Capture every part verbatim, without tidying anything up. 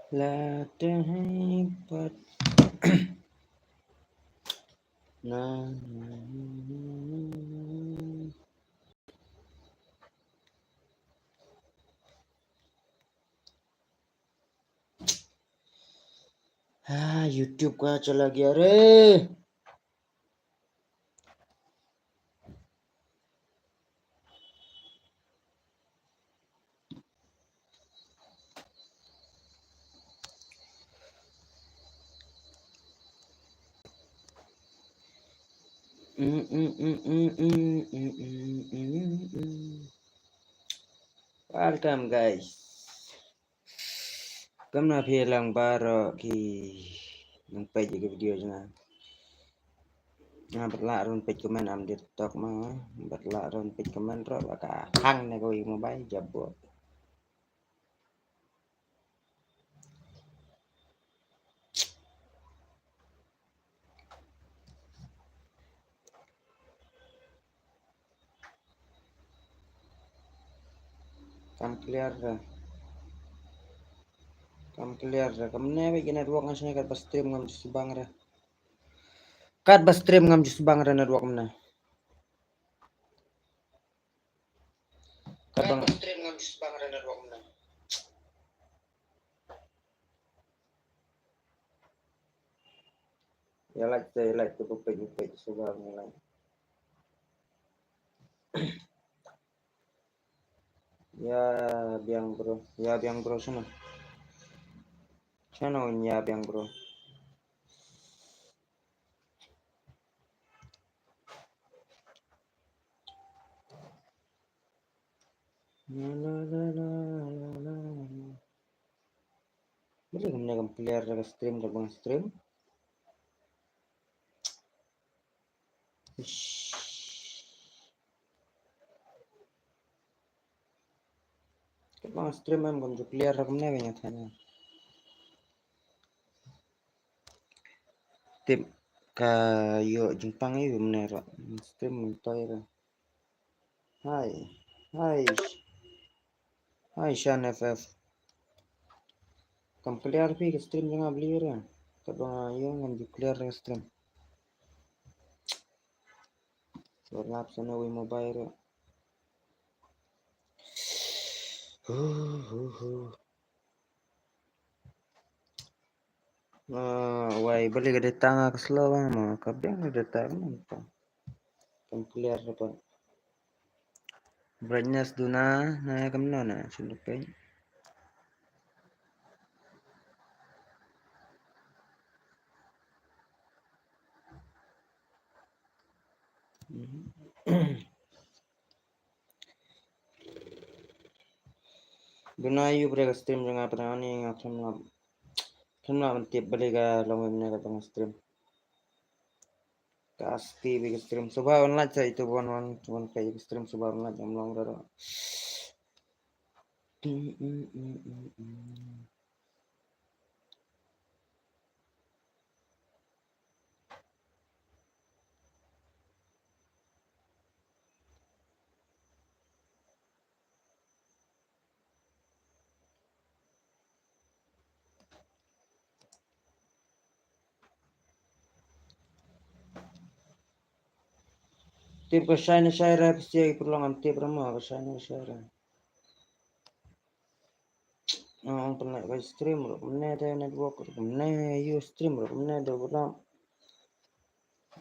La te hai pat. Na, na, na, na, na. Ah, YouTube ka chala gaya re. Welcome, guys. Kumno phi lang baroh ki nongpeit ïa ki video jong nga. Nga bad lah run peit comment am dit tok ma. Bad lah run peit comment ruh ba ka hang ne kawei mobile jabok. Kam clear re. Kam clear re. Kamne ba ki network nga sngewbha katba stream ngam ju sbang re. Katba stream ngam ju sbang re network mne. Katba stream ngam ju sbang re network mne. Ïa like te, ïa like te, peit, peit, suba ïa like. Ïa biang bro, ïa biang bro shano. Shano ïa biang bro. La, la, la. Balei kumne kam clear da ka stream, katba nga stream. Ish. Katba nga stream em kam ju clear da kumne ba nga tharai. Tip ka ïoh jingpang ïa kumne ruh. Stream myntoi ruh. Hai. Hai. Hai, Shan F F. Kam clear phi ka stream jong nga balei re? Katba nga ïoh ngam ju clear ka stream. Lap sa na wi mobile re. Huh, huh, huh. Ah, wai, balei ka data nga ka slow ba ma, ka biang ka data ka mynta. Kam clear ka pa. Brightness duna, na kam na na, shu peit. Duna ïa u briew ka stream jong nga, pynban nga khlem lah, khlem lah ban tip balei ka long kumne katba nga stream. Ka asti bha ka stream. Suba wan like sa itu wan wan wan ka stream suba wan like ngam long ruh. Tip ka shai ne shai re, phi sngewthuh pyrlong, ngam tip re mo ka shai ne shai re. Ong pynlait ka stream ruh kumne te, network ruh kumne, ïa stream ruh kumne te, bro.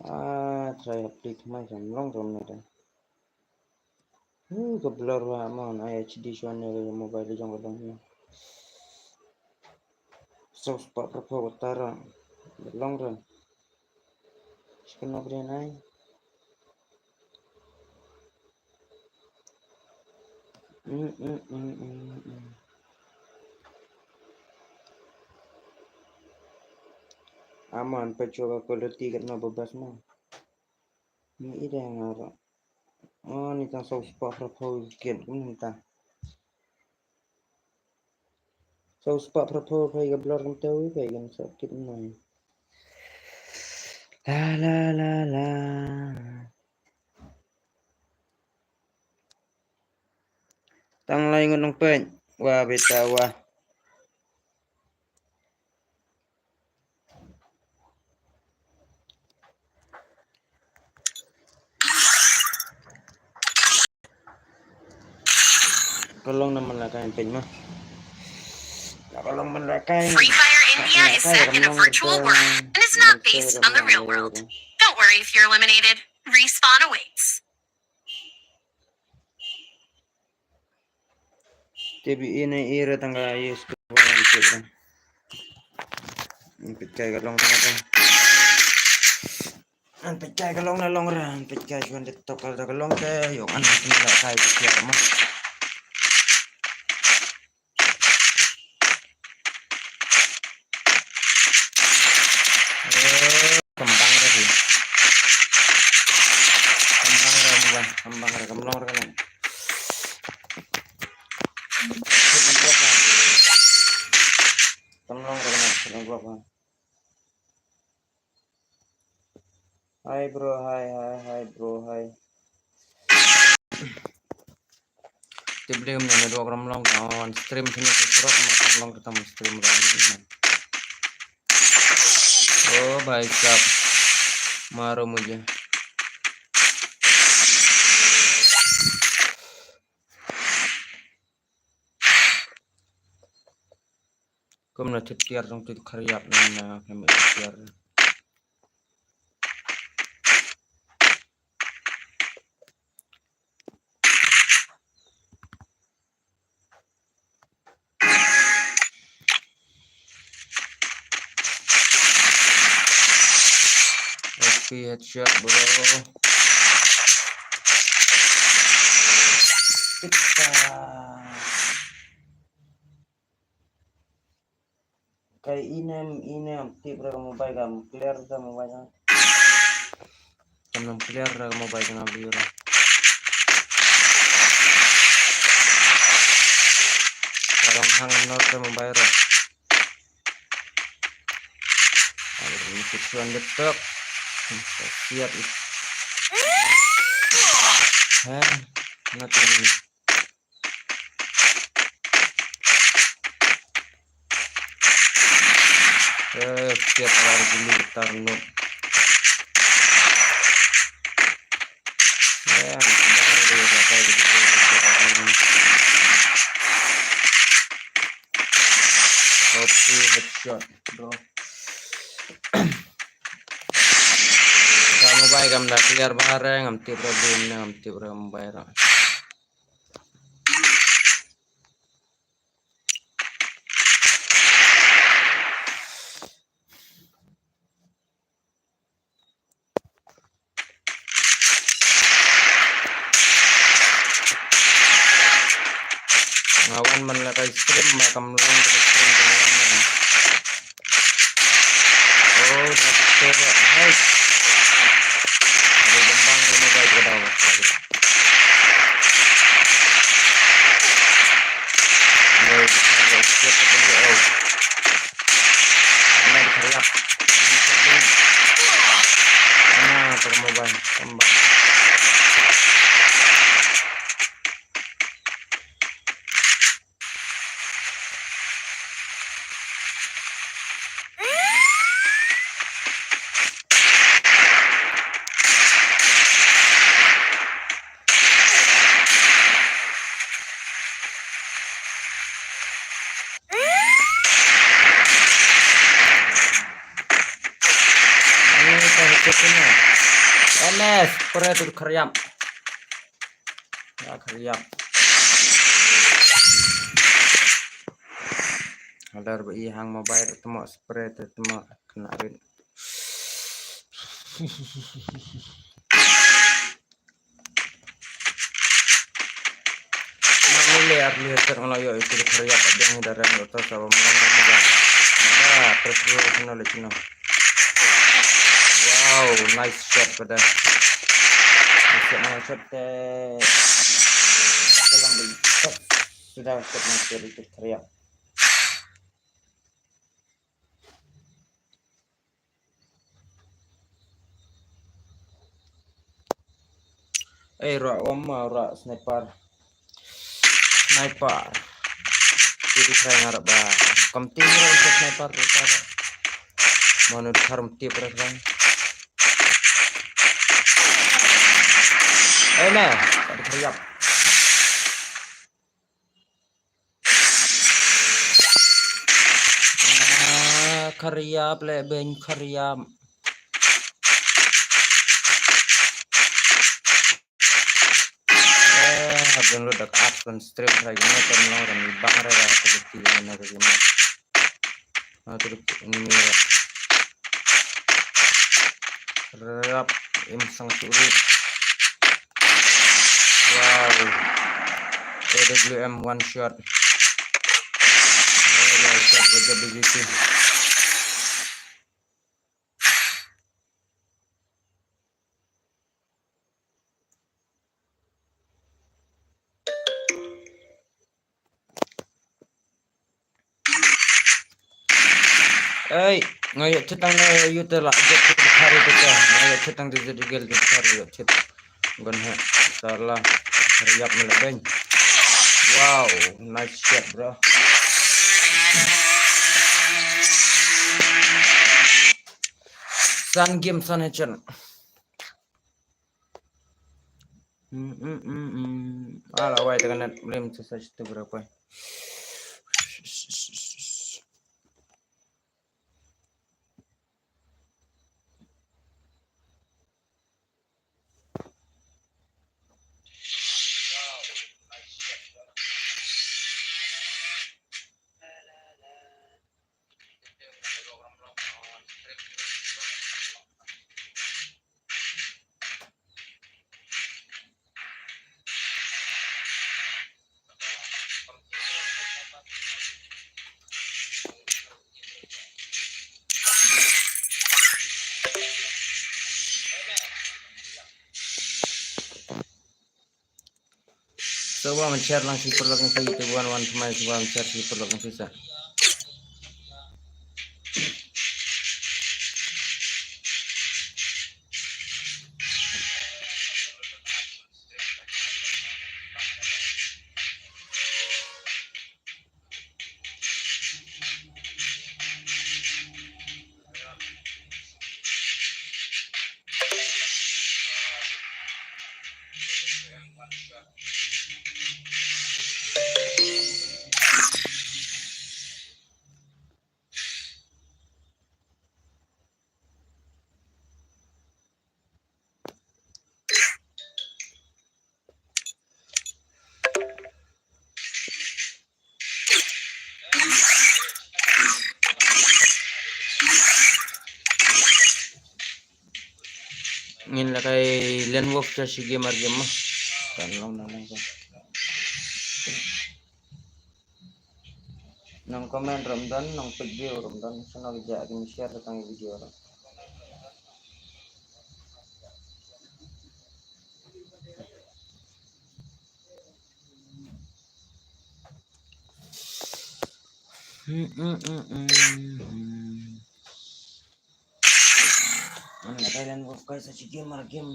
Ah, try update mai kan long ruh kumne te. Uh, ka blur wa mon, ai H D shwa ne ka mobile jong ka dang ne. Saw spah phraphew ka tara. Long ruh. Shikno brian ai. Mm, mm, mm, mm, mm. Aman peit shuwa ka quality katno ba best mo. Ni i dei nga ruh. Oh, ni tang saw spah phraphew kit kumne ta. Saw spah phraphew phi ka blur kumta, phi kan sa kit nai. La, la, la, la. Tang lai ngut nongpeit. Wa beta wa. Ka long na man la kai pyn ma. Na ka long man la kai. Free Fire India is set in a virtual world and is not based on the real world. Don't worry if you're eliminated. Respawn awaits. Te bi ine ira tang ka yes ko ba an peit. An peit kai ka long tang ka. An peit kai ka long na long ra, an peit kai shuan de tok ka long te, ïoh an peit la kai ka kiar ma. Eh, kembang ra hi. Kembang ra, kembang, kembang ra, kemlong ra kena. Kemlong ra kena, kemlong ra. Hi bro, hi, hi, hi bro, hi. Tip ding na network ram long ka on stream sini tu surok ma kam long kita stream ram ni. Oh bhai sahab, maro mujhe. Kumno tip tiar jong tu khariap na na kami tip tiar. F P headshot, bro. Pita. Kai inem, inem, tip ra mobile kam clear ra mobile kam. Kam nam clear ra mobile kam biro. Karong hang nor ra mobile ra. Aduh, ini kisuan detok. Siap. Heh, nanti ini. Eh, siap lari dulu, tar nuk. Ya, kita harus pakai begitu. Oke, headshot, bro. Ka mobile kam da clear bahar, ngam tip ra bin, ngam tip ra mobile ra. Nga wan man la kai stream ba kam long ka stream ka long. Oh, da ka stream. Hai. Ada bambang rumah baik ka daw. Baik, kita siap kita jauh. Ana dikharap. Ana dikharap. Ana dikharap. Ani ka hukut ni. Ones, pura tu khariam. Ya khariam. Alar ba i hang mobile temo spray temo kena rit. Mangule arli heter ngala yo itu khariap deng daren oto sabo mangam mangam. Da terus dulu sino le sino. Wow, nice shot pada. Nice shot, nice shot te. Tolong di sudah shot nice shot itu khariap. Eh, ruh, um, ruh, sniper. Sniper. Jadi saya ngarap bah. Kamti ruh untuk sniper, sniper. Mana di harum tip ruh, kan. Eh, nah, tak ada khariap. Khariap le ben khariap. Eh, hap download da ka app kan stream ra gina kan long ram bang ra ra ka beti na ka gina. Na tu ni ra. Rap im sang suri. Wow. A W M one shot. One shot with the B G T. Ei, nga ïoh thut tang na ïoh te la jet te thari te te. Nga ïoh thut tang te jet igel te thari ïoh thut. Gon he. Sala. Hariap me la beng. Wow, nice shot, bro. San game san he chen. Mm, mm, mm, mm. Ala wai ta ka net rim sa sa chitu bro koi. Sngewbha ban share lang shi paralok jong phi, te wan wan thymmai sngewbha ban share shi paralok jong phi sa. Ngin la kai len wok cha shi game ar game ma. Kan long na long ka. Nang comment ram don, nang pick view ram don, sano ki ja ki share tang video ram. Hmm, hmm, hmm, hmm, hmm. Mana ada yang buka sa shi game ar game.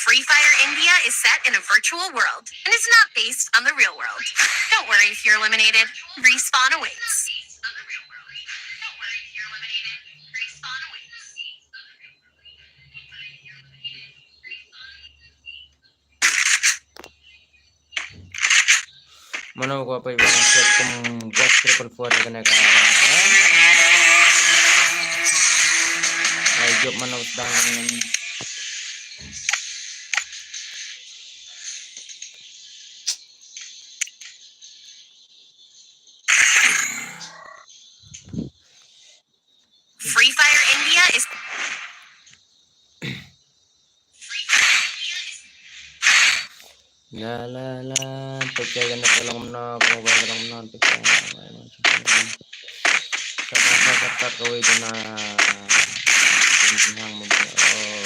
Free Fire India is set in a virtual world and is not based on the real world. Don't worry if you're eliminated. Respawn awaits. Mano ko pa ibang set kum West triple four kane ka. Ai jop mano sedang. Free Fire India is La la la, pekya ka net ka long kumno, ka mobile ka long kumno, pekya. Sa sa sa sa ka wei duna. Jin jin hang mo. Oh.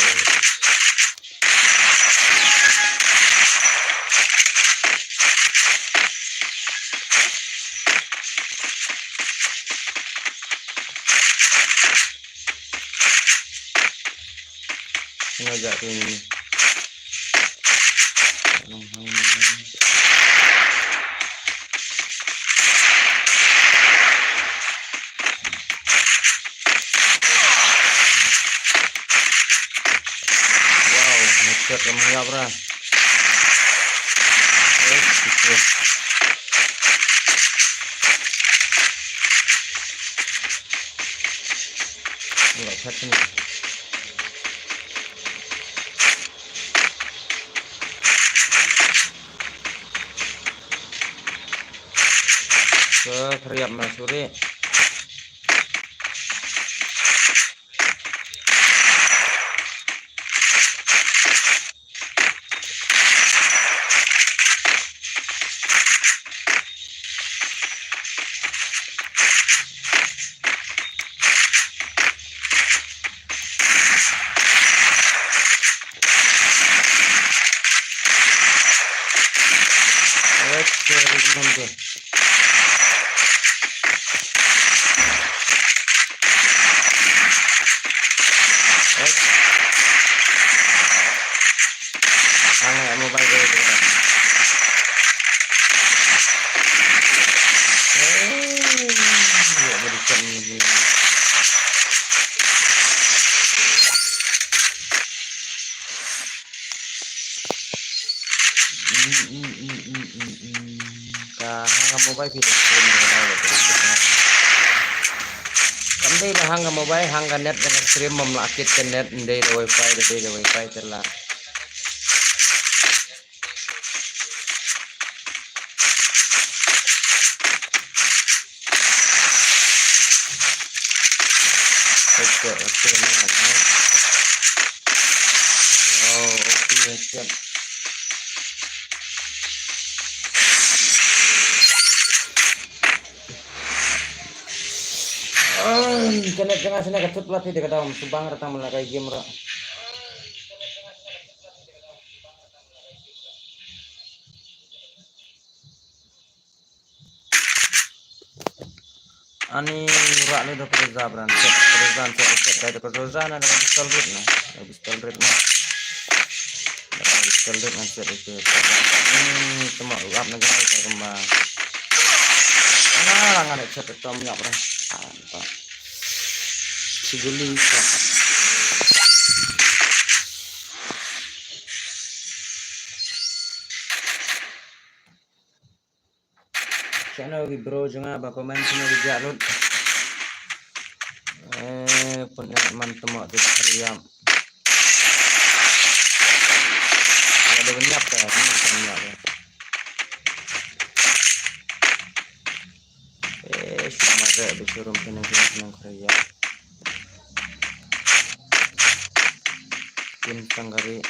Nga ja tu ni. Long hang ni. Wow, headshot ka mengap ra. Eh, gitu. Chat sini. Ke khriap ma suri. Hang ïa mobile ko ïa ka. Eh, ïa berikan ni. Hmm, hmm, hmm, hmm, hmm, hmm. Ka hang ka mobile phi da stream ka dau ka. Kam dei ba hang ka mobile, hang ka net da ka stream, mam la kit ka net, ndei da wifi, da dei da wifi te la. Headset, headset, headset. Oh, okay, headset. Ai, ka net jong nga shisha ka thut palat hi da ka dam, shu bang ra tang ban lehkai game ruh. Ani rah leh da Groza brand set, Groza set, set da Groza na da pistol rit na, da pistol rit na. Da pistol rit na set rit. Hmm, tama lap na jai ta kumba. Ah, nga da set tom yap ra. Ah, ta. Siguli sa. Shano ki bro jong nga ba comment shano ki jah lut. Eh, pun eh man temok tu hariam. Ada benyap ka, ni benyap ka. Eh, shuma re be shurum tenang tenang tenang hariam. Pun tanggari.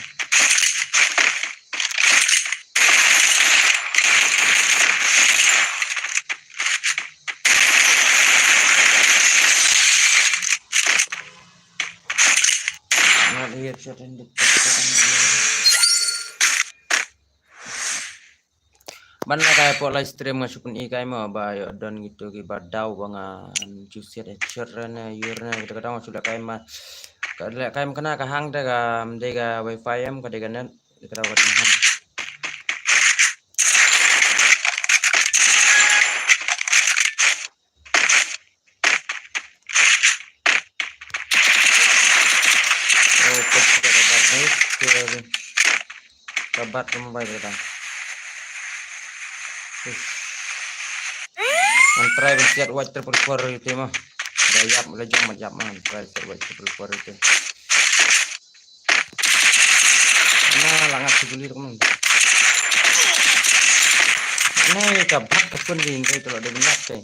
Ngat iya pisa tenduk. Ban la kai pok live stream nga shu pyni kai mo ba ïoh don kito kiba daw ba nga ju siat headshot re ne ïur ne kito ka daw nga shu leh kai ma. Ka leh kai ma kane ka hang te ka, em, dei ka wifi em ka dei ka net. Dei ka daw ka hang. Oh, ka bat ni, ka bat ka mobile ka. Ngan try ban siat white triple four ïa te ma. Da ïap la jong ma ïap ma, ngan try siat white triple four ïa te. Na la ngat shu guli tu kumne. Na ka bat ka pun di ngai tu la da ngat te.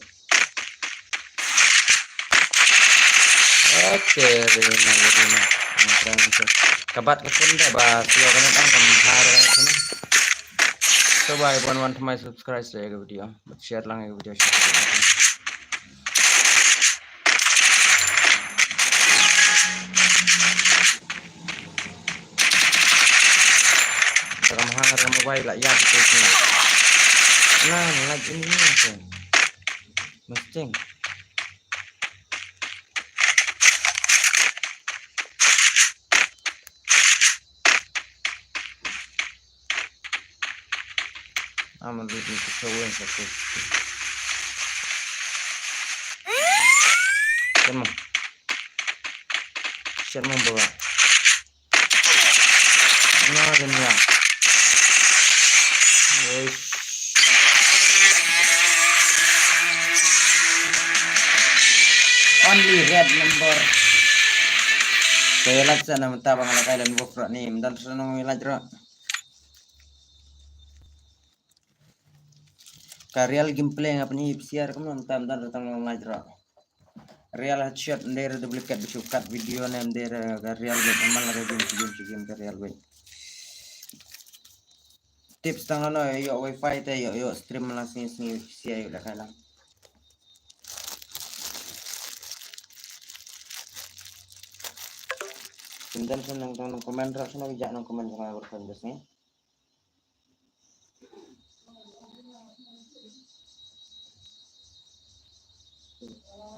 Okay, dei na, dei na. Ka bat ka pun da ba sio ka net ang kam har ka ne. So ba wan wan thamai subscribe sa ïa ka video. Bad share lang ïa ka video. Ka mahang ka mobile la ïap tu sini. Na, like ini ni tu. Mesti. Ama lut ni ka showing sa tu. Shen mo. Shen mo bawa. Na, din ya. Yes. Only red number. Te ïa like sa na mynta ba nga la kai lynwood ruh ni, ym don shuh nong ïa like ruh. Ka real gameplay nga pyni psiar kumno mynta, ym don shuh nong ïa like ruh. Real headshot, ym dei re duplicate ba shu cut video ne, ym dei re, ka real beit, man la ka game, game, game ka real beit. Tips tang no, ïoh wifi te ïoh, ïoh stream lang sngi sngi, sia ïoh lehkai lang. Ym don shuh nong, nong comment ruh, shuh nong ïa nong comment jong nga ruh kan da sngi.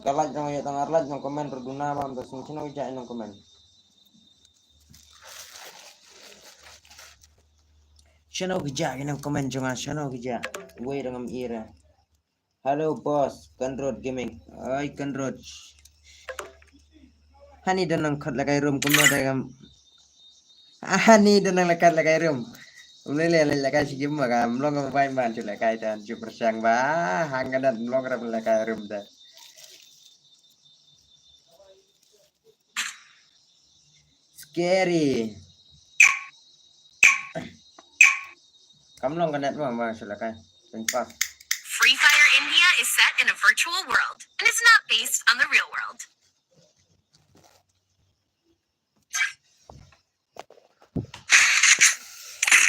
Ka like jong ïa tang ar like nong comment ruh duna bam da sngi, shuh nong ïa nong comment. Shuh nong ïa nong comment jong nga, shuh nong ïa. Wei dang am ira. Hello boss, Kynrut Gaming. Oi Kynrut. Hani don nang khot lehkai room kumno da kam. Hani don nang lehkai lehkai room. Um lei lei lehkai shi game ma kam long kam bai man shu lehkai tan shu pyrshang ba. Hang ka dat long ram lehkai room da. Scary. Kam long ka net ma, ma shu lehkai. Thank you. Free Fire India is set in a virtual world and is not based on the real world.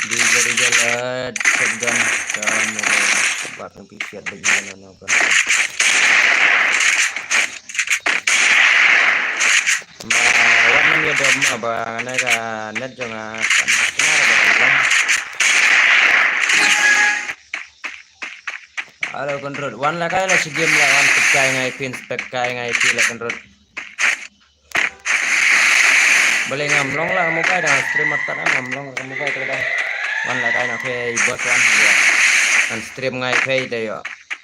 Di jari jalan shotgun. Kam long ka bat ng picture bagi na no kan. Ma wat nam ïa dom ma ba nga ne ka net jong nga kan. Kena ra ba kan long. Hello Kynrut. Wan lehkai la shi game la wan, pek kai ngai pin, pek kai ngai pin la Kynrut. Balei ngam long la ka mobile da, stream artat ngam long la ka mobile te da. Wan lehkai na phi bot wan ïa. Ngan stream ngai phi te ïoh.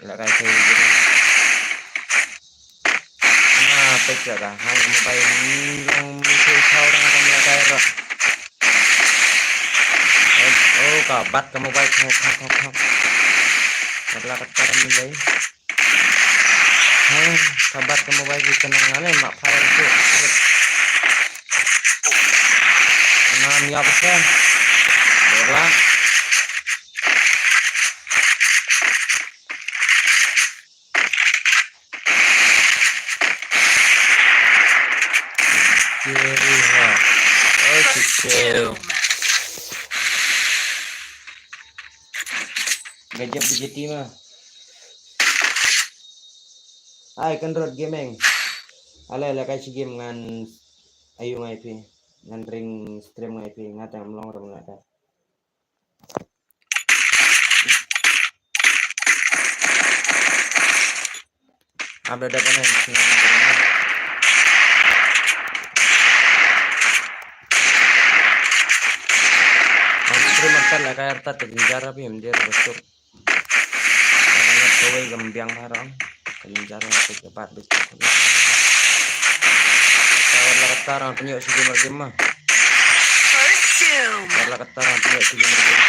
Lehkai phi ïoh. Na pek ka hang mobile ni long mi phi chau dang kan lehkai ruh. Oh, ka bat ka mobile khok khok khok khok. Ka la ka tar mi lei. Hei, ka bat ka mobile ki kena ngane mak fire tu. Ngam ïap sa. Bola. Jerry ha. Oh, chill. Gajah B J T mah. Hai, Kynrut Gaming. Ale, lehkai shi game ngan ayu ngai phi. Ngan ring stream ngai phi. Nga tang long ram lehkai. Abla da kana. Stream artat lehkai artat ka jingjia phi ym dei ba suk. Ka net kawei kam biang bha rong. Ka jingjia ka bat bit. Ka wat la ka tar ang pynïoh shi game ar game ma. First doom. Wat la ka tar ang pynïoh shi game ar game.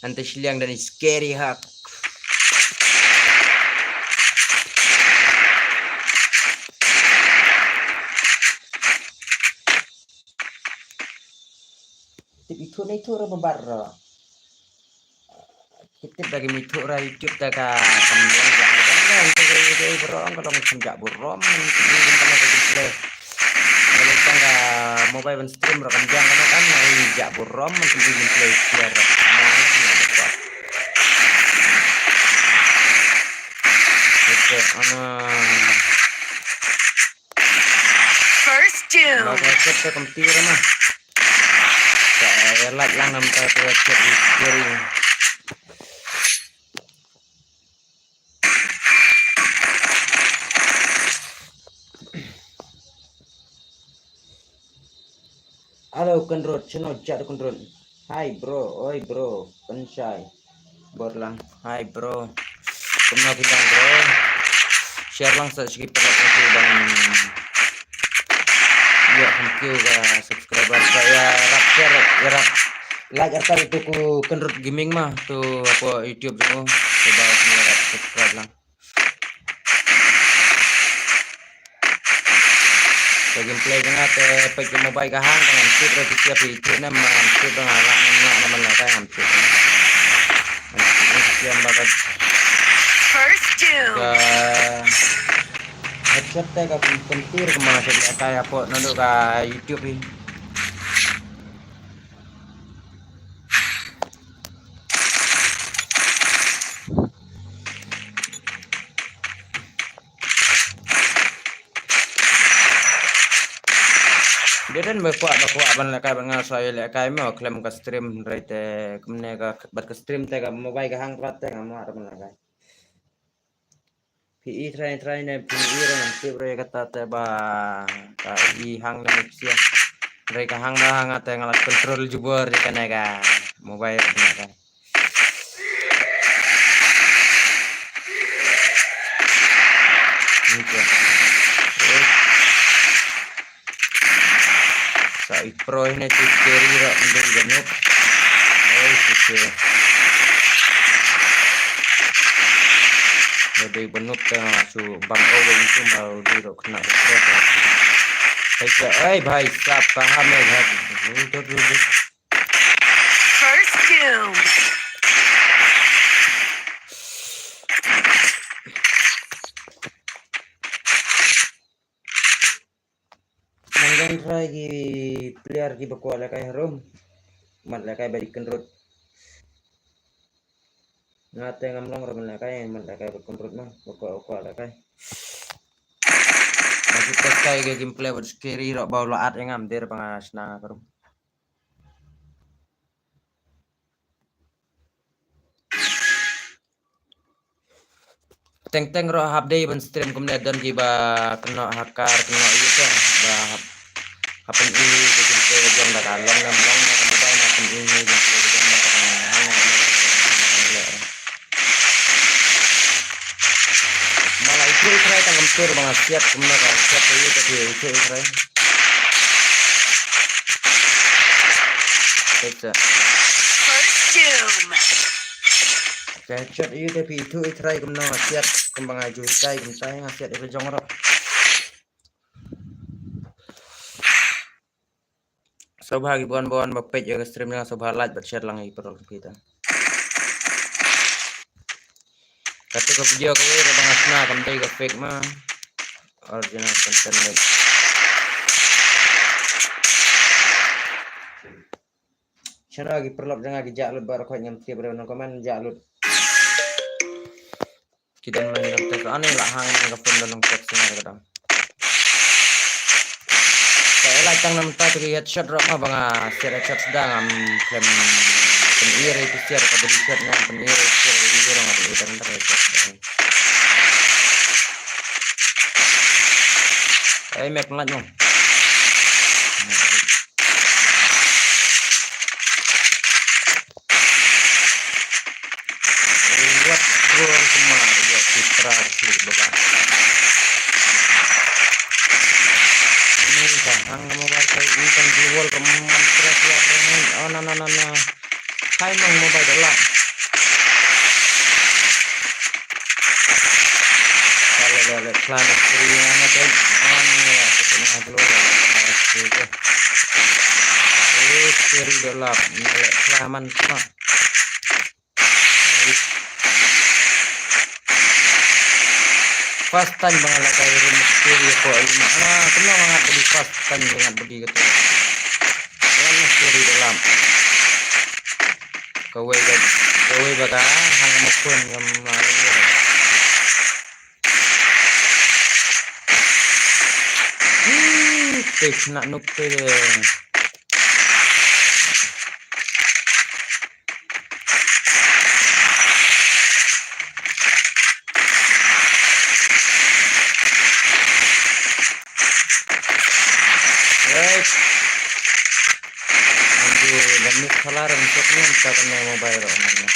Ante shiliang dan is scary hak. Tip ithuh na ithuh ra babar ra. Ki tip da ki mithuh ra YouTube da ka kam long ja. Ka long ja bro, ka long kam ja bro. Ka long ka mobile ban stream ra kam jang ka long kan ai ja bro. First doom. Ka kep ka kam tira ma. Ka ïa lait lang nam ka tu ïa chet ri kiri. Hello Kynrut, chino jat Kynrut. Hi bro, oi bro, Kynshai. Bor lang. Hi bro. Kumno phi dang bro? Share lang sa sigi perlok ngi bang. Ïa thank you ka subscriber. Ba ïa rap share, ïa rap Like artat ïa uto u Kynrut Gaming ma, uto hapoh YouTube jong u. Te ba sngewbha subscribe lang. Ka gameplay jong nga te peit ka mobile ka hang, ngam tip re phi sngap ïa u ne em, ngam tip re, nga lah ngam lah ne em, nga lah ngam tip. Ngam tip re phi sngap ba ka First doom. Ka headset te ka pyntir ka ma sha lehkai hapoh naduh ka YouTube hi. Dei don ba kwah, ba kwah ban lehkai, ba nga sa ïa lehkai mo khlem ka stream, hynrei te kumne ka, bad ka stream te ka mobile ka hang pat te ngam lah ban lehkai. Phi i trai trai ne phi i re ngam tip re kata te ba ka i hang ne phi sngap. Hynrei ka hang ba hang te nga la control jubor ïa kane ka mobile ne ka. Ni ko. Sa i pro hi ne, tu carry ruh ym dei ba noob. Oi shisha. Ba dei ba noob te nga shu bam over into ma u dei ruh khynnah ba pro te. Hai sa, oi bhai sahab, kahan hai bhai. First doom. Nang don trai ki player kiba kwah lehkai harum. Mat lehkai ba dei Kynrut. Nga te ngam long ruh ban lehkai, mat lehkai ba Kynrut ma, ba kwah, kwah lehkai. Nga shu test kai ka gameplay bad scary ruh ba u la at ïa nga, ym dei ba nga shna nga ka rum. Teng teng ruh hap dei ban stream kumne, don kiba kynnoh ha car, kynnoh ïa ka ba hap, hap pyni ka jingpynlong jong da ka long ne ym long, da ka mobile hap pyni ka jingpynlong jong da ka long. Ma la ithuh i trai tang kumtur ba nga siat kumne ka siat ka ïa ka ithuh i trai. First doom. Ka headshot ïa te phi ithuh i trai kumno nga siat kumba nga ju hikai kumta nga siat ïa ka jong ruh. Sngewbha ki bun bun ba peit ïa ka stream jong nga, sngewbha like bad share lang ïa ki paralok kita. Kata ka video kawei ruh ba nga shna kam dei ka fake ma. Original content dei. Shano ki paralok jong nga ki jah lut baroh, khot ngam tip re, nang comment jah lut. Ki dang long long tek, ani la hang ka phone long tek sngewbha ka dang. Ka ela tang namta tu ki headshot ruh ma ba nga share headshot sdang, ngam khlem pyni re ki share ka body shot, ngam pyni re ki share ka video, ngam pyni tang tang headshot sdang. Ai mek ngat nong. Wat scroll kemar ïa ki trar ki baba. Ni ka hang mobile kai i kan global ka man trak ïa reng. Oh, na, na, na, na. Hai nong mobile da lap. Kala le le klan screen na te. Ani ya, kita na global. Screen da lap. Ni le klaman ma. First time ba nga la kai room stereo ko ai ma. Ah, kumno nga ngat budi first time ba ngat budi kata. Room stereo da lap. Kawei ba, kawei ba ka hang ma phone ngam ma. Hmm, te kena nuk te. Right. Aduh, lamit salar ang sok ni ang sa kena mobile ro ang.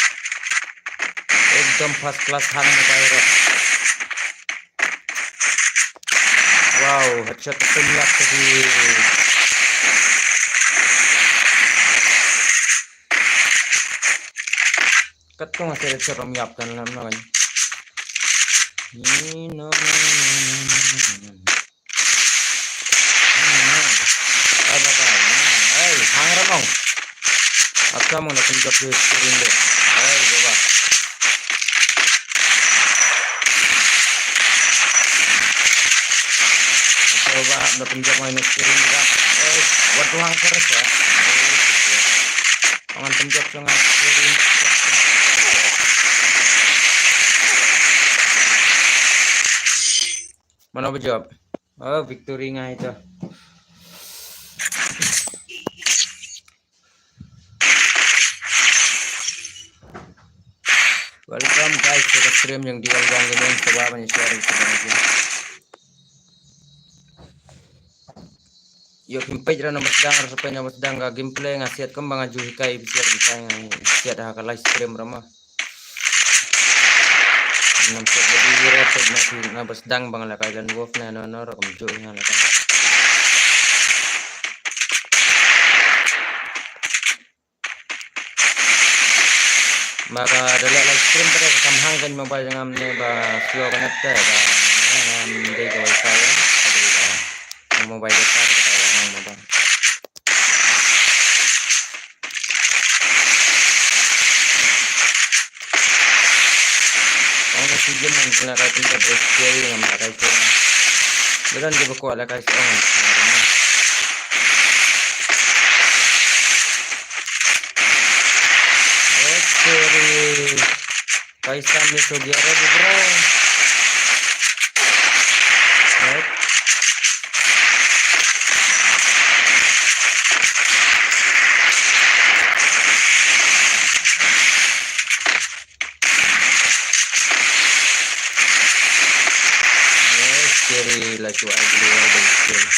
Ekdom first class hang mobile ro. Wow, headshot tu miat tadi. Katno nga seret seret ram yap kan lam na kan. Ni no no no no no no. Ni no. Ai baba, ni no. Ai, hang ramong. Ap sa mo na pynjop hi screen de. Ai baba. Ap sa baba, ap na pynjop ngai na screen de. Ai, wat duhang seret ya. Ai, seret ya. Angan pynjop sa ngai screen. Mano ba jop? Oh, victory ngai to. Welcome guys to the stream yang di Elgang Gaming, sngewbha ban share ïa ka video. Ïoh phim peit ruh na ba sdang, ruh sa peit na ba sdang ka gameplay, nga siat kumba nga ju hikai, siat kumba nga siat ha ka live stream ruh ma. Nam siat ba dei ruh peit na phi na ba sdang ba nga lehkai lane wolf ne no no ruh kumjuh nga lehkai. Ba ka da leh live stream ba da ka kam hang ka mobile jong nga ne ba slow connect te ba ngam dei ka wifi ba ka dei ka mobile data ka da hang mobile. Ong ka si jin ngam lehkai pynjop S K ngam lehkai pynjop. Ba don kiba kwah lehkai sa ong. Sorry. Paisa miss ho gaya re, bro. Right. Yes, sorry, la shu ai dulu, ai dulu.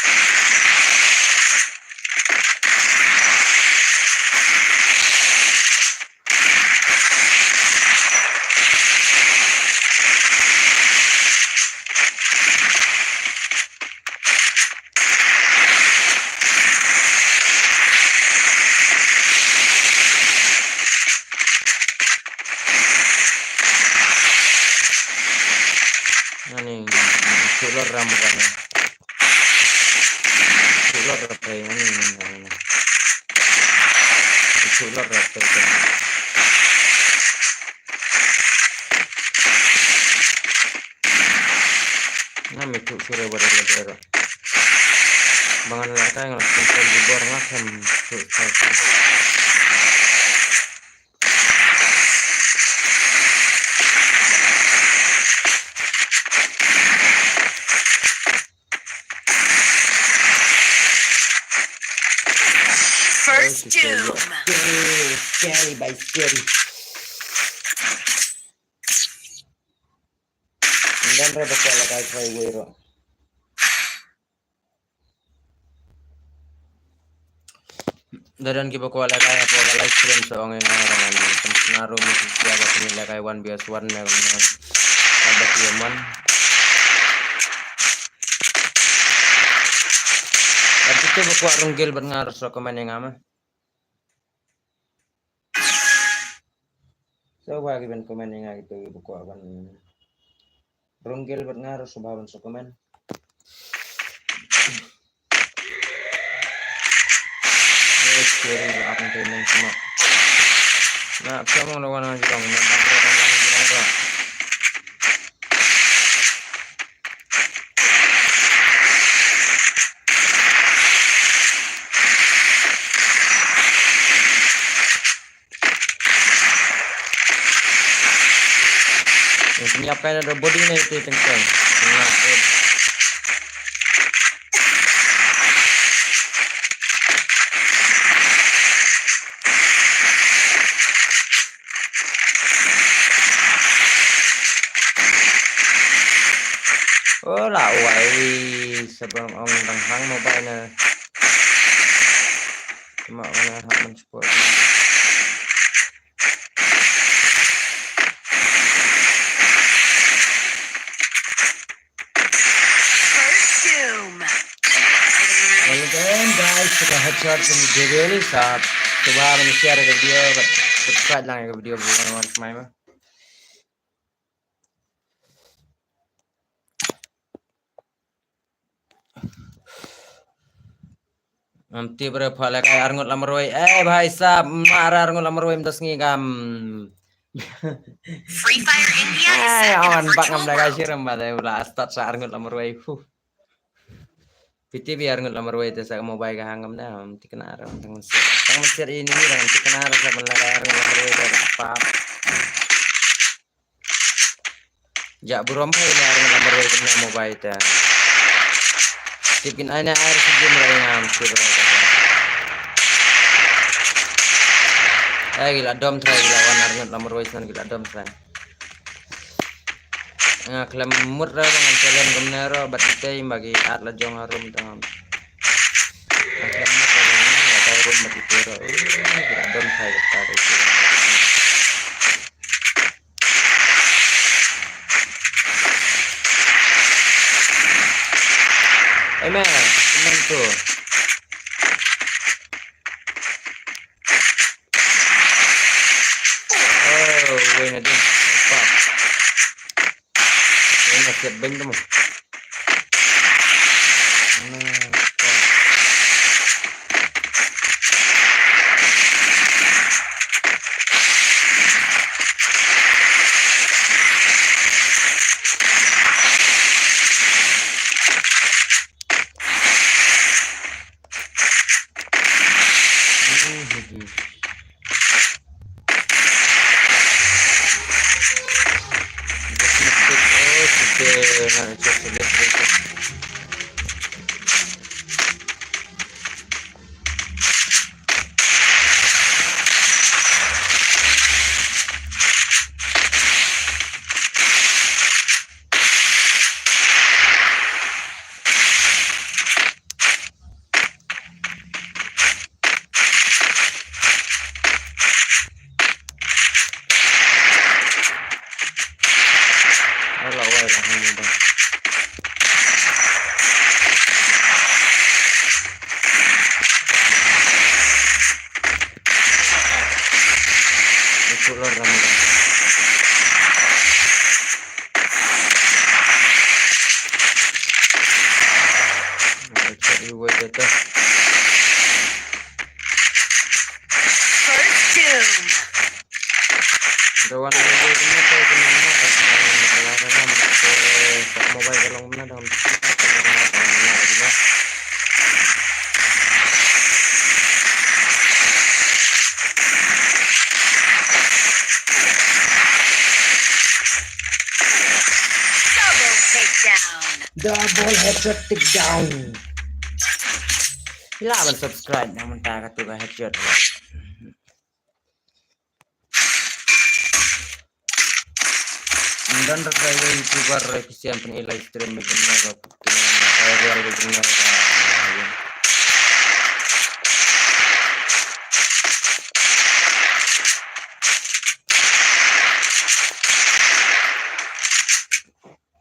Ani, sulor ram bukan. Sulor ram bukan. Sulor ram bukan. Nga mi tu sure bada bada. Ba ngan lehkai nga la control di bor nga kan tu tu. First doom. Scary, scary by scary. Ngan re ba kwah lehkai try wei ruh. Da don kiba kwah lehkai hapoh ka live stream sa ong ïa nga, ngan pynsngew ruh ïa ki ba kin lehkai one versus one ne kumno. Kaba ki ïa mon. Ar kito ba kwah rung guild bad nga ruh sa comment ïa nga ma. Sngewbha ki ban comment ïa nga kito kiba kwah ban rung guild bad nga ruh sngewbha ban sa comment. Yes, scary la ap nte nang semua. Na, psa mong lawan nang jirong, nang bangkro nang jirong ruh. Yung senyap kayo na body na ito yung tengkeng. Yung nga, eh. Oh, la wai, sabang ong dang hang mobile na. Cuma mana hak men support. First doom. Well done, guys, kita headshot sa ni Devil, sa cuba men share ka video, but Subscribe lang ïa ka video ba wan wan smai ma. Ngam tip re pha lehkai arngut la marwei. Eh, bhai sahab, ma re arngut la marwei mynta sngi kam. Free Fire India is eh, set in a awan bak virtual ngam lehkai world. Shirem ba de ula start sa arngut la marwei. Huh. Piti bi arngut la marwei te sa mobile ka hang kam da. Ngam tikna re tang mynsiat. Tang mynsiat ini ni ngam tikna re sa ban lehkai arngut la marwei te pap. Ja burom phai ne arngut la marwei kumne mobile te. Tip kin ai ne ai si jim rai ngam si bro. Ai gila dom trai gila wan arngut la marwei san gila dom trai. Nga khlem mut ra ngan challenge kumne ro bat itei bagi at la jong harum tang. Nga khlem mut ra ngan tai rum bat itei ro. Gila dom trai gila trai. Amen. Amen tu. Oh, wei na ding. Stop. Wei na siap beng tu mo. Nah, stop. First doom. Double takedown. Double headshot takedown. Ila ban subscribe nang mynta ka tu ka headshot. Ndan rat rai wei YouTuber rai kisian pen i live stream me kena ka kena ka real ka kena ka.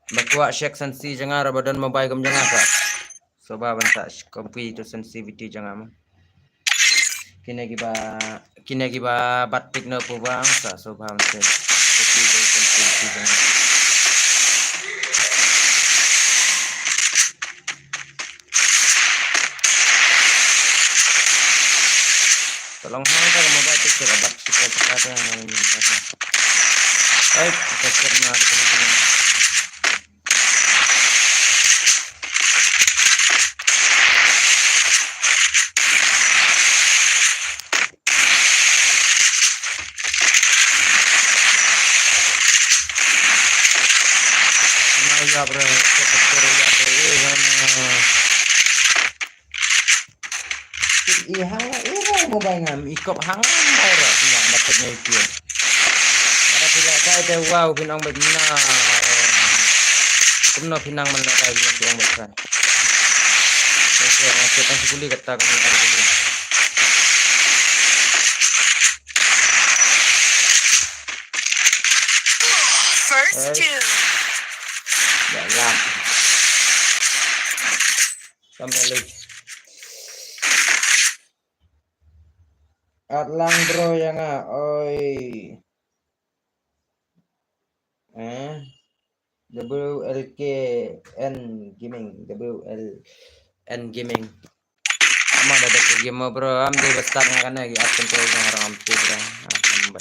Ba kwah check sensi jong nga ra ba don mobile kam jong nga ka. Sngewbha ban sa copy to sensitivity jong nga mo. Kine kiba kine kiba bat tik na pubang sa sngewbha ban sa copy to sensitivity jong nga. Tolong hang ka mobile tik ka bat tik ka bat. Ai, ka set na ka. Na ya bre, ya bre, ya bre. I hang i ro mo bai ngam i kop hang bai ro na da pet ngai pia. Ada pila kai te wow pin ong bai na. Kumno pin nang man la kai pin ong bai kai. Oke, masih tang sepuluh kata kami tang sepuluh. First two. Dalam. Sampai lagi. Pat lang bro ïa nga, oi. Eh, W L K N Gaming, W L N Gaming. Ama da dep game bro, am dei ba start nga kane ki app control jong nga ruh ngam tip bro. Ah, am ba.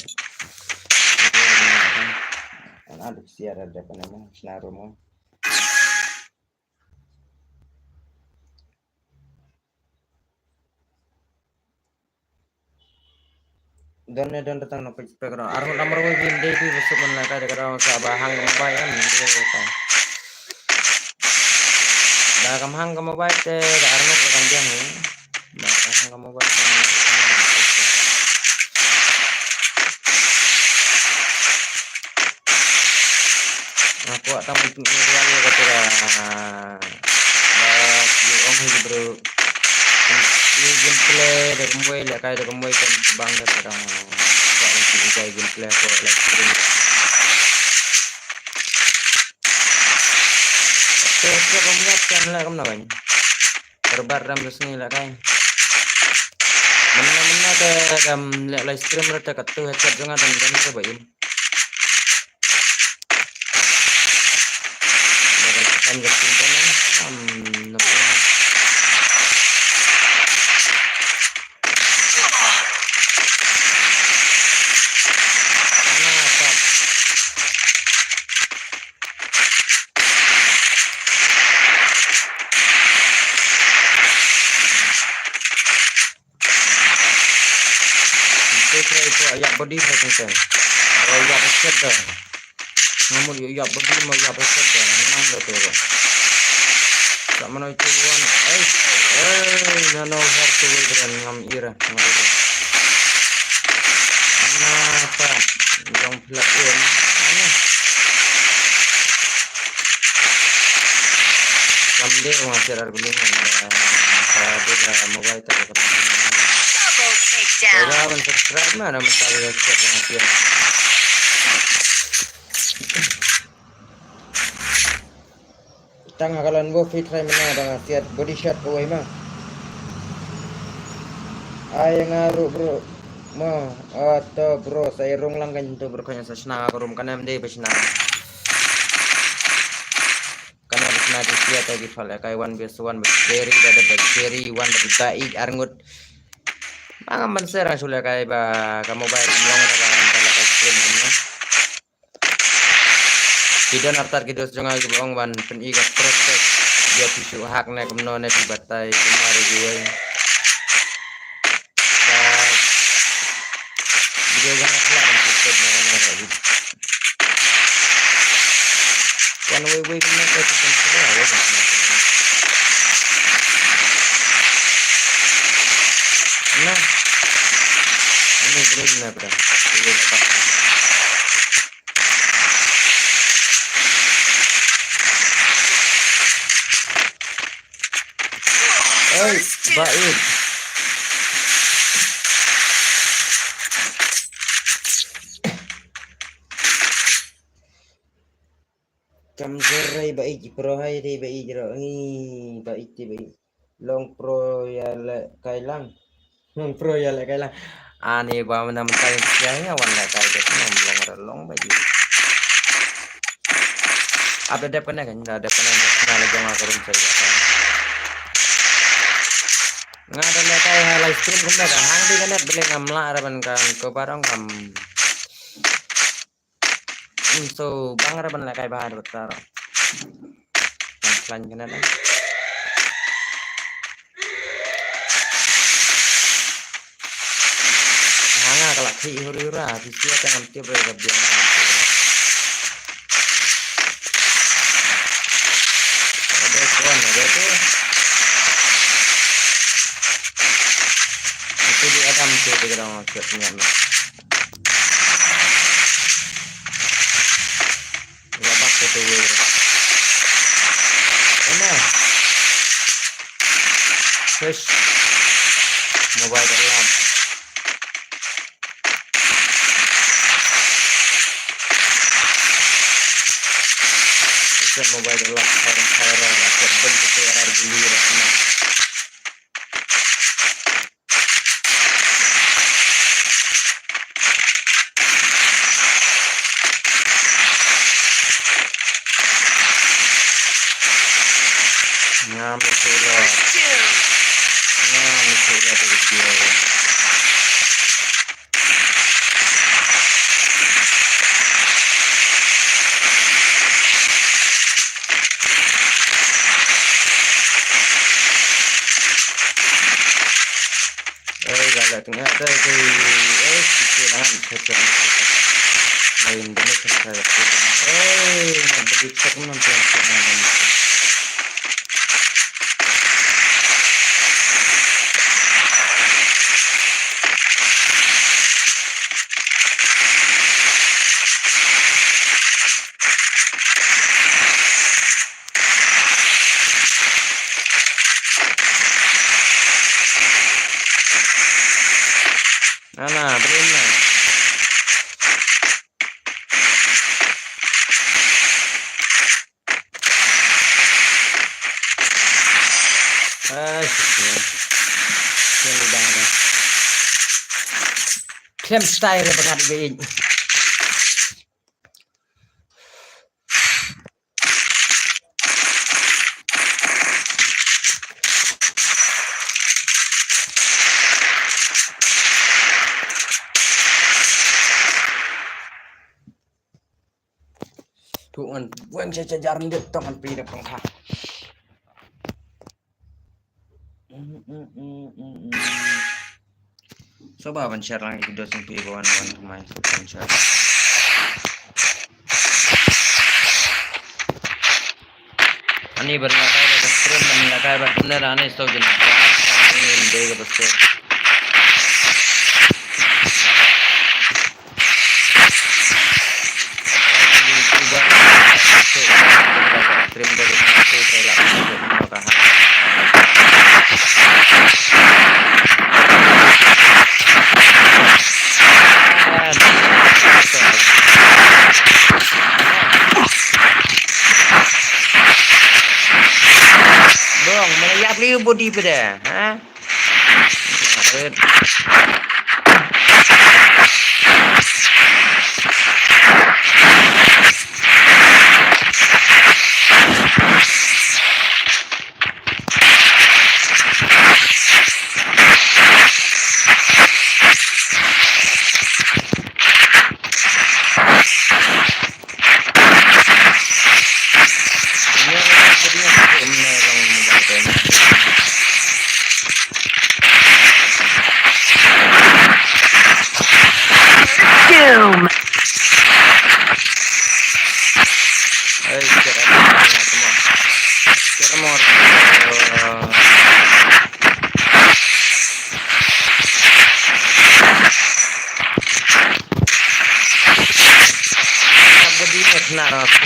An aduk siar da kane mo, sna ruh mo. Don ne don datang na page page ro. Arngut namar wei bin dei bi besuk man la kai da ka dong sa ba hang ka mobile kan. Dei ka. Da kam hang ka mobile te da arngut ka dang biang ni. Da kam hang ka mobile te. Nga kwah tang ban pyni ruh ïa kata ka, ba ki ong hi bro. Ki gameplay da kumwei, lehkai da kumwei kan sibang da ka dang kwah ban pyni kai gameplay ko live stream. Te te kam ïap kan la kam na kan. Terbat ram da sngi lehkai. Mynna mynna te dam leh live stream ra te katu headset jong nga dam dam te ba im. Kan ka tin kan am no. Ana tak. Te try ko ïap body sa teng teng. Ïap headset da. Nga mut ïap body mo ïap headset da. Nang da te. Sa mano itu wan. Ai. Ai, nano har tu wan ngam ira. Napa? Jong plug in. Ano? Kam dei ruh nga share ar guling nga. Ka dei ka mobile ta ka. Double takedown. Ora ban subscribe ma na mynta ka share nga share. Tang ha ka lon bo free try mynna da nga siat body shot kawei ma. Ai nga ruh bro. Ma, ato bro, sa i rung lang kan tu bro kan sa shna ka room kan em dei ba shna. Kan em shna di siat ta di fal kai one versus one ba carry da da ba carry one ba ba i arngut. Ba ngam ban serang shu lehkai ba ka mobile kam long da ba da lehkai stream kumno. Ki don artat ki dos jong nga kiba ong ban pyni ka protect ïa ki shu hack ne kumno ne ki batai kumar kiwei. Ka video jong nga pla ban protect ne kumno ka video. Wan wei wei kumno ka ki kan pla wei. Na. Ini belum na bra. Belum tak. Oi, baik. Kam jor rai baik, pro hai dei baik jero. Ngi baik ti baik. Long pro ïa lehkai lang. Long pro ïa lehkai lang. Ani ba mana mentai sia ïa wan lehkai de long long ra long ba ji. Ap da dep kane kan da dep kane na la jong ka room sa. Nga da lehkai ha live stream kumne ka hang di kane bele ngam lah ra ban kan ko barong kam. Hmm, so bang ra ban lehkai ba da betar. Kan klan kena dah. Hanga ka la khi huri hura, di sia tang am tip re ka biang. Ada kuan ada tu. Itu di Adam tu di gedang siap punya ni. Rabak tu tu. Mana? Fish. Mobile dalam. Fish mobile dalam. Fire fire. Siap bom tu tu arah guli. Arah kena. First kill. Nga ni kira dari dia. Oi, galak tengah tu, oi, oi, sikit lah, sikit lah. Lain demi kena saya. Oi, nak bagi cek menonton, menonton. Ana, brin na. Ai, shisha. Klem style re bangat be. Tu ngan buang cha cha jar ni, tu ngan pi da pangkha. Sngewbha ban share lang ïa ki video sngewbha ban wan thymmai, sngewbha ban share. Ani ban lehkai bad ka stream, ban lehkai bad kumne da ani sngewbha jin. Ani ban dei ka bad stream. Bong, mana ïap liu body pede, ha? Doom. Ai, kira, kira, kira, kira, kira. Double takedown.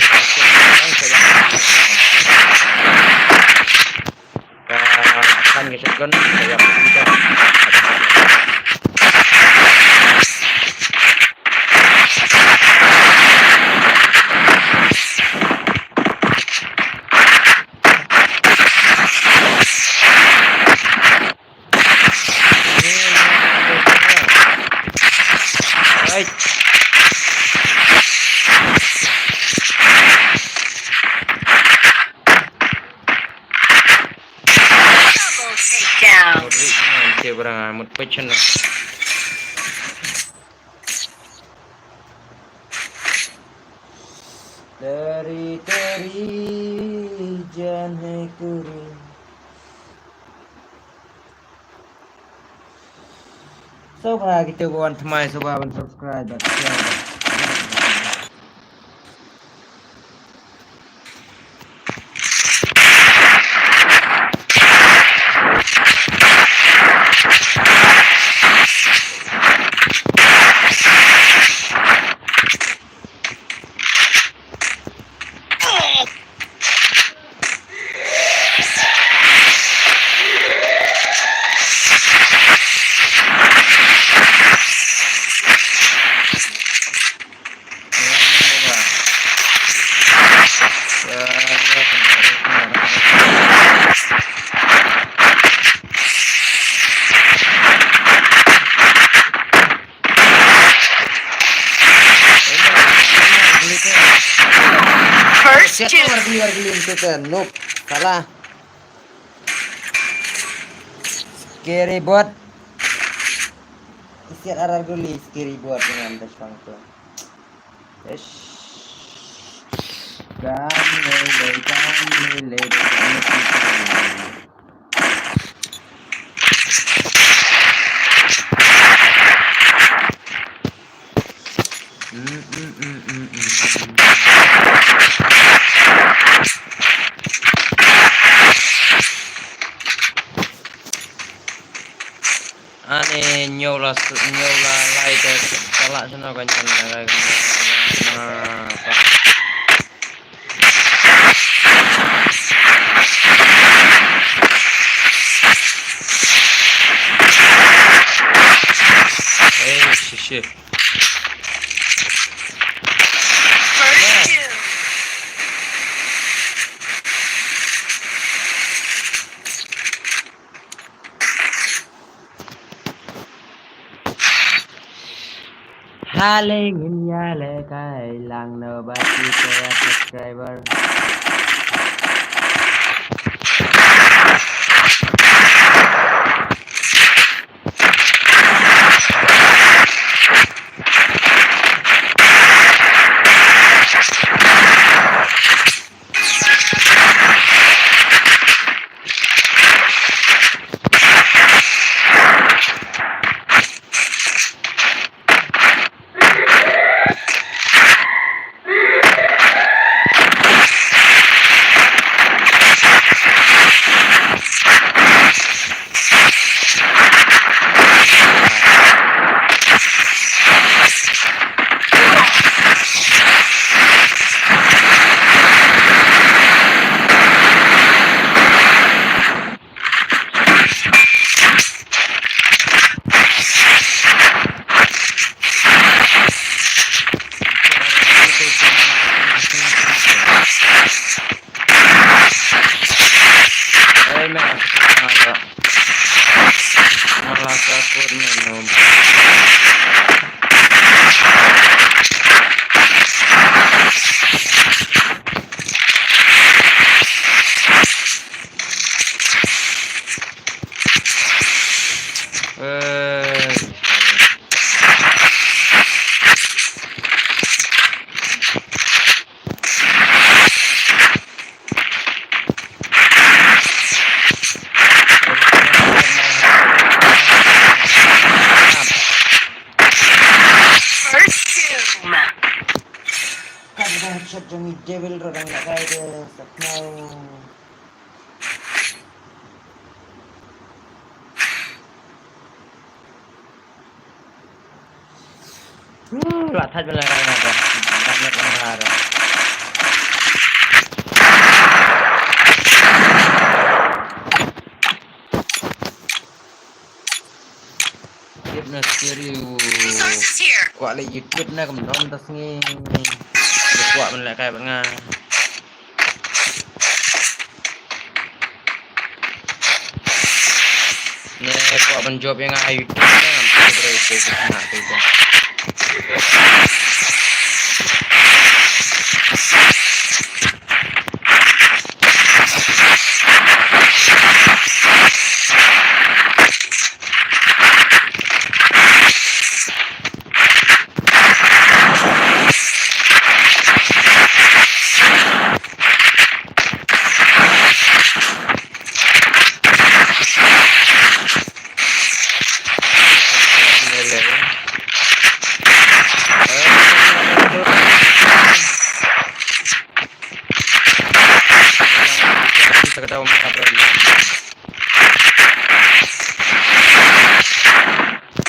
Teri teri jan hai kuri. Sngewbha kito ba wan thymmai, sngewbha ban subscribe bad share. First kill. War gili, war gili, ente te noob. Salah. Scary bot. Siat arar guli scary bot dengan dash pang tu. Ish. Kam lele, kam lele, lele. Ani nyau la s-, nyau la lai te salah seno ka nyan la lai ka nyan la. Hey, shi, shi. First kill. Hale ngin ïa lehkai lang no ba ki subscriber. Ai, me, me, me, me la support me, no. Eh. First kill. Ka da headshot jong i Devil Rodang da kai de saknau. Hmm, la thait ban lehkai na ka. Dang net lang ba da. Tip na scary. Resources here. Kwah leh YouTube na kam don ta sngi. Kwah ban lehkai bad nga. Ne kwah ban jop ïa nga ha YouTube ne ngam tip re te ka na te ka.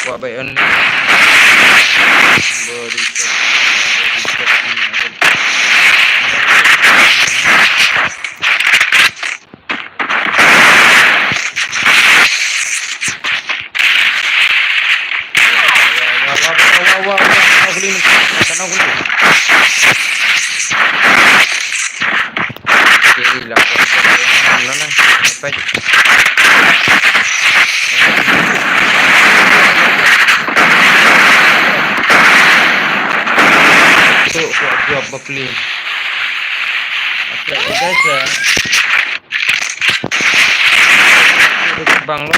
Kwah bai on. Body check. Body check. Wah, wah, wah, wah, wah, wah, wah, wah, wah, wah, wah. Okay, la ko. No, no. Peit. Tu ko jop bapli. Okay, guys, eh. Bang lo.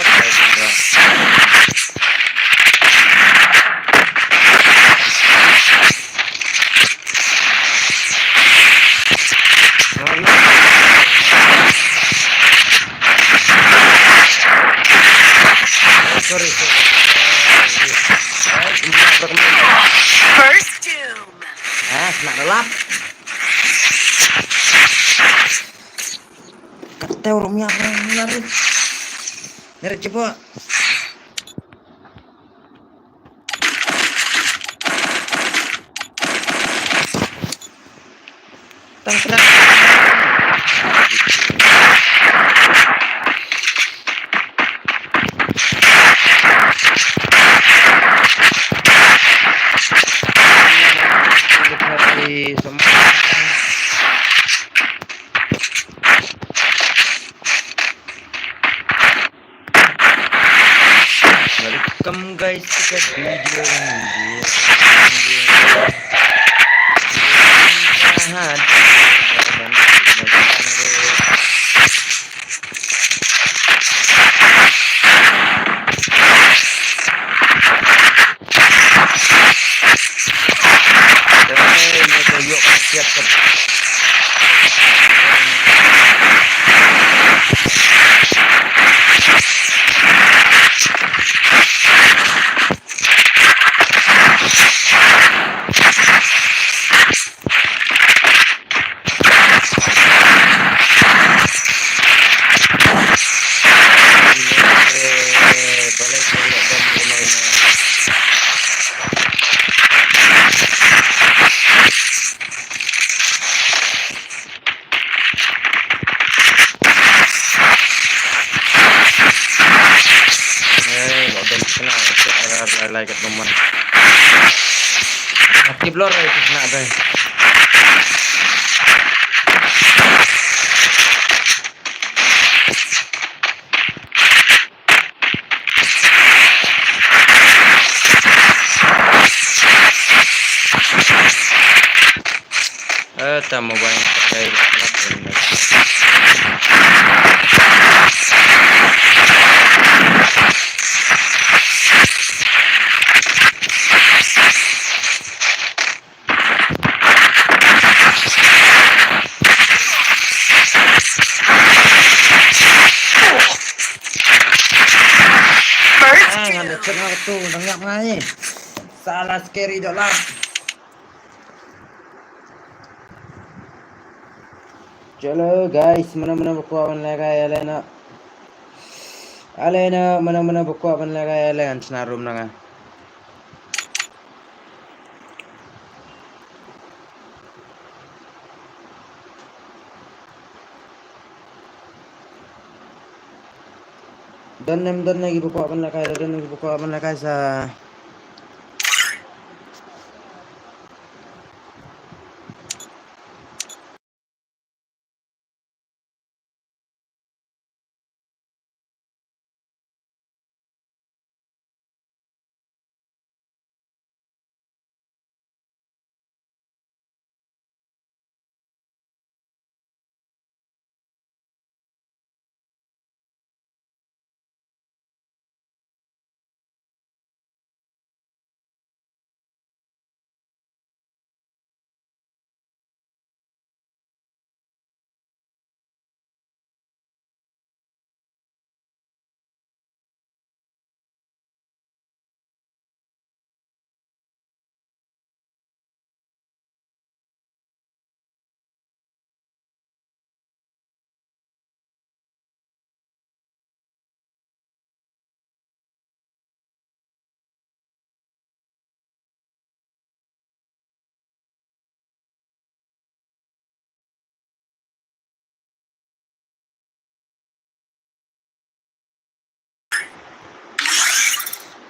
Sorry, sorry. First doom. Ah, kena lap. Kata orang yang lari. Nari cepat. Tang kena. Welcome guys to the video. Eh, lo don kena, kena, lai, lai, kat nomor. Aktif lo, rai, kena, rai. Eh, ta mobile pakai. First kill. Ngan da check nga tu, dang ngap ngai. Salah scary dollar. Chalo guys, mano mano ba kwah ban lehkai ïa leh noh. Ale noh, mano mano ba kwah ban lehkai ïa leh, ngan shna room na nga. Don ne em don ne kiba kwah ban lehkai, don ne kiba kwah ban lehkai sa.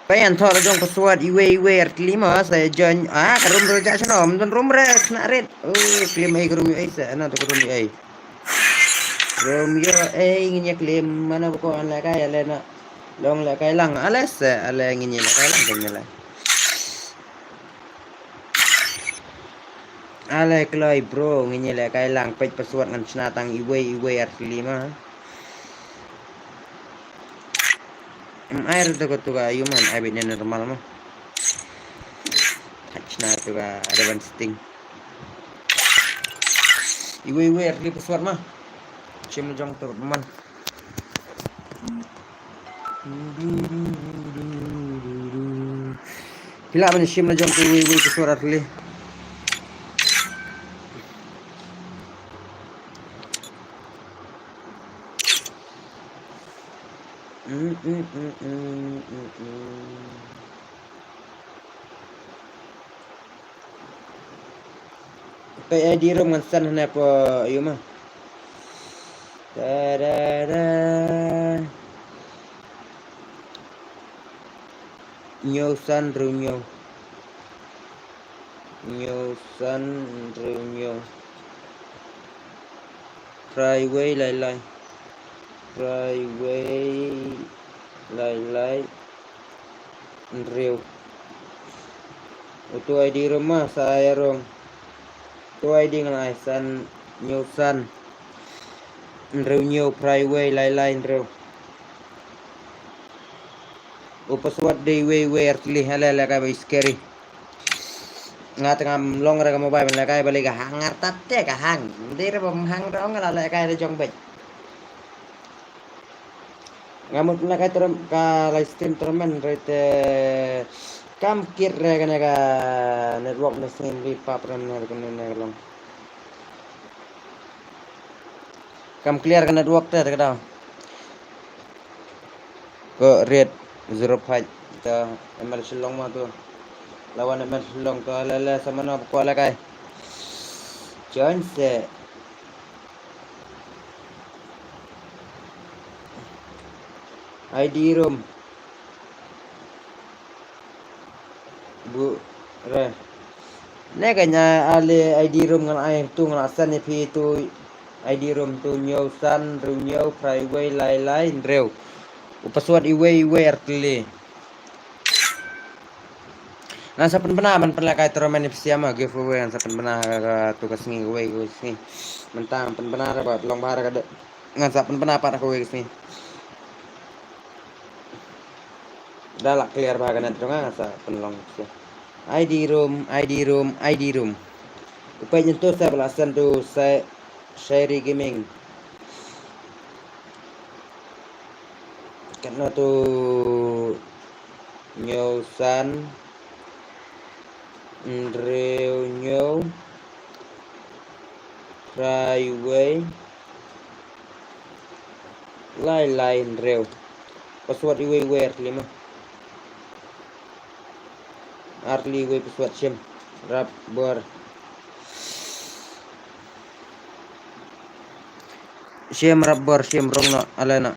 Pynthor jong ka suat iwei iwei ar tylli ma sa join. Ah, ka room re ja shano, don room re kena rit. Oh, klim ai ka room ai sa, na to ka room ai. Room ai ngin ïa klim, mano ba kwah lehkai ïa leh noh. Long lehkai lang, ale sa, ale ngin ïa lehkai lang, ngin ïa leh. Ale kloi bro, ngin ïa lehkai lang, peit password ngan shna tang iwei iwei ar tylli ma. Em, ai ruh da ka tu ka, ïa man, ai beit ne normal ma. Hach na tu ka advance setting. Iwei iwei ar li password ma. Shim la jong tu man. Phi lah ban shim la jong tu iwei iwei password ar li. Peit ID room ngan send hangne hapoh ïa ma. Tarara. Hynñiew san hynriew hynñiew. Hynñiew san hynriew hynñiew. Phra wei lai lai. Phra wei lai lai hynriew. Uto ID room ma sa ai rong. Uto ID nga la ai san, hynñiew san hynriew hynñiew, phra wei lai lai hynriew. U password dei wei wei ar tylli, ale ale ka bai scary. Nga tang ngam long re ka mobile ban lehkai balei ka hang, ngar tat te ka hang. Dei re bym hang dong nga la lehkai re jong beit. Nga mut pynlehkai tourna-, ka live stream tournament re te kam kit re kane ka network ne sngim ri pap re ne kane ne long. Kam clear ka network te te ka daw. Ko red zero five to M L Shillong ma to. Lawan M L Shillong to lele samano ko lehkai. Join se. ID room. Bu re. Ne ka nya ale ID room ngan ai tu ngan send ïa phi tu ID room tu hynñiew san hynriew hynñiew phra wei lai lai hynriew. U password iwei iwei ar tylli. Ngan sa pynbna ban pynlehkai tournament ïa phi sha ma giveaway ngan sa pynbna ka, ka tu ka sngi kawei kawei sngi. Mynta ngan pynbna re ba long bha re ka de. Ngan sa pynbna pat kawei ka sngi. Da la clear bha ka net jong nga ngan sa pynlong phi sha. ID room, ID room, ID room. U peit nyen to sa ba la send to sa Sherry Gaming. Katno to hynñiew san hynriew hynñiew phra wei lai lai hynriew. Password iwei iwei ar tylli ma. Ar tylli iwei password shim. Rap bor. Shim rap bor shim rong no ale no.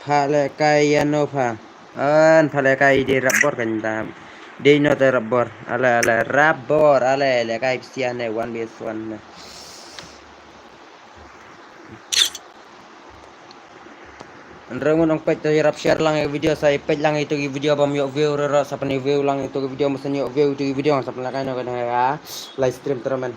Pha lehkai ïa no pha. An pha lehkai dei rap bor kan ta. Dei no te rap bor. Ale ale rap bor ale lehkai phi sha ne one versus one ne. Hynriew ngut ong peit to ïarap share lang ïa video sa ïa peit lang ïa to ki video bym ïoh view re ro sa pyn ïa view lang ïa to ki video ma sa ïoh view ïa to ki video sa pyn lehkai no ka dang ïa live stream tournament.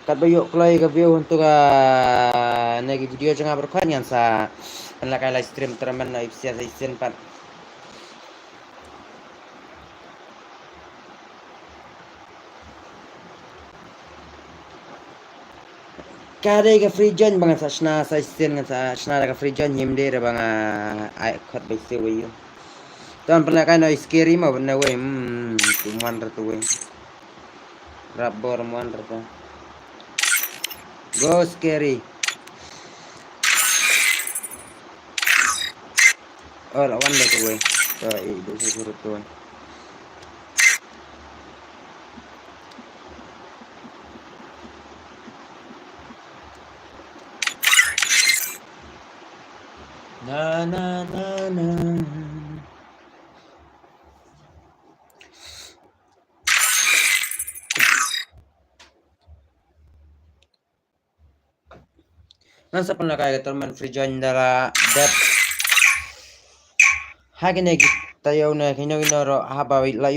Katba ïoh kloi ka view hyntu ka ne ki video jong nga baroh khoit ngan sa pynlehkai live stream tournament na ipsia sa isin pat. Ka dei ka free join ba ngan sa shna sa shisien ngan sa shna da ka free join him dei da ba nga ai khot bai siew ïa u. Ton pynlehkai noh i scary mo ban wei hmm tu mon ra tu wei. Rap bor mon ra tu. Go scary. Oh la wan da tu wei. To i du su su tu wei. Na na na na. Ngan sa pynlehkai ka tournament free join da la dep. Ha kine ki taïew ne kino kino ruh haba la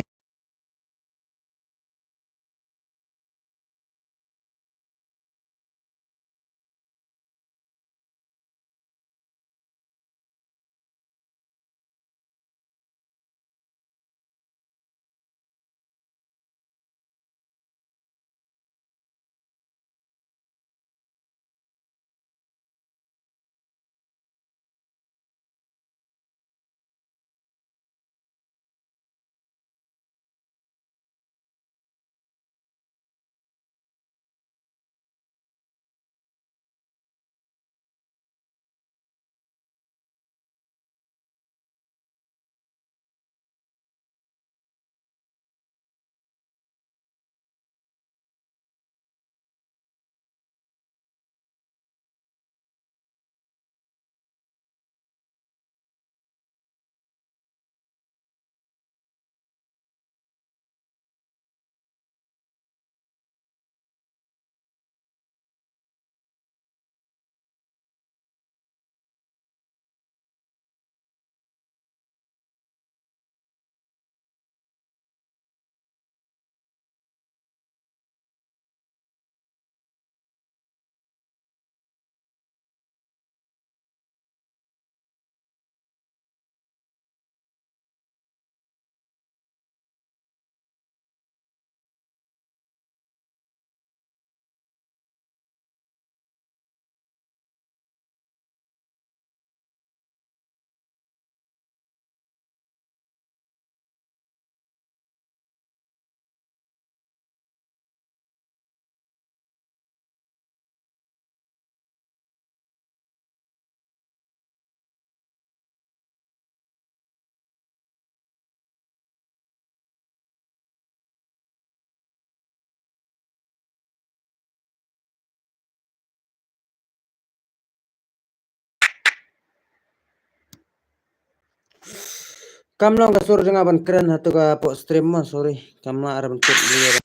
Kam long ka sur jong nga ban kren ha tu ka pok stream ma, sorry. Kam lah ra ban kit li.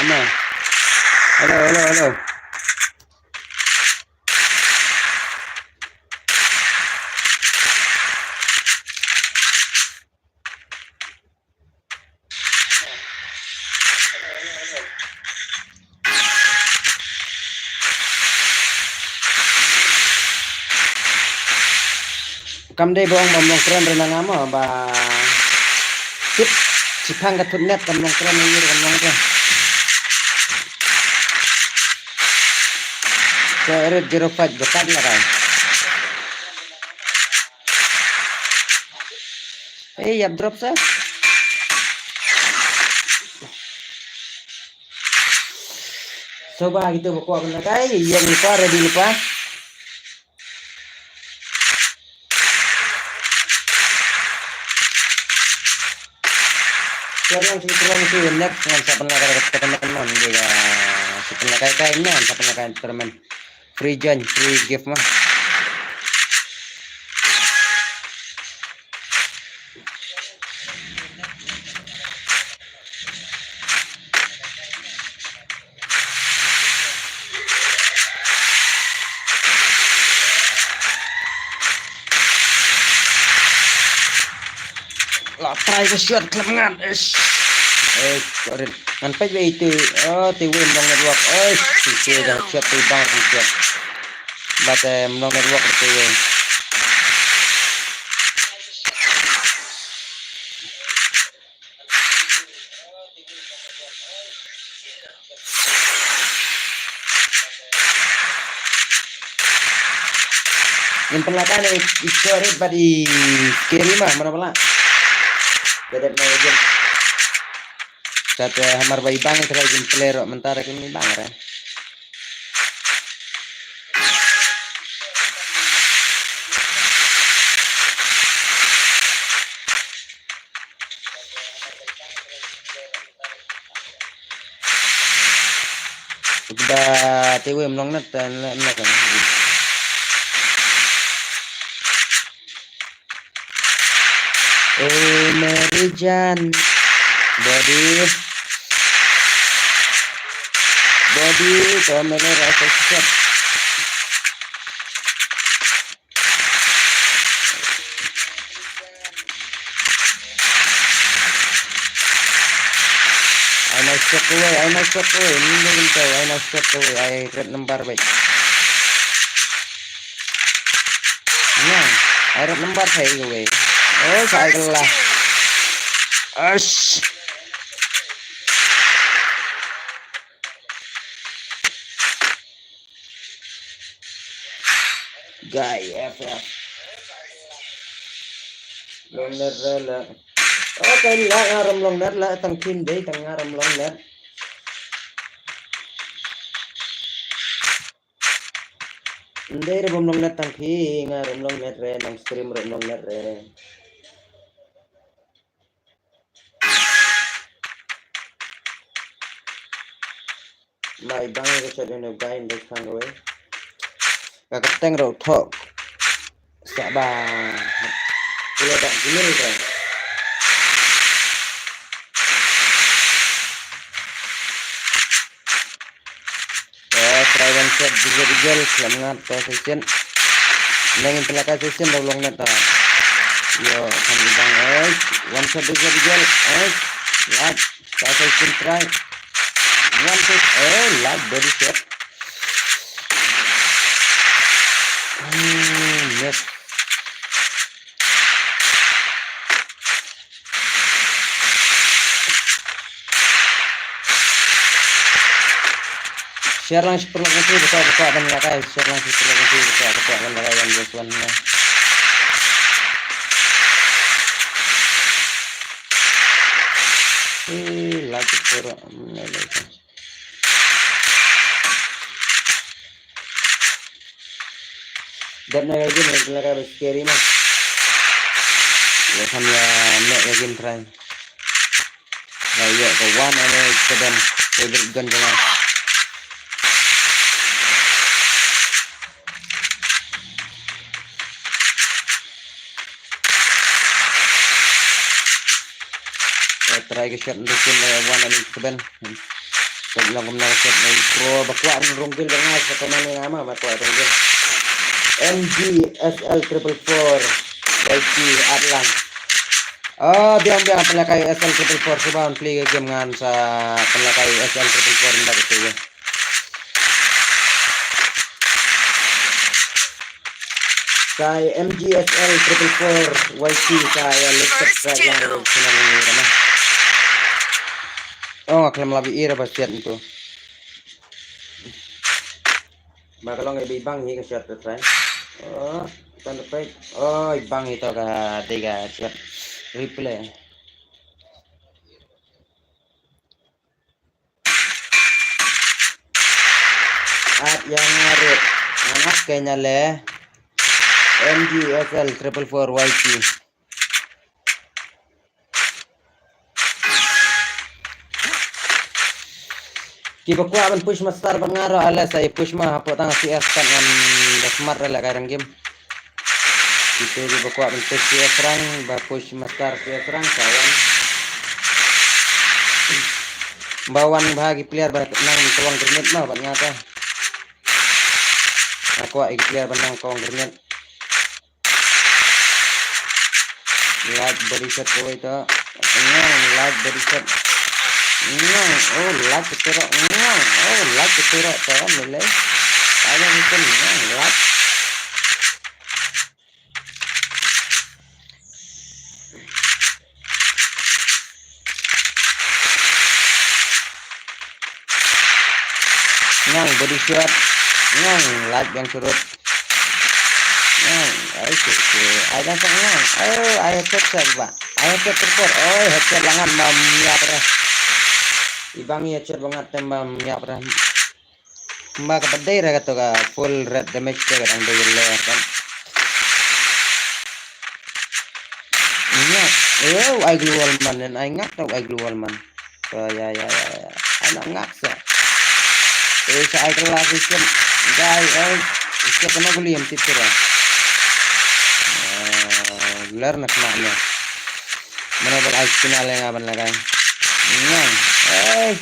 Ama. Hello, hello, hello. Kam dei ba ong ba mlong kren re na nga mo ba. Tip, chipang ka thut net kam mlong kren na yir kam mlong kren. Ka red zero five ba kat la kai. Eh, yap drop sa. So ba kita ba kwah kena kai, yang lupa, ready lupa. Siap ngan si terus si next ngan sa pynlait kai kai teman dia si pynlait kai kai ngan sa pynlait kai teman. Free join, free gift mah. La try ka shot khlem ngat. Eish. Eish, sorry. Ngan peit ba ite. Oh, te wei mlong network. Eish, te te dah shot te bang te shot. Ba te mlong network te wei. Ngin pynlait kai ne i Chorit bad i Keri ma, mano pynlait. Ka dep na ujin. Tat, eh, hamar ba i bang i trai jin play ro mynta ra kim i bang ra. Ba te wei mlong na ta na na kan. Eh, Mary Jane. Body. Body, to mele rasa siap. Ai nai shot kawei, ai nai shot kawei, ni ni kawei, ai nai shot kawei, ai red number bai. Nang, ai red number thai kawei. Oh, sa ai kala. Ash. Guy F F. Bener lah. Okay, la nga ram long net, la tang phi dei tang nga ram long net. Dei re bom long net tang phi, nga ram long net re, nang stream ram long net re. Mai bang ka chat ino gai ndai khang wei. Ka ka teng ro thok. Sa ba. Kule ba gimil ba. Eh, try one shot, digel, digel, slam ngat, to session. Neng in pelaka session, dah long net, ah. Yo, kan ibang, eh. One shot, digel, digel, eh. Lat, to session, try. One shot, eh, lat, body shot. Hmm, yes. Share lang shi paralok ngi ba kwah, ba kwah ban lakai, share lang shi paralok ngi ba kwah, ba kwah ban lakai, ban bos ban na. Eh, like it, share, mm, like it. Dep na ka game, ka la ka ba scary na. Lo kam ya nek ka game try. Ba ïoh ka one M X seven, favorite gun jong nga. Ka try ka shot ndu kin, eh, one M X seven. Ka long kumno ka shot na pro ba kwah rung gil ba nga sa ka mane nga ma ba kwah rung gil. M G S L triple four Y T Atlang. Ah, biang biang pynlakai S L triple four, suba un plie ka game ngan sa pynlakai S L triple four nda ka tu. Sa M G S L triple four Y T sa ïa lipstick sa ïa channel ni rama. Oh, nga khlem lap ïa ira ba siat ntu. Ba ka long ïa ba ibang hi ka siat, right? Oh, tan da peit. Oh, ibang hi to ka dei ka siat. Replay. At ïa nga ruh ngan ap kane le M G S L triple four Y T. Kiba kwah ban push master bad nga ruh ale sa ïa push ma hapoh tang C S pat ngan da smart ruh leh kai rank game. Kito kiba kwah ban push C S rank, ba push master C S rank sa wan. Ba wan bha ki player ba nang kawang grenade ma bad nga ta. Nga kwah ïa ki player ba nang kawang grenade. Light body shot kawei to. Ngang, light body shot. Ngang, oh, light kito ro. Ngang, oh, light kito ro to, milai. Kaya mungkin ngang, light. Ngang body shot. Ngang light biang surut. Ngang, ai, ai, ai, ngang. Ai, ai, headshot, headshot ba. Ai, headshot, headshot. Oi, headshot langan ba miap re. Ibang headshot bangat tem ba miap re. Kumba ka ba dei re kato ka full red damage te ka dang dei le kan. Ngak. Oh, ai glue wall man, nen ai ngak tau ai glue wall man. To ya ya ya ya. Ai na ngak sa. Eh, sa ai kala system. Dai ai. Step na guli em tip tira. Ler na kena nya. Mana bal ai kena lenga ban lagai. Nang. Eh.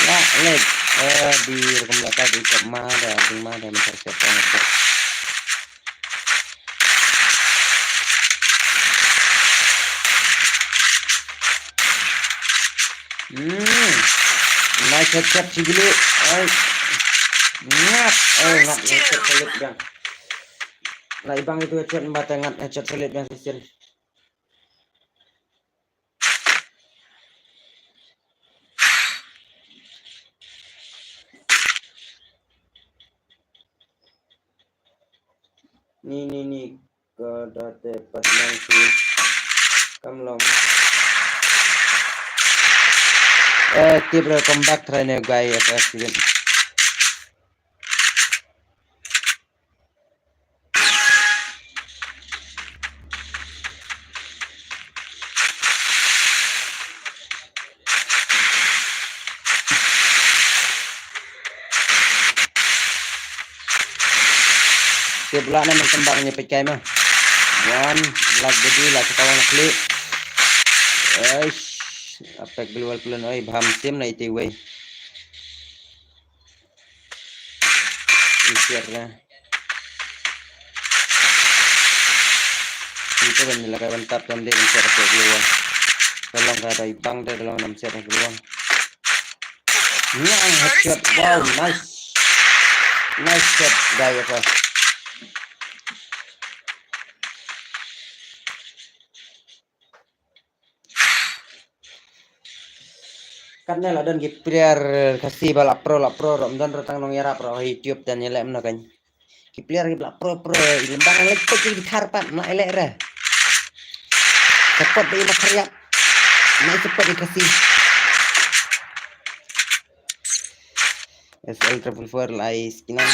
La lek. Eh, di rukum lek di kap ma da, di ma da, ma da, ma da. Hmm. Nice headshot si Gili. Ai. Ngap. Eh, ngap headshot selip biang. Lai bang itu headshot mata ngat headshot selip biang sisin. Ni, ni, ni, ka da te pat nang si kam long. Eh, tip re comeback try ne guy F F student. Tip lah ne man tembak ne peit kai ma. Wan, lak budi lah ka tawang nak klik. Eish, apek global plan oi, bham tim na iti wei. Insir na. Itu kan nila ka ban tap kan dia insir ke global. Tolong ka rai bang dia tolong nam sir global. Nang headshot. Wow, nice. Nice shot, guy apa. Katne la don ki player Khasi ba la pro la pro rom don ro tang nong ïarap ro ha YouTube dan ïaleh mno kan. Ki player ki ba la pro pro i lembang lek tek ki thar pat na elek re. Support di ma khariap. Na support di Khasi. S L triple four lai skinan.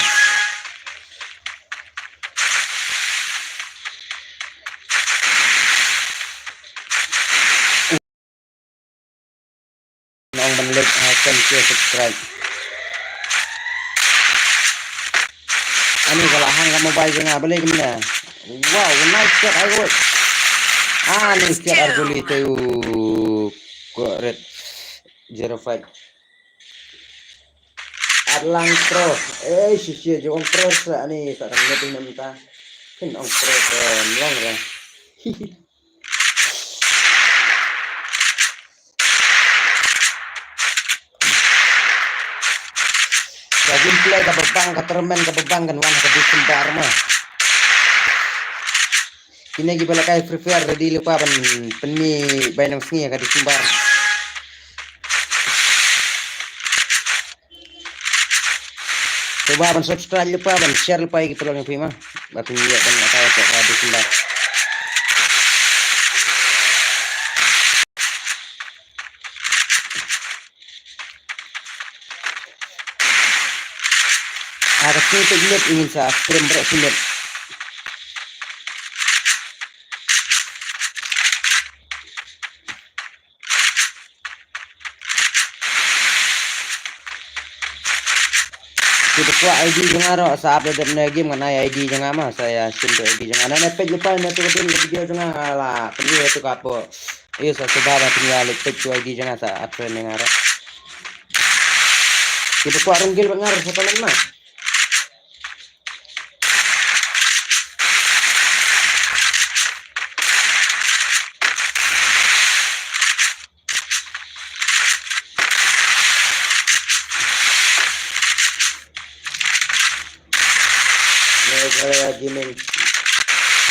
Nong ban lek ha ten K subscribe. Ani ka la hang ka mobile jong nga balei kumne. Wow, nice shot ai woi. Ah, nice shot ar guli te u ko red zero five. Atlang pro. Eh, shi shi jong pro sa ani sa dang ngeting namta. Kin ong pro ke long ra. Ka gameplay ka babang ka tournament ka babang kan wan ka December ma. Kine ki ba la kai Free Fire ready lypa ban pynmih bai nang sngi ka December. Sngewbha ban subscribe lypa ban share lypa ïa ki paralok jong phi ma. Ba phin ïoh ban la kai ka December. Ha ka sngi peit miet ngin sa stream baroh shi miet. Ki ba kwah I D jong nga ruh sa ap da dep ne game ngan ai I D jong nga ma sa ïa shim da I D jong nga. Nane peit lypa ne tu ka din ka video jong nga la pynlong tu ka po. Ïa sa sngewbha ba pynïa leit peit tu I D jong nga sa ap ne nga ruh. Ki ba kwah rung gil ba nga ruh sa comment ma. Meghalaya Gaming.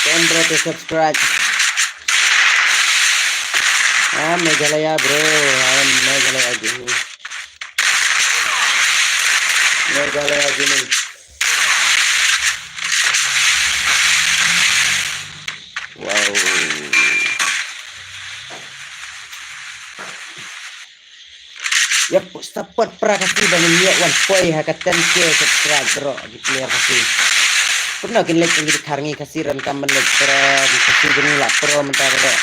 Don't forget to subscribe. Ah, Meghalaya, bro. Ah, Meghalaya Gaming. Meghalaya Gaming. Wow. Ïa support para Khasi ba ngin ïoh wan poi ha ka ten K subscribe bro, ki player Khasi. Kumno kin leit ngi dkhar ngi Khasi ran kam ban leit pro, ngi Khasi jong ngi la pro mynta bro.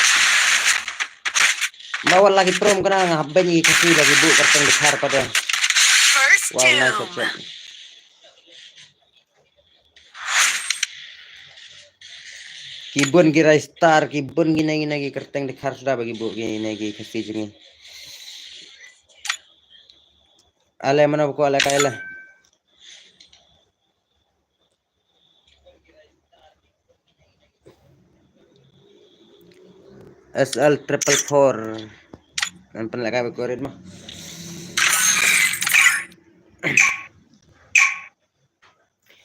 Ba wat la ki pro mynta nga hap ban ngi Khasi ba ki buh kyrteng dkhar pat. Wow, nice shot. Ki bun ki rai star, ki bun kine kine ki kyrteng dkhar suda ba ki buh kine ki Khasi jong ngi. Ale mano ba ko ale kai ale. S L triple four. Ngan pynleh kai ba ko rit ma.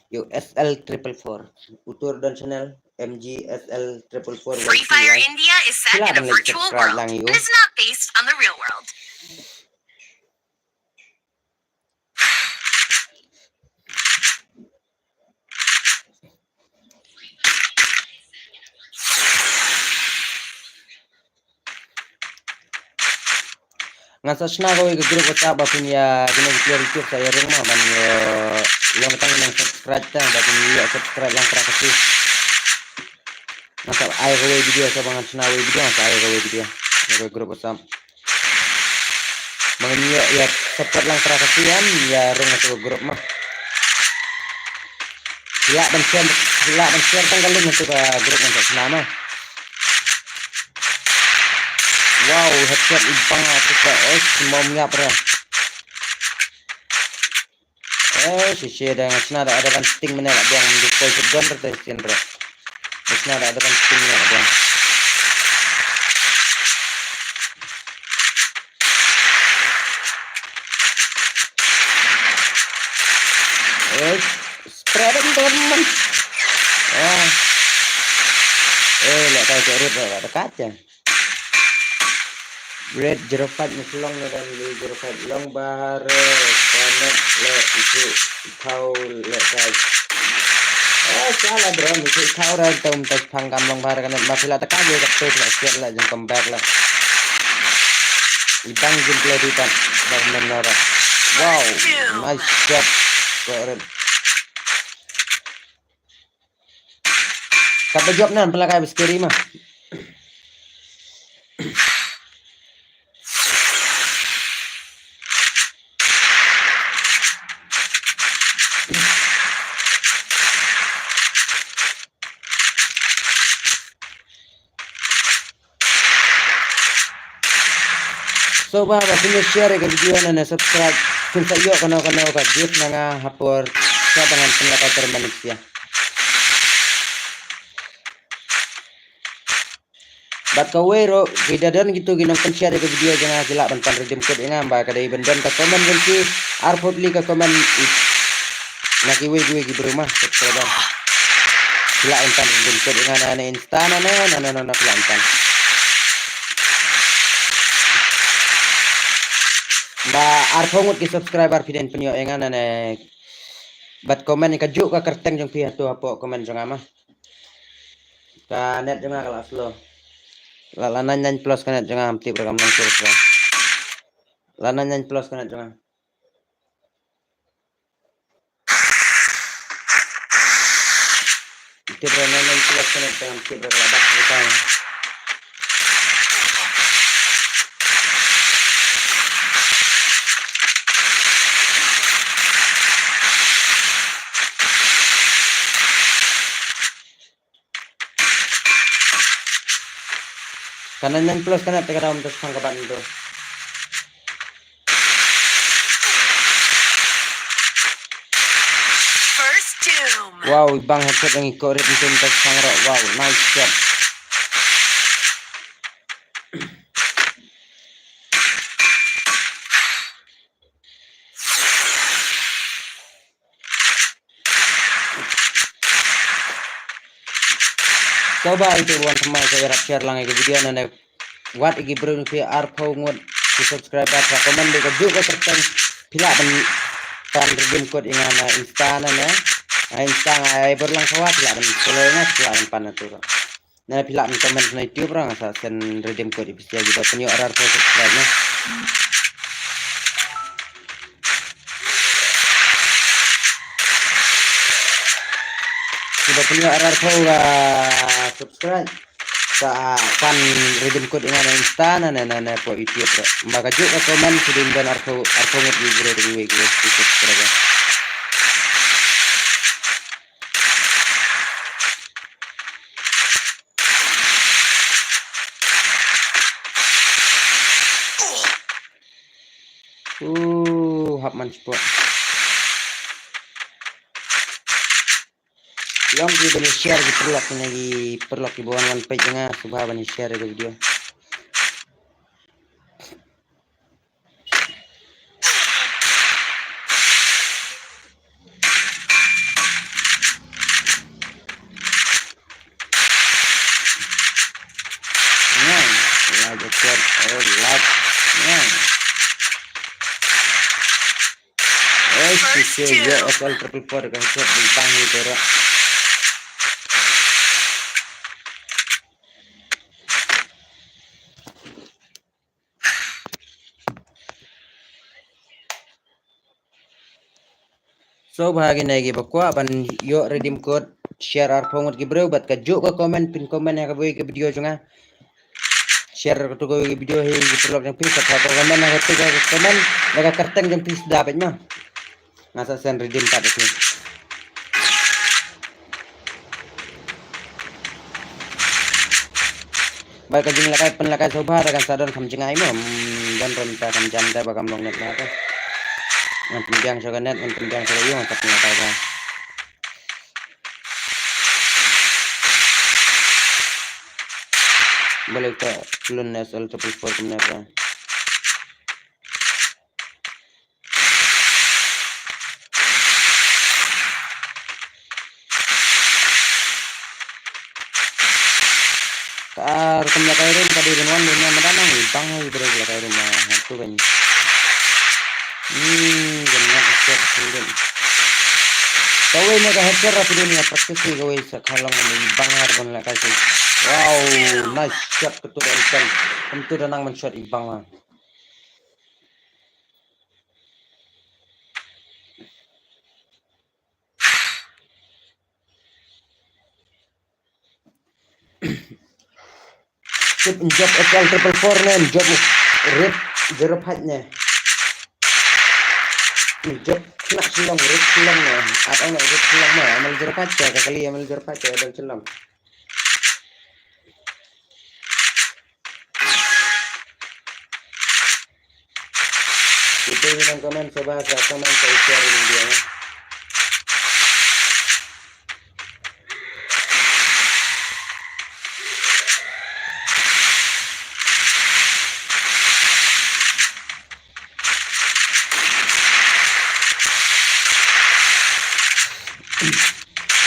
Yo, S L triple four. Utur don channel M G S L triple four. Free Fire India is set in a virtual world. It is not based on the real world. Ngan sa shna kawei ka group WhatsApp ba phin ïa kine ki player YouTube sa ïa rung ma ban ïa long tang nang subscribe tang ba phin ïa subscribe lang pra ka si. Ngan sa ai kawei video sa ba ngan shna kawei video ngan sa ai kawei video. Ïa ka group WhatsApp. Ba ngan ïa ïa support lang pra ka si ïa rung ïa ka group ma. Phi lah ban share, phi lah ban share tang ka link ïa ka group ngan sa shna ma. Wow, headshot ibang atu ka, oh, mom ïap ra. Eh, shisha da nga shna da advance ting mane la biang di poi shotgun ra te sien ra. Nga shna da advance ting mane la biang. Eh, spread them, teman. Ah. Eh, la kai ke rut la dekat je. Red zero five ni long na dan ni zero five long bahar, eh, kanet le itu kau le kai. Eh, salah bro, itu kau ran tum tas pangkam long bahar kanet ma phi la teka je kat tu la siat la jeng comeback la. Ibang jin play di tan bang menora. Wow, nice shot. Kau red. Kata jawab nan pelakar biskeri mah. So ba ba phin share ka video na ne subscribe phin sa ïoh kano kano ka gift na nga hapor sa tangan phin la ka termanik sia. Bad kawei ruh ki da don kitu ki nongpynshare ïa ka video jong nga ki lah ban pan redeem code ïa nga ba ka dei ban don ka comment jong ki arphew tylli ka comment na kiwei kiwei ki briew ma subscriber. Ki lah ban pan redeem code ïa nga na Insta na na na na na ki lah ban pan. Ba arphew ngut ki subscriber phi dei ban pynïoh ïa nga na ne bad comment ïa kajuh ka kyrteng jong phi hato hapoh comment jong nga ma. Ka net jong nga ka la slow. La la nine nine plus ka net jong nga, ham tip ra kam long slow. La nine nine plus ka net jong nga. Tip ra nine nine plus ka net jong nga, ham tip ra ka la dak ka. Ka nine nine plus ka net te ka dam te sang ka ban tu. First doom. Wow, bang headshot yang ikut rit tu te sang ro. Wow, nice shot. Sngewbha ïa phi wan thymmai sa ïarap share lang ïa ka video na ne wat ïa ki briew phi arphew ngut ki subscriber sa comment dei kajuh ka kyrteng phi lah ban pan redeem code ïa nga na Insta na ne. Na Insta nga ai bor lang sawa phi lah ban follow ïa nga phi lah ban pan na tu. Na phi lah ban comment na YouTube rang sa send redeem code ïa phi sha kiba pynïoh arphew subscribe na. Kiba pynïoh arphew ga subscribe sa pan redeem code ïa nga na Insta na na na na po YouTube ra. Ba kajuh ka comment sa dei ban arphew arphew ngut ïa ki briew ïa ki subscribe. Uh, hap man spot. Long ki ban share ki paralok na ki paralok ki ban wan peit nga sngewbha ban share ka video. Ngan, like, share, oh, like, ngan. Oh, si si yo, asal triple four ka headshot bintang ni tera. So, ba ha kine kiba kwah ban ïoh redeem code, share arphew ngut ki briew, bad kajuh ka comment, phin comment ïa kawei ka video jong nga. Share kato kawei ka video hi ki paralok jong phi, sa pha comment ha kato ka comment, da ka kyrteng jong phi sdang beit ma. Nga sa send redeem card ïa phi. Ba ka jinglehkai pynlehkai shuwa da kan sa don kham jngai mo. Hmm, don rum ta kham jam da ba kam long net na ka. Ngan pynbiang sha ka net, ngan pynbiang sha ka ïing, ngan pynlehkai ka. Balei ka lun S L triple four kumne ka. Ka rukom la kai rum ka dei ban wan dunia madan nang i bang i bro la kai rum ma tu kan. Hmm, kan ngat headshot sendin. Kawei ne ka headshot ra pidin ya practice kawei sa khalong i bang har ban la kai si. Wow, nice shot ketu dan kan. Ketu dan nang man shot i bang la. Tip job S L triple four ne, job rip zero five ne. Job kena silong, rip silong ne. At ong rip silong ne, M L zero five ka kali, M L zero five ka dal silong. Ito yung comment sa ba sa comment sa share video.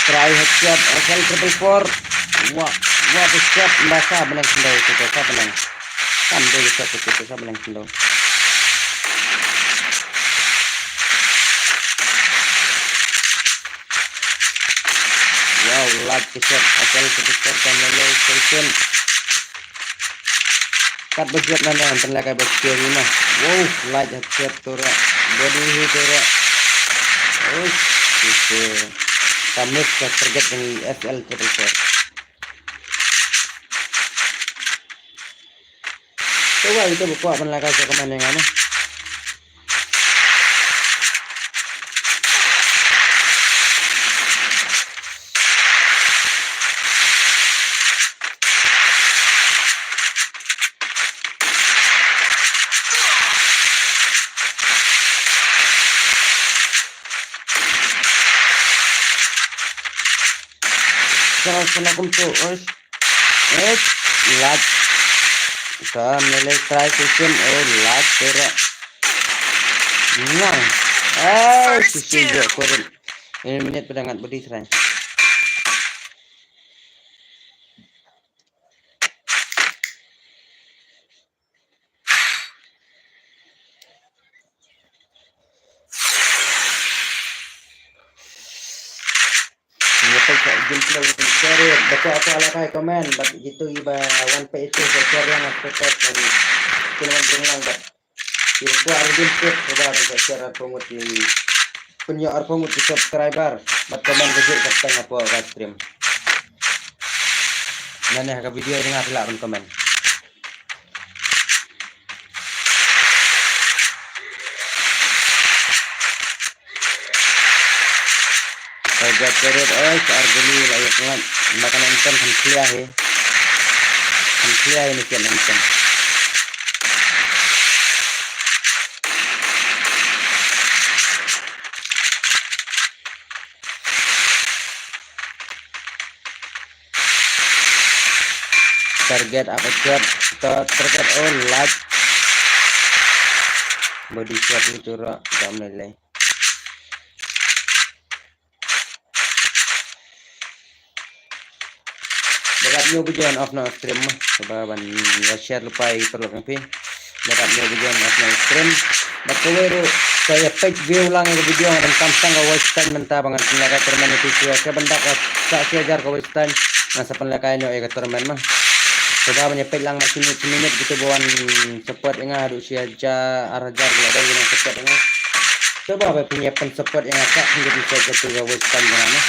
Try headshot, S L triple four. Wah, wah, headshot, basa benang sendau tu, basa benang. Kan dia headshot tu, basa benang sendau. Wow, light headshot, S L triple four kan lele station. Kat ba jot na ne, pynlehkai ba scary na. Wow, light headshot tu ra. Body hi tu ra. Oh, shit. Ka miss ka target ng S L triple four. Cuba itu buka pynlehkai sa kemana ngam. Sa sa na kum tu, oish. Eh, lat. Sa mele try system, oh, lat, tera. Nang. Eh, sisi jo korin. Ini minit pada ngat budi serai. Ngi peit ka gameplay, sorry, ba kwah kwah la kai comment, but gitu i ba wan peit itu, so share lang, subscribe, dan kine wan peit lang, but i ba kwah redeem code, so ba share arphew ngut i, pynïoh arphew ngut i subscriber, but comment ka jut ka tang hapoh ka stream. Nane ha ka video jong nga phi lah ban comment. Target turret, oi, sa ar guli la ïa kyngat. Ba kan enten kan clear hi. Kan clear hi ni kan enten. Target apa shot? Ta-, target, oh, light. Body shot itu ra, dam lele. Ba dap ñiew ba join off na stream ma. Ba ban ïa share lypa ïa ki paralok jong phi. Ba dap ñiew ba join off na stream. Bad kawei ruh sa ïa peit view lang ïa ka video, nga donkam tang ka watch time mynta ba ngan pynlehkai tournament ïa phi, shu ïa ka ban dap ka sa shi hajar ka watch time. Ngan sa pynlehkai noh ïa ka tournament ma. Sa da ban ïa peit lang ma shi minit shi minit kito ba wan support ïa nga haduh shi hajar ar hajar ki la don ki nang support ïa nga. Shuwa ba phin ïa pynsupport ïa nga, sa phin ïa pynsupport ïa ka Western jong nga.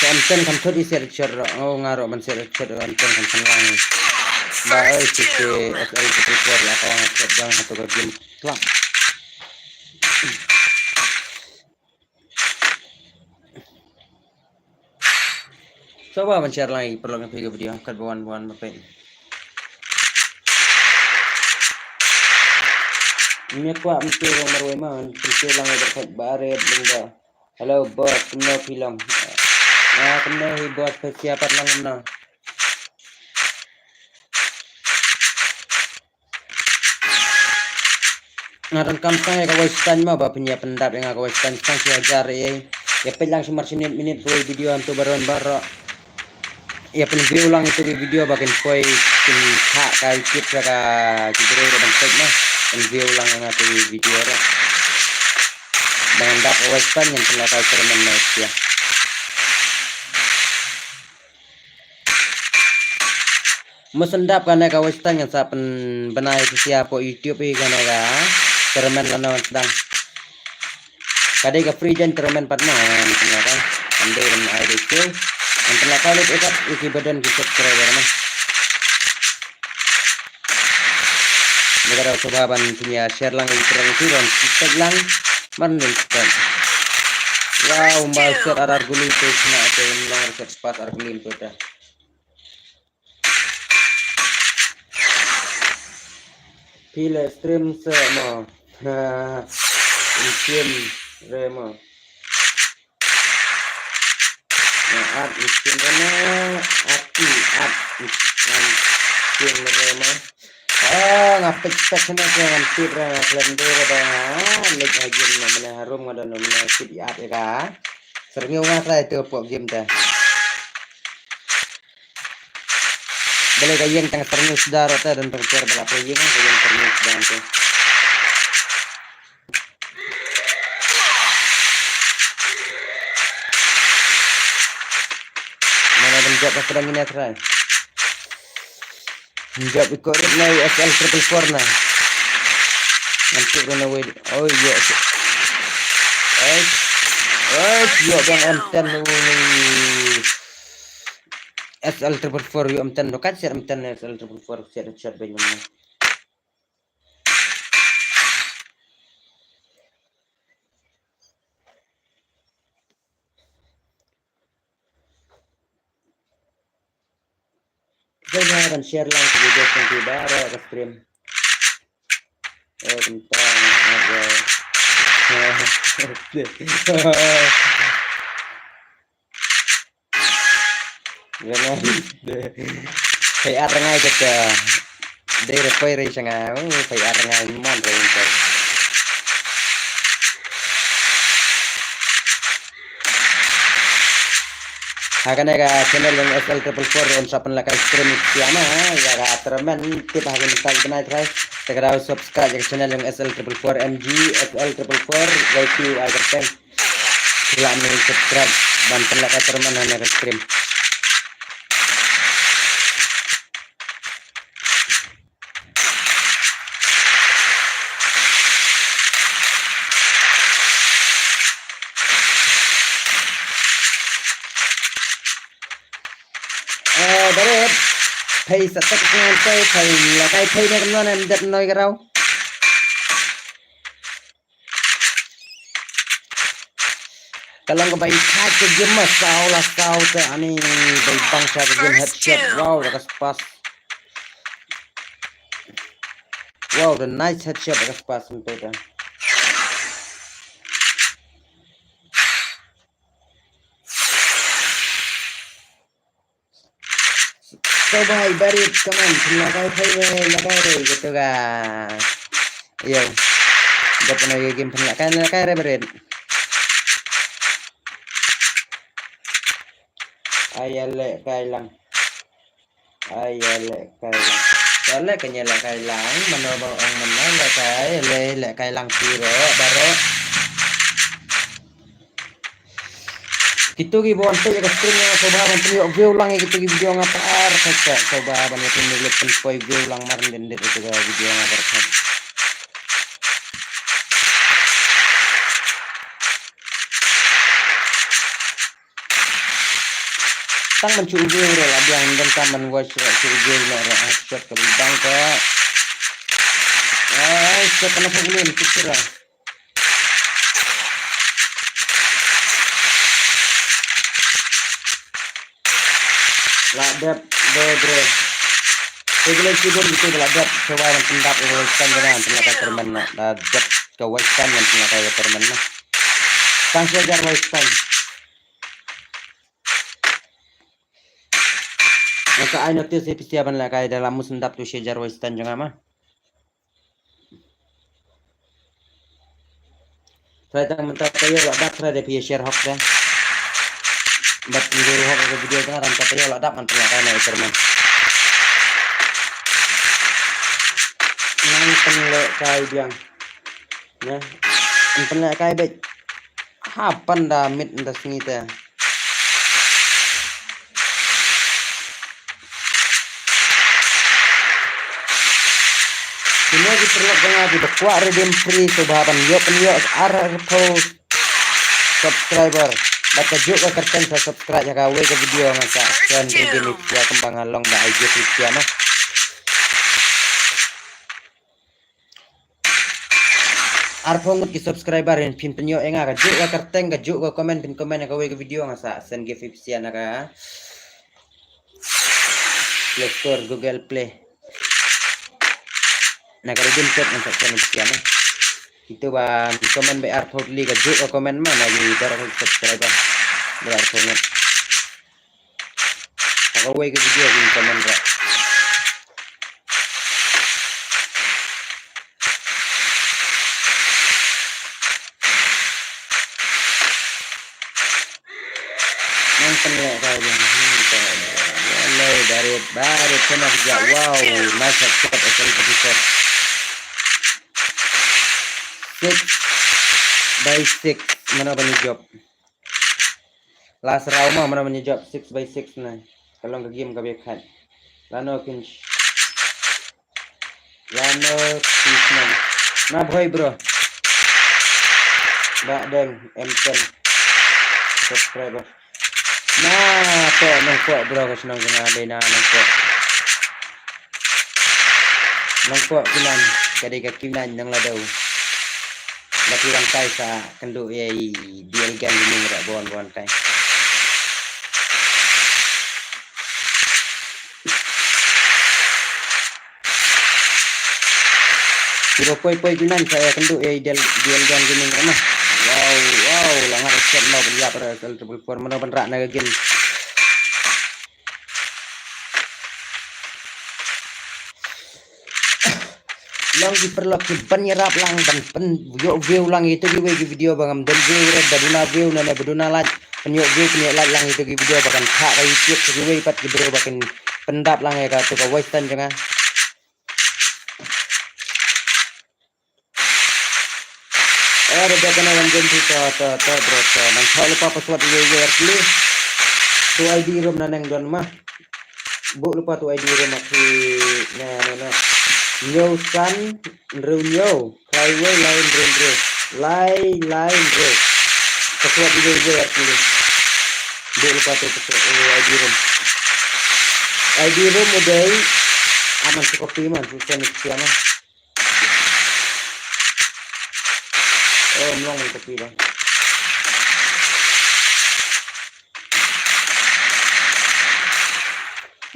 Sa em ten kham thut i set shot ro, oh, nga ro ban set shot ro, em ten kham thut lang. Ba oi si si S L triple four la ka ong thut dang ha tu ka game. Klak. Shuwa ban share lang ïa ki paralok na phi ka video kat ba wan ba wan ba peit. Ym kwah mynta ba marwei man, mynta lang ïa ba peit ba red lynda. Hello boss, kumno phi long? Ah, kumno hi boss, phi sia pat lang kumno? Nga donkam tang ïa ka Western mo, ba phin ïa pyndap ïa nga ka Western tang shi hajar ei. Ïa peit lang shi mar shi minit minit kawei video hangto baroh baroh. Ïa pynview lang ïa kawei video ba kin poi kin thah ka YouTube sha ka ki briew ruh ban peit mo. Pynview lang ïa nga kawei video ruh. Ba ngan dap ka Western ngan pynlehkai tournament na Asia. Mut shen dap kane ka Western ngan sa pynbna ïa ka shisha hapoh YouTube ïa kane ka tournament lano ngan sdang. Ka dei ka free join tournament pat mo, ngan pynlehkai. Ngan dei ban ai dei siew. Ngan pynlehkai lut ïa kat ïa ki ba don ki subscriber mo. Ngan da shuwa ban pynïa share lang ïa ki program ki ban peit lang. Mar ning peit. Wow, mbal set ar ar guli tu sna te long set pas ar guli tu ta. Phi leh stream se mo. Ha. Stream re mo. At stream re mo. At at stream re mo. Ah, nga pek pek ne ke ngan tip re, khlem de re ba. Lek haji na mane harum nga don mane tip at ïa ka. Serngiw nga trai tu pok game te. Balei ka ïing tang ternyus dar te, don tang ter bala ka ïing, ka ïing ternyus dar te. Mana ban jop ka pedang ini trai. Jop ikut rit na S L triple four na. Nanti run away. Oh iya. Oi. Oi, yo bang M ten. S L triple four, yo M ten, no kat set M ten, S L triple four, set shot bang M ten. Jangan share lang video sendiri baru ke stream. Eh, tentang apa? Jangan. Kayak arngai kata. Dei re poi re sha nga, oh, poi ar ngai man re inter. Ha kane ka channel jong S L triple four un sa pynlehkai stream ïa nga, ïa ka tournament tip ha kane ka bnai trai. Te ka dei subscribe ïa ka channel jong S L triple four M G, S L triple four Y T Y kyrteng. Sila myn subscribe ban pynlehkai tournament ha kane ka stream. Eh, barit. Phei sa tek ngan phei, phei la kai phei ne kam non em det noi garau. Ka long ka bai thait ka game ma saw la saw te ani bai bang sa ka game headshot. Wow, da ka spas. Wow, the nice headshot da ka spas nte ta. So bhai, barit, come on, phin la kai phai re, la kai re, gitu ga. Yo. Dap na ye game phin la kai, la kai re barit. Ai ya le kai lang. Ai ya le kai lang. Ya le kan ya le kai lang, mano ba ong mano le kai, le le kai lang piro, baro. Ito ki ba wan peit ïa ka stream nga, sngewbha ban pynïoh view lang ïa kito ki video nga, par kata sngewbha ban ïa pynlip pynpoi view lang mar, dei dei ito ka video nga, par kata. Tang ban shu view re la biang, donkam ban watch re, shu view re, re, ah, shot ka bang ka. Ai, shot ka na phaw lun, picture. La dep, de, bre. Te gele kibun gitu, la dep, sngewbha ban pyndap ïa ka waist time jong nga, pyndap ka permen na, la dep ka waist time, pyndap ka permen na. Tang shi hajar waist time. Nga sa ai notice ïa phi sha ban lehkai, da la mus pyndap tu shi hajar waist time jong nga ma. Trai tang mynta taïew la dap, trai da phi share hok da. Bad pynjur hok ka video tang, mynta taïew la dap, ngan pynlehkai na ïa ka permen. Ngan pynlehkai biang. Ngan pynlehkai beit. Hapan da miet da sngi te. Kine ki paralok jong nga kiba kwah redeem free, sngewbha ban ïoh pynïoh arphew subscriber. Bad kajuh ka kyrteng sa subscribe ïa kawei ka video nga sa send redeem ïa kumba nga long da I G ïa mo. Arphew ngut ki subscriber, phin pynïoh ïa nga kajuh ka kyrteng, kajuh ka comment, phin comment ïa kawei ka video nga sa send gift ïa phi sha na ka Play Store, Google Play. Na ka redeem code ngan sa send ïa phi sha na. Kito ba comment ba arphew tylli, kajuh ka comment ma na ki baroh ki subscriber. Ba arphew ngut. Ha kawei ka video kin comment ra. Nang pynlehkai biang. Hello, barit, barit, kena kerja. Wow, nice headshot, S L thirty-four. Six by six, mano ban ïa jop? Last round ma, mano ban ïa jop six by six na. Ka long ka game kaba khat. Lano kin sh-, lano kin shnong. Na bhoi bro. Ba deng M ten subscriber. Na to nongkoh bro, ka shnong ka nga dei na nongkoh. Nongkoh Kinan, ka dei ka Kinan nang Ladaw. Ba ki wan kai sa kynduh ïa i Dial Gang Gaming ra, ba wan, ba wan kai. Ki ba poi poi Kinan sa ïa kynduh ïa i Dial, Dial Gang Gaming ra ma. Wow, wow, la ngat shot, mano ban ïap ra, S L triple four, mano ban rah na ka game. Long ki paralok kiban ïarap lang ban pynïoh view lang ïa kito kiwei ki video ba ngam don view re, ba duna view nane ba duna like, pynïoh view pynïoh like lang ïa kito ki video ba kan phah ka YouTube sha kiwei pat ki briew ba kin pyndap lang ïa kato ka waist time jong nga. Eh, da dep kane wan jem phi to, to, to, bro, to. Nang thoh lypa password iwei iwei ar tylli. Tu I D room na neng don ma. Buh lypa tu I D room ma phi, na, na, na. Hynñiew san, hynriew hynñiew, khlai wei, lai hynriew hynriew. Lai, lai hynriew. Password iwei iwei ar tylli. Buh lypa tu password, eh, I D room. I D room u dei. Aman sa copy man, susah ni kesian man. Oh, mlong ka pi ba.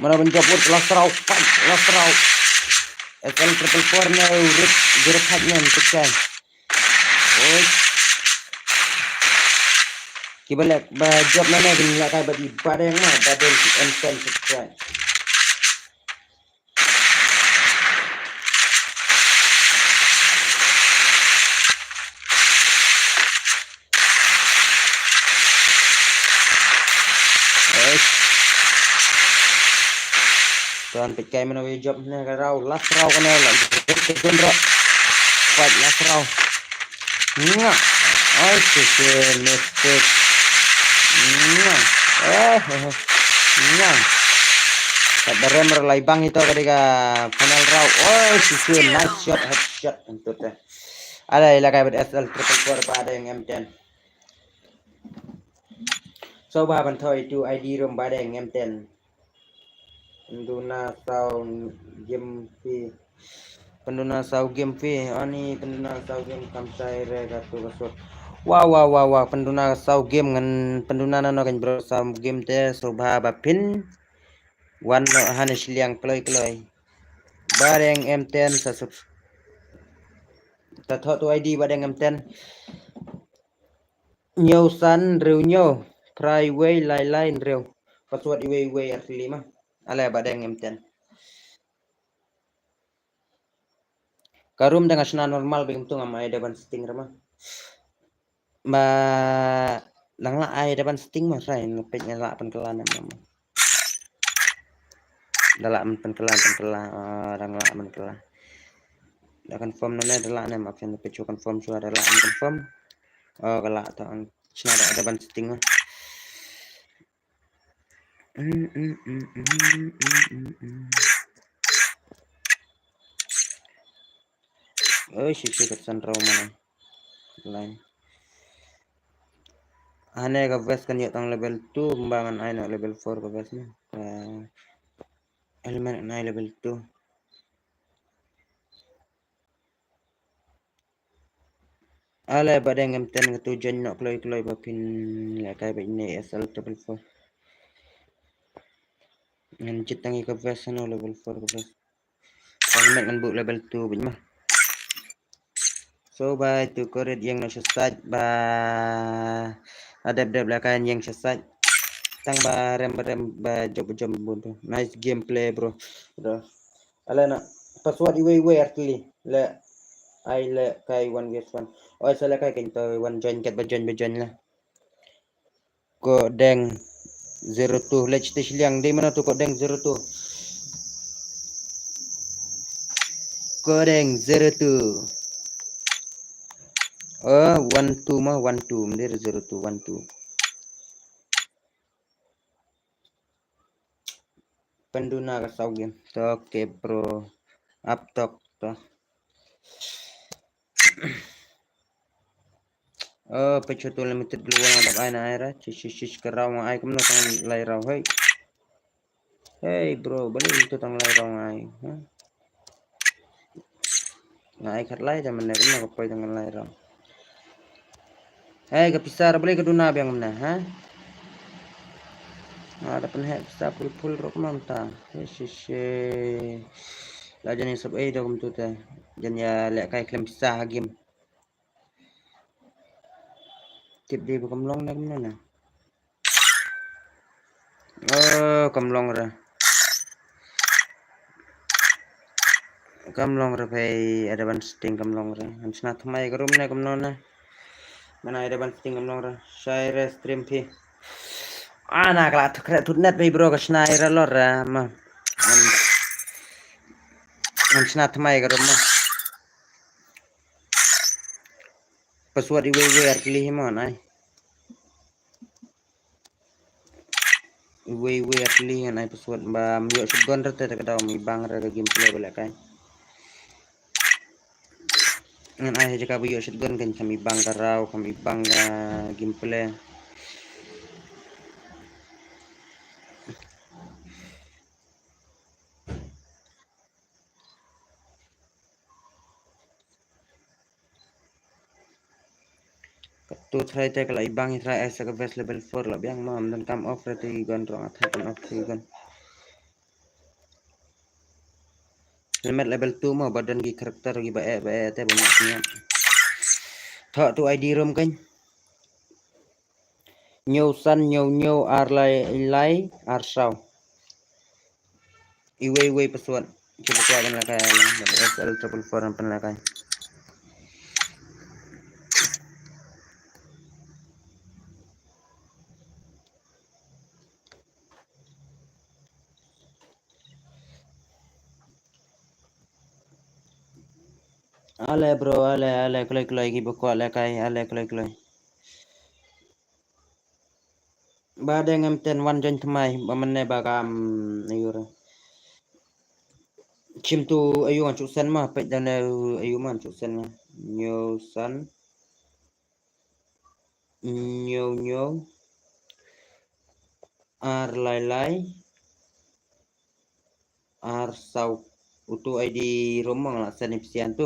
Mano ban jop wut, la sraw, pat, la sraw. S L triple four ne, rit, zero five ne, tikkai. Oi. Kiba leh ba jop nane, kin lehkai ba di ba deng ma, ba deng M ten tikkai. Ton peit kai mano jop ne ka raw, last round kane la jop ke gun ro. Fight last round. Nga. Ai, shisha, mistake. Nga. Eh, eh, eh. Nga. Kat barem ra lai bang ito ka dei ka final round. Oh, shisien, nice shot, headshot. Entut eh. Alai lakai bad S L triple four ba dei M ten. So ba ban thoi tu I D room ba dei M ten. Pynduna saw game phi. Pynduna saw game phi. Ani pynduna saw game kam shai re ka tu ka sut. Wow, wow, wow, wow. Pynduna saw game ngan pynduna na no kan bro saw game te so ba ba phin. Wan no hane shiliang kloi kloi. Ba dei M ten sa sub. Ta thot tu I D ba dei M ten. Hynñiew san hynriew hynñiew, phra wei lai lai hynriew. Password iwei iwei ar tylli ma. Ale ba dei M ten. Ka room dang shna normal bad kumtu ngam ai da ban setting ra ma. Ba dang lah ai da ban setting ma, sai nga peit nga lah pynkylla ne ma. Da lah pynkylla, pynkylla, ah, dang lah pynkylla. Da confirm ne, da lah ne ma, option peit shuwa confirm shuwa, da lah confirm. Oh, ka lah to, shna da, da ban setting ma. Oi, shi shi kat san rau mana. Line. Hane ka vest kan ïoh tang level two, kumba ngan ai noh level four ka vest ne. Ka helmet ngan ai level two. Ale ba dei M ten ka tu join noh kloi kloi ba phin lehkai ba ine S L triple four. Ngan jit tang ïa ka vest hano level four ka vest. Helmet ngan buh level two bad ma. So ba tu korit ïeng noh sha side ba. Adep dep lehkai ïeng sha side. Tang ba rem ba rem ba jop ba jop bun tu. Nice gameplay bro. Bro. Ale na password iwei iwei ar tylli. Le ai lehkai one vs one. Oi sa lehkai kein to one join kat ba join ba join la. Ko deng zero two lech te shiliang dei mano tu ko deng zero two. Ko deng zero two. Oh, one two ma, one two, mder zero two, one two. Pynduna ka saw game. To, okay, bro. Up tok to. Oh, pecho tu limited global nga dap ai na ai ra. Chish, chish, chish, ka raw nga ai kumno tang lai raw, hey. Hey, bro, balik itu tang lai raw nga ai, ha? Nga ai khat lai, jaman ne kumno ka poi tang lai raw. Hey, ka pisa ra balik ka duna biang kumno, ha? Nga da pynheh pisa full full rok kumno ta. Hey, chish, chish. La jan ïa sub ei da kumtu te. Jan ïa lehkai khlem pisa ha game. Tip dei ba kam long ne kumno ne. Oh, kam long re. Kam long re phai advance setting kam long re. Ngan shna thymmai ka room ne kumno ne. Mana advance setting kam long re. Shai re stream phi. Ana ka la thukre tut net phai bro ka shna ira lor re ma. Ngan, ngan shna thymmai ka room ma. Password iwei iwei ar tylli hi mo nai. Iwei iwei ar tylli ngan ai password ba ym ïoh shotgun rete te ka daw mi bang re ka gameplay ba lehkai. Ngan ai ha jaka ba ïoh shotgun kan kham i bang ka raw kham i bang ka gameplay. Katu trai te ka la i bang i trai ai sa ka vest level four la biang ma ym don kam off re te i gun rong athai kan off te i gun. Helmet level two ma ba don ki character ki ba eh ba eh te ba ma nya. Tho tu I D room kan. Hynñiew san hynñiew hynñiew ar lai lai ar saw. Iwei iwei password. Ki ba kwah ban lehkai lang bad S L triple four ban lehkai. Ale bro, ale, ale, kloi kloi ki ba kwah lehkai, ale, kloi kloi. Ba deng em ten wan join thymmai, ba mynne ba kam, ayu re. Chim tu ayu ngan chuh sen ma, peit da ne ayu ma ngan chuh sen ma. Hynñiew san. Hynñiew hynñiew. Ar lai lai. Ar saw. Utu I D rom ma nga la sen ïa phi sien tu.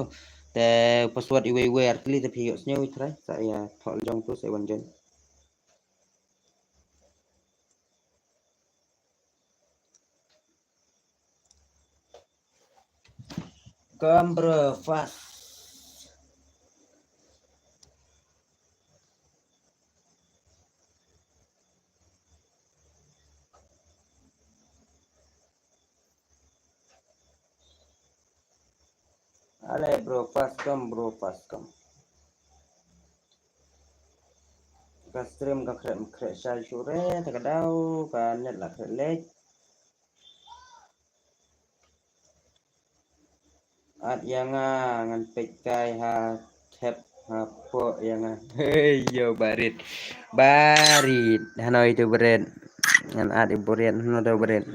Te password iwei iwei ar tylli te phi ïoh sngew i trai. Sa ïa thoh jong tu sa wan join. Come bro, fast. Ale bro, fast come bro, fast come. Ka stream ka khreh khreh shai shuh re, ta ka daw ka net la khreh leh. At ïa nga ngan peit kai ha thep ha pok ïa nga. Hey yo Barit. Barit. Hanoi tu Barit. Ngan at i Barit hano tu Barit.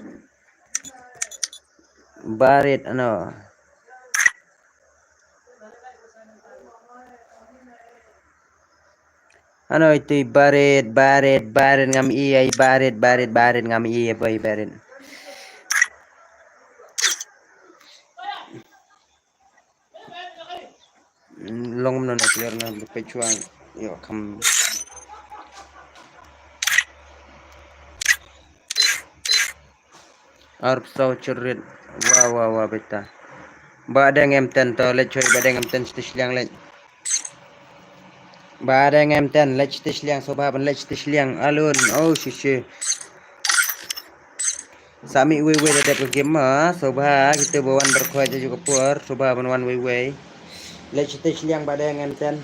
Barit ano. Ano itu i Barit, Barit, Barit ngam i ai Barit, Barit, Barit ngam i ai boy Barit. Long mno na clear na bukai chuang. Yo kam. Arphew saw chyrrit. Wa wa wa beta. Ba deng em ten to leit choi ba deng em ten stis liang leit. Ba deng em ten leit stis liang soba ban leit stis liang alun. Oh shishe. Sami wei wei da dep game ma soba kita ba wan berkhoi ja juga por soba ban wan wei wei. Leit stis liang ba deng em ten.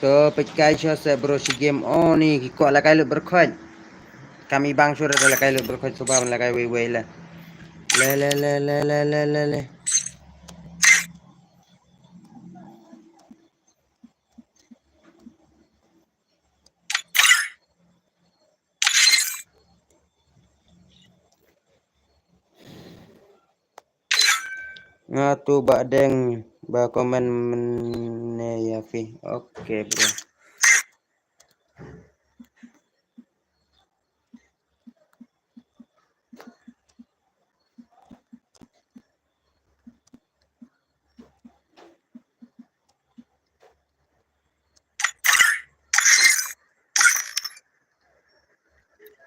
To peit kai sha se bro shi game. Oh ni ki kwah la kai lut berkhoi. Kami bang shu da la kai lut berkhoi soba ban la kai wei wei la. Le le le le le le le le. Nga tu ba deng ba comment mynne ïa phi. Okay bro.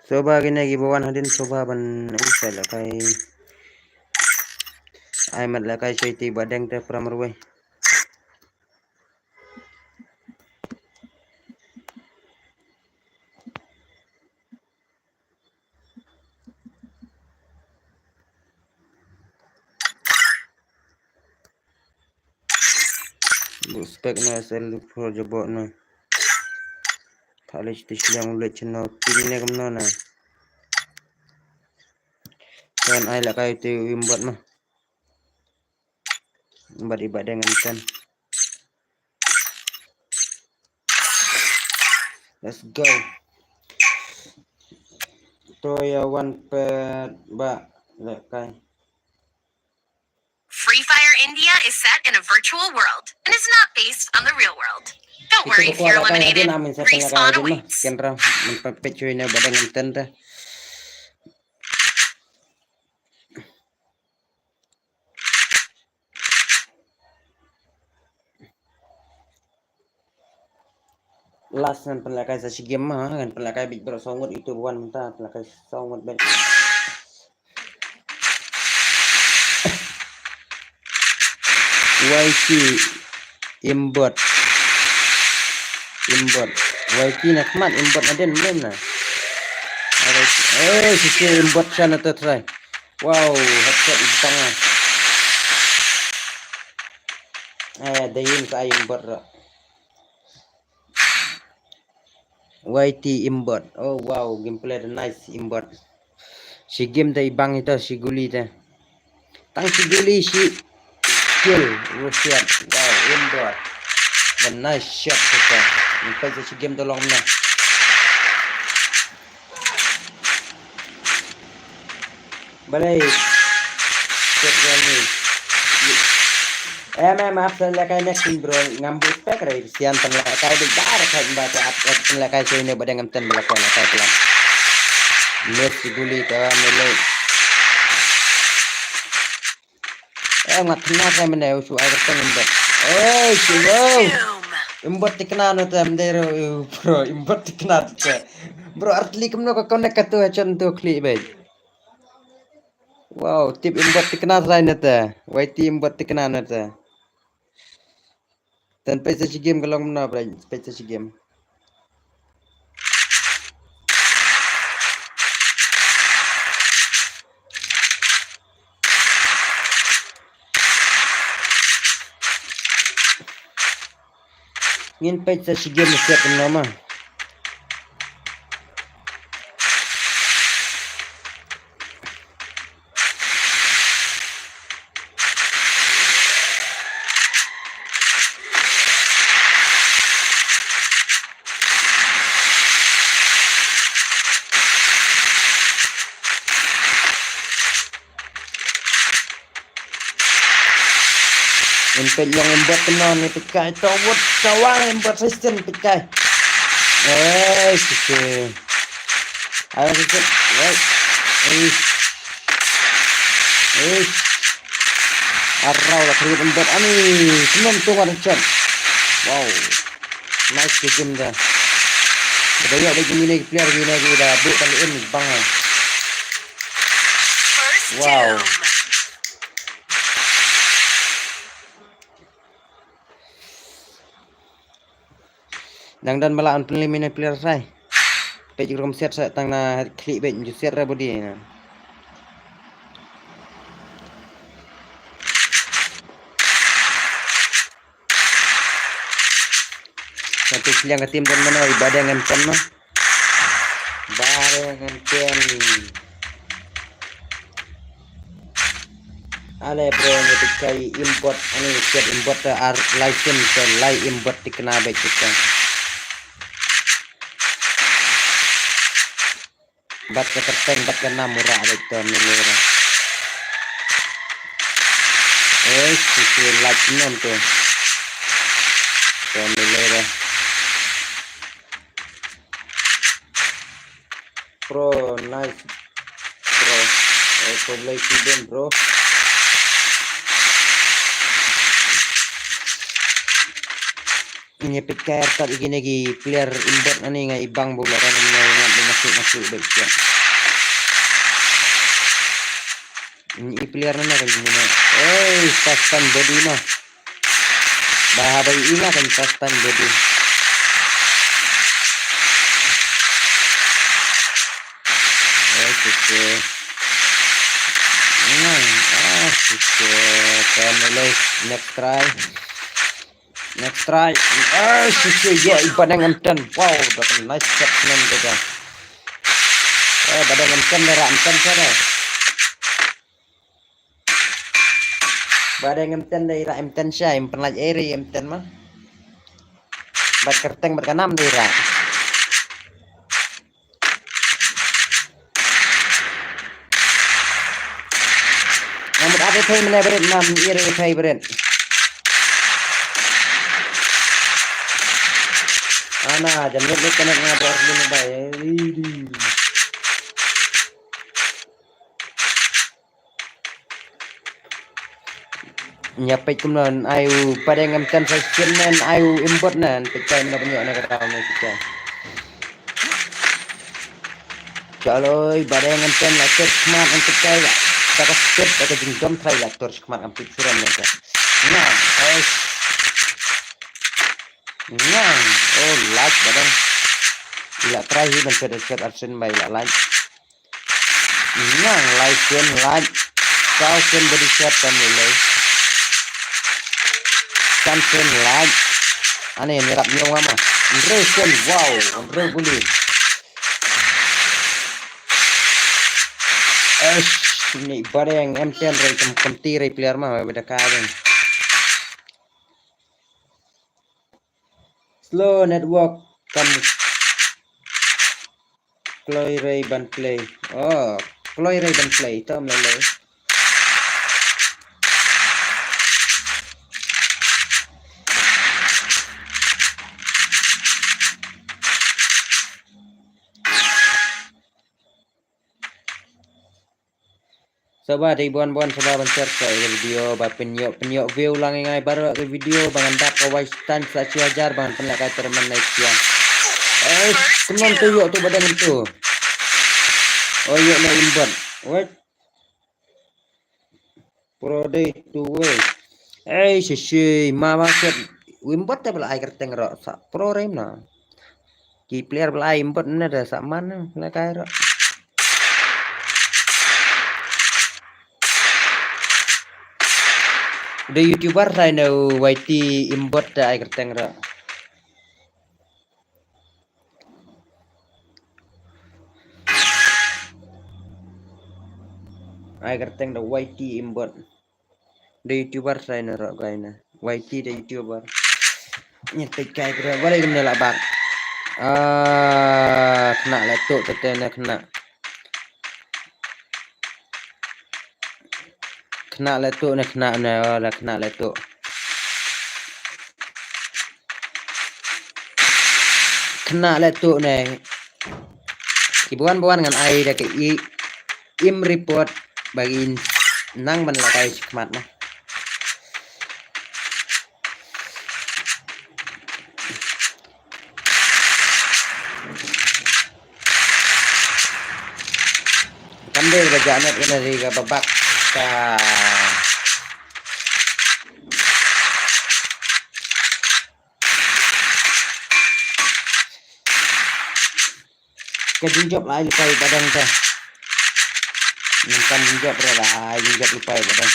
Soba kine ki ba wan hadien soba ban ai sa la kai. Ai mat la kai choi ti ba deng te pramar wei. Respect na S L four jabot na. Tha lech ti shiliang u lech no ping ne kam no na. Kan ai la kai te u imbot ma. Imbot iba deng kan. Let's go. To ya wan pet ba la kai. Free Fire India is set in a virtual world and is not based on the real world. Don't worry if you're eliminated. Respawn awaits. Kenra, men pet chui ne ba deng kan ta. Last ngan pynlehkai sa shi game ma, ngan pynlehkai bit bro saw ngut itu buan mynta pynlehkai saw ngut bit. Y T imbot. Imbot. Y T na khmat imbot na den mem na. Eh, sisi imbot sana tu try. Wow, headshot ibang ah. Eh, dayin sa imbot ro. Y T imbot. Oh wow, gameplay da nice imbot. Shi game da ibang ita shi guli ta. Tang shi guli shi kill. Rusiat. Wow, imbot. Da nice shot kita. Impai shi game da long na. Balei? Chet wan ni. Em em ap san lekai next in bro. Ngam bus pek re sian tan lekai de bar kan ba ta ap ap tan lekai sini ba deng tan lekai lekai pelan. Miss guli ka mele. Eh ngat na kai mene usu ai kerteng imbot. Oi silo. Imbot tikna no tem dero bro imbot tikna te. Bro artli kemno ka connect ka tu hachon tu klik baik. Wow, tip imbot tikna rai nete. Wai ti imbot tikna nete. Tan peit sa shi game ka long mna brai, peit sa shi game. Ngin peit sa shi game siap mna ma. Ngin peit long imbot kynno ni peit kai to wut to wang imbot system peit kai. Ei sisi. Ayo sisi. Ei. Ei. Ei. Arau la kriwit imbot ani. Kynno tu ngan chat. Wow. Nice ke game da. Bada yok da game ni player ni da bu tali in bang. Wow. Nang dan mala an pynlimi na player sai. Peit rum set sa tang na klik beit ju set ra body na. Satu siang ka tim dan mana ibadah ngan kan ma. Bare ngan ken. Ale bro ni peit kai imbot ani siap imbot ar license te lai imbot tikna beit kita. Bat ka terteng bat ka nam ura beit to ni lera. Eh sisi laj nom tu. To ni lera. Bro, nice. Bro, eh, ko blai siden, bro. Ini pit kair tat iki negi player imbot ani ngai ibang bola kan ngai ngai masuk masuk baik siap. Ini player nana kan ini. Eh, pasan body mah. Bahaba ina kan trustan body. Oke, oke. Nah, ah, oke. Kan mulai next try. Next try. Ah, sisi yo ibadah ngenten. Wow, dapat nice shot nan beda. Eh, badah ngenten dara ngenten sana. Ba dei ngam ten dei ra em ten sha em pynlait eri em ten ma. Bat kyrteng bat kanam dei ra. Ngamut ap epei mene beret nam eri epei beret. Ana jan lut lut kanet nga bor lut bai. Nya peit kumno ai u padeng em ten sa sien nen ai u imbot nen peit kai mena pynyo na kata mo peit kai. Chaloi padeng em ten la tet khmat em peit kai la. Ta ka step ta ka jingdom trai la tor khmat em peit suram ne ka. Na, ai. Na, oh, like padeng. Ila trai hi ban set set arsen bai la like. Nang lai sien lai. Kau sien body shot kan ni lai. Kan sien lai. Ane ni rap nyong ama. Andre sien wow. Andre buli. Esh, ni bareng em ten rai kem kemti rai player ma beda ka ding. Slow network kam. Kloi rei ban play. Oh, kloi re ban play to mlei lei. Saba dei bon bon saba ban share sa video ba pynïoh pynïoh view lang ngai baroh ka video ba ngan dap ka watch time sa shi hajar ba ngan pynlehkai tournament na ïa. Eh, kumno tu ïoh tu ba dang tu. Oh ïoh na imbot. Wait. Pro dei tu wei. Eh, shi shi ma ba set. Imbot te ba la ai kyrteng ro sa pro rem na. Ki player ba la ai imbot ne da sa man ne la kai ro. Da YouTuber sai ne Y T imbot da ai kyrteng ro. Ai kyrteng da Y T imbot. Da YouTuber sai na ro kai na. Y T da YouTuber. Ngi tik kai kra ba dei kumne la bak. Ah, kena le tu te te ne kena. Kena le tu ne kena ne, oh, la kena le tu. Kena le tu ne. Ki buan buan ngan ai da ka i im report ba ngin nang ban la kai shi khmat ma. Kam dei ba jah net ina ri ka babak ka. Ka jingjop lai lypa ba dang ka. Nang kam jingjop re lai jingjop lypa ba dang.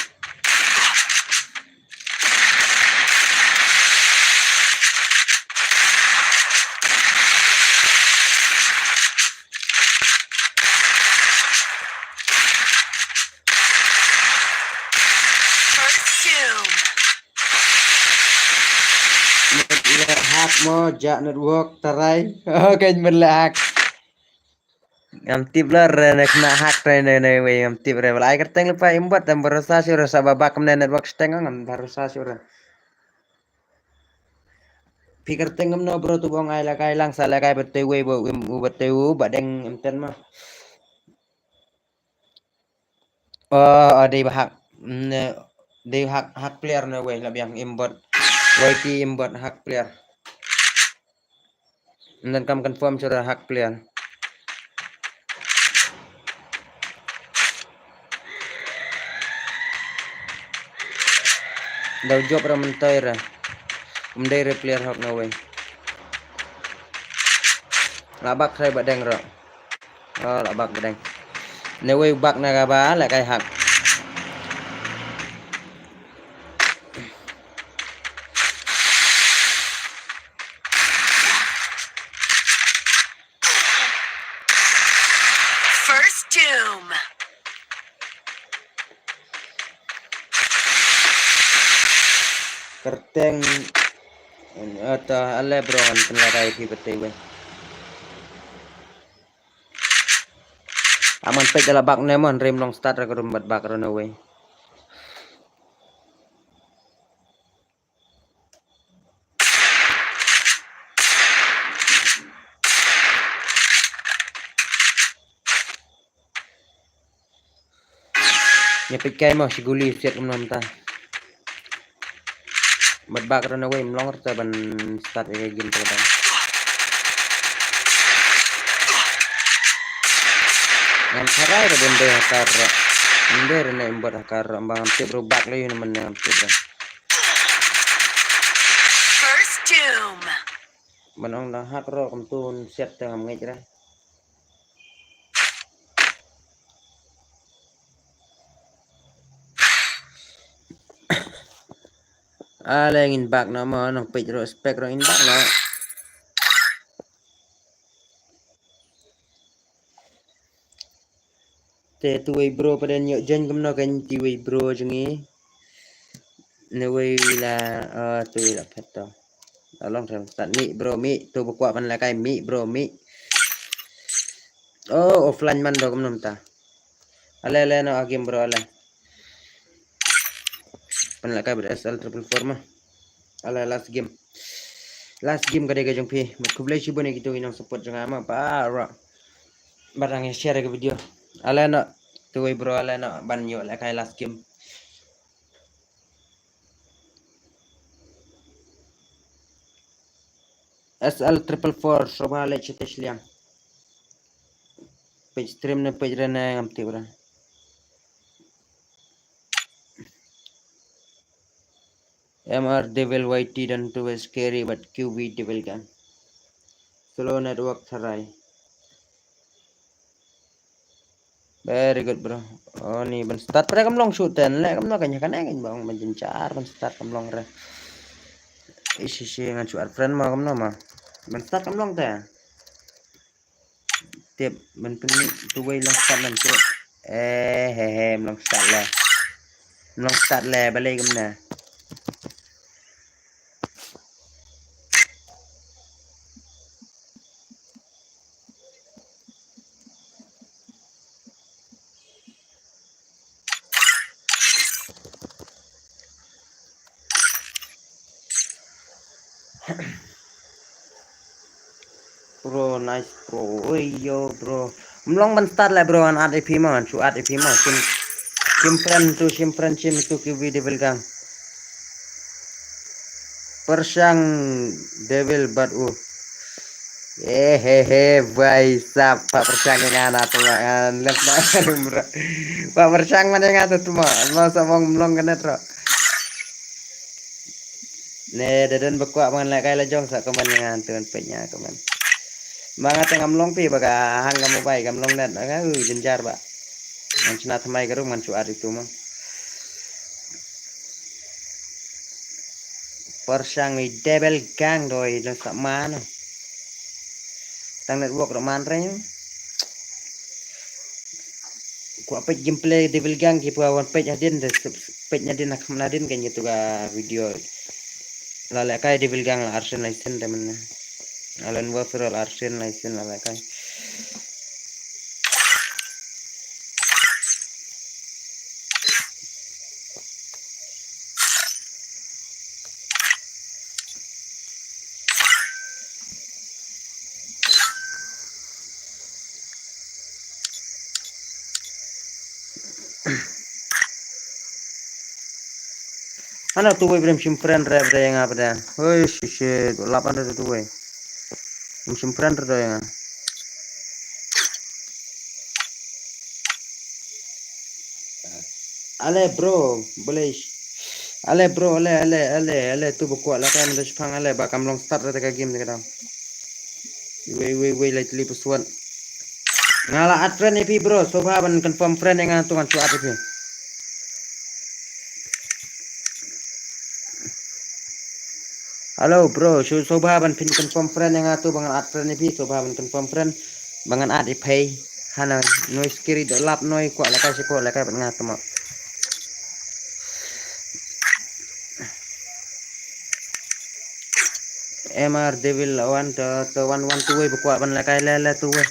First Doom. Mut leh hack mo, jah network tarai. Okay, mut leh hack. Ngam tip la re ne kena hack re ne ne wei ngam tip re. Wala ai kyrteng lypa imbot tam barosa shu re sa babak ne network steng ngam barosa shu re. Phi kyrteng ngam no bro tu bong ai la kai lang sa la kai bete wei bo im u bete u ba deng em ten ma. Oh, oh, dei ba hack. Ne, dei hack, hack player ne wei la biang imbot. Y T imbot hack player. Ndan kam confirm sura hack player. Dau jop ra mentai ra. Um dei re player hok na wei. La bak sai ba deng ro. Oh, la bak ba deng. Ne wei bak na ka ba la kai hack. First Doom. Kyrteng ata ale bro an pynlehkai phi bete wei. Aman peit da la bak ne mon rim long start ra ka rum bad bak ra na wei. Nya peit kai mo shi guli siat kumno mynta. Bad bak ra na wei mlong ra ban start ïa ka game ta ka dang. Ngam tharai ra ban dei ha kar ra. Ban dei ra na imbot ha kar ra ba ngam tip ru bak la yu na man ngam tip ra. First Doom. Ban ong da hack ro kam tun siat te ngam ngeit ra. Ale ngin bak no mo nong peit ro spek ro ngin bak no. Te tuwei bro paden ïoh join kumno kan tuwei bro jong ngi. Newei la, ah, tuwei la phet to. Along rem start mi bro mi tu ba kwah ban la kai mi bro mi. Oh, offline man do kumno mynta. Ale, ale, no, a game, bro, ale. Pynlehkai bad S L triple four ma. Ale, last game. Last game ka dei ka jong phi. Bad khublei shibun ïa kito ki nongsupport jong nga ma. Baroh. Bad nang share ka video. Ale, no. Tuwei, bro, ale, no. Ban ïoh lehkai last game. S L triple four, sngewbha leit shatei shiliang. Page stream ne page re ne ngam tip re. M R Devil Y T dan tu scary bad Q V Devil Gang. Slow network tharai. Very good, bro. Oh, ni ban start pre kam long shoot ten. Le kam long kan kan kan bang ban jynjar ban start kam long re. Ishi shi ngan shu add friend ma kam no ma. Ban start kam long te. Tip ban pynmih tu wei long start nan tu. Eh, he he, long start le. Long start le, balei kam na. Bro, nice, bro. Oi, yo, bro. Mlong ban start le, bro, an add A P ma, an shu add A P ma. Shim, shim friend tu, shim friend, shim tu, Q V Devil Gang. Pyrshang Devil bad u. Eh, he, he, bhai sahab, pa pyrshang ïa nga na tu ma, ngan lep na, bro. Pa pyrshang man ïa nga tu ma, ma sa bong mlong kane, bro. Ne, da don ba kwah ban lehkai la jong sa comment ïa nga tu ban peit ïa comment. Ma nga te ngam long phi ba ka hang ka mobile kam long net, ka u jynjar ba. Ngan shna thymmai ka room ngan shu add itu ma. Pyrshang i Devil Gang doi don sa ma no. Tang network ruh man re. Kwah peit gameplay Devil Gang ki pua wan peit hadien de peit hadien ha kham hadien kan ïa tu ka video. La lehkai Devil Gang la arsen license de men. Alan Wolf la arsen license la lehkai. Hana tu wei brem shim friend re bre nga bre. Hoi shi shi lap anda tu wei. Brem shim friend re nga. Ale bro, boleh. Ale bro, ale, ale, ale, ale tu ba kwah la kan da shipang ale ba kam long start re ka game de ka dang. Wei, wei, wei, lai tili password. Nga la add friend ïa phi bro, sngewbha ban confirm friend ïa nga tu ngan shu add ïa phi. Hello bro, shu sngewbha ban phin confirm friend ïa nga tu ba ngan add friend ïa phi, sngewbha ban confirm friend ba ngan add ïa phi. Hana noi scary da lap noi kwah lehkai shi kwah lehkai bad nga tu ma. M R Devil one to, to one one tu wei ba kwah ban lehkai le le tu wei.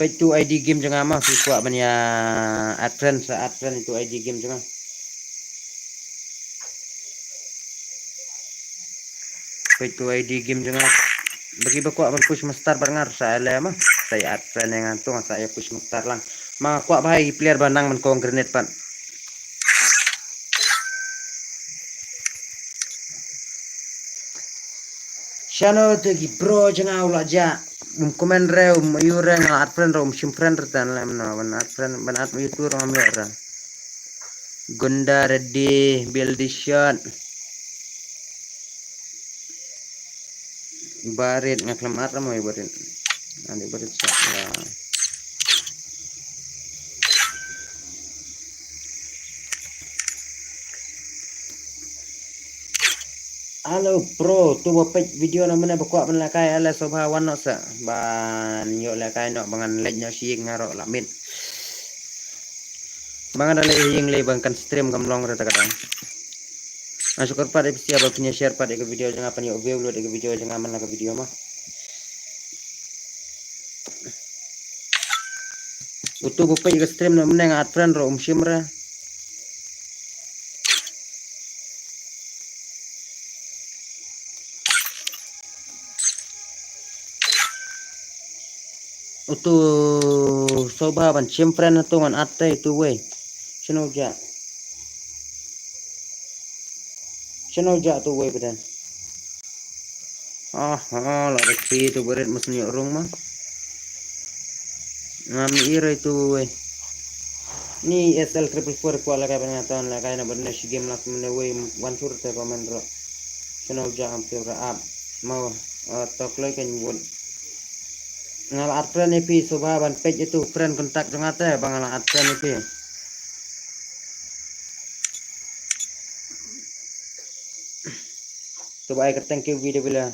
Peit tu I D game jong nga ma phi kwah ban ïa add friend sa add friend tu I D game jong nga. Peit tu I D game jong nga. Ba ki ba kwah ban push master bad nga sa ïa le ma. Sa ïa add friend ïa nga tu nga sa ïa push master lang. Ma kwah ba hai player ba nang ban kong grenade pat. Shano te ki bro jong nga u la jah. Um comment re um ïoh re nga add friend re um shim friend re tan lem no ban add friend ban add ïoh tu re ngam ïoh re. Gunda ready build the shot. Barit nga khlem at ra mo i barit. Ani barit sa la. Hello bro, tu ba peit video na mane ba kwah ban lehkai ale sngewbha wan noh sa ban ïoh lehkai noh ba ngan leit noh shi nga roh la mit. Ba ngan da leit ïing lei ba kan stream kam long re ta ka dang. Nga shu kyrpad ïa phi sha ba phin ïa share pat ïa ka video jong nga, phin ïa view lut ïa ka video jong nga man la ka video ma. Utu ba peit ïa ka stream na mynne nga add friend ruh um shim re. Utu sngewbha ban shim friend utu ngan add te utu wei. Shano ja. Shano ja tu wei bdan. Ah, ah, la da ki tu berit mas nyok rung ma. Ngam i rei tu wei. Ni S L triple four kwah la kai ban ngatan la kai na ban na shi game last minute wei wan sur te comment ro. Shano ja am pura ap. Mau, ah, tok lai kan wut. Nga la add friend ïa phi, sngewbha ban peit ïa tu friend contact jong nga te ba nga la add friend ïa phi. To ba ai ka thank you video bila.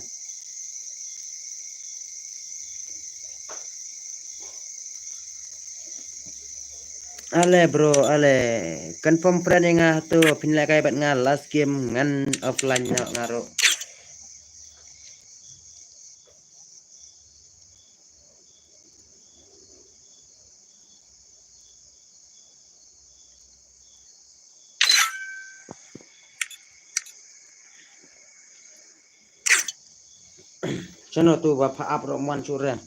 Ale bro, ale. Confirm friend ïa nga to phin lehkai bad nga last game ngan offline noh nga ruh. Shano tu ba pha ap ruh man sure.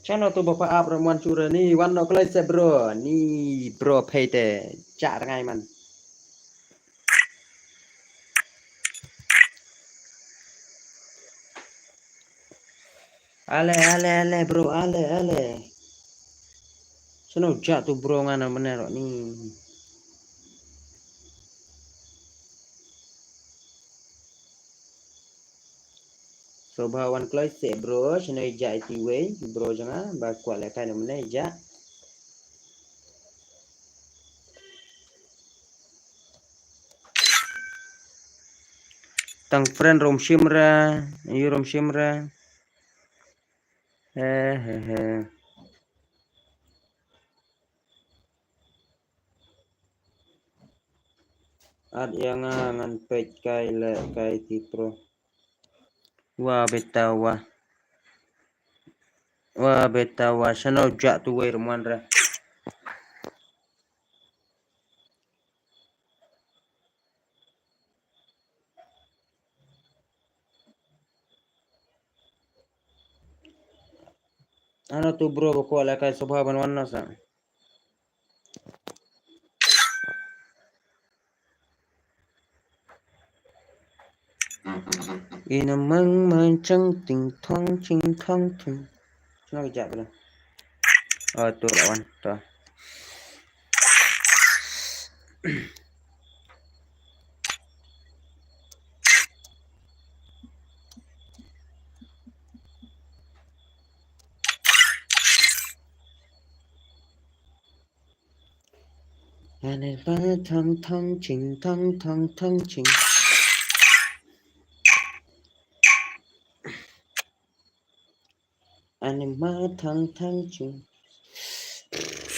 Shano tu ba pha ap ruh man sure ni wan no kloi se bro ni bro pheite cha rngai man. Ale, ale, ale, bro, ale, ale. Shano ja tu bro nga na mane ro ni. So ba wan kloi se bro, shano ja iti wei, bro janga, ba kwah le kai na mane ja. Tang friend rom shimra, yu rom shimra. He he he. At ïa nga ngan peit kai le kai ti pro. Wa beta wa. Wa beta wa shano ja tu wei rom wan ra. Ano tu bro ba kwah la kai sobha ban wan na sa. Ina mang mang chang ting thong ching thong ting. Shano ka ja bro. Oh tu la wan tu. Ane ba thong thong ching thong thong thong ching. Anima thang thang chung.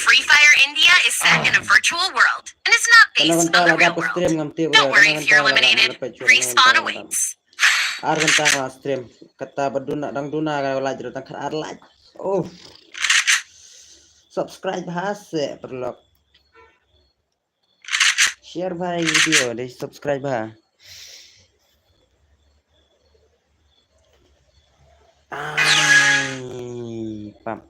Free Fire India is set in a virtual world and is not based on the real world. Don't worry if you're eliminated. Respawn awaits. Ar kanta nga stream kata ba duna dang duna ka like jero tang khat ar like. Oh. Subscribe ha se perlok. Share bha video dei subscribe bha. Ai pam.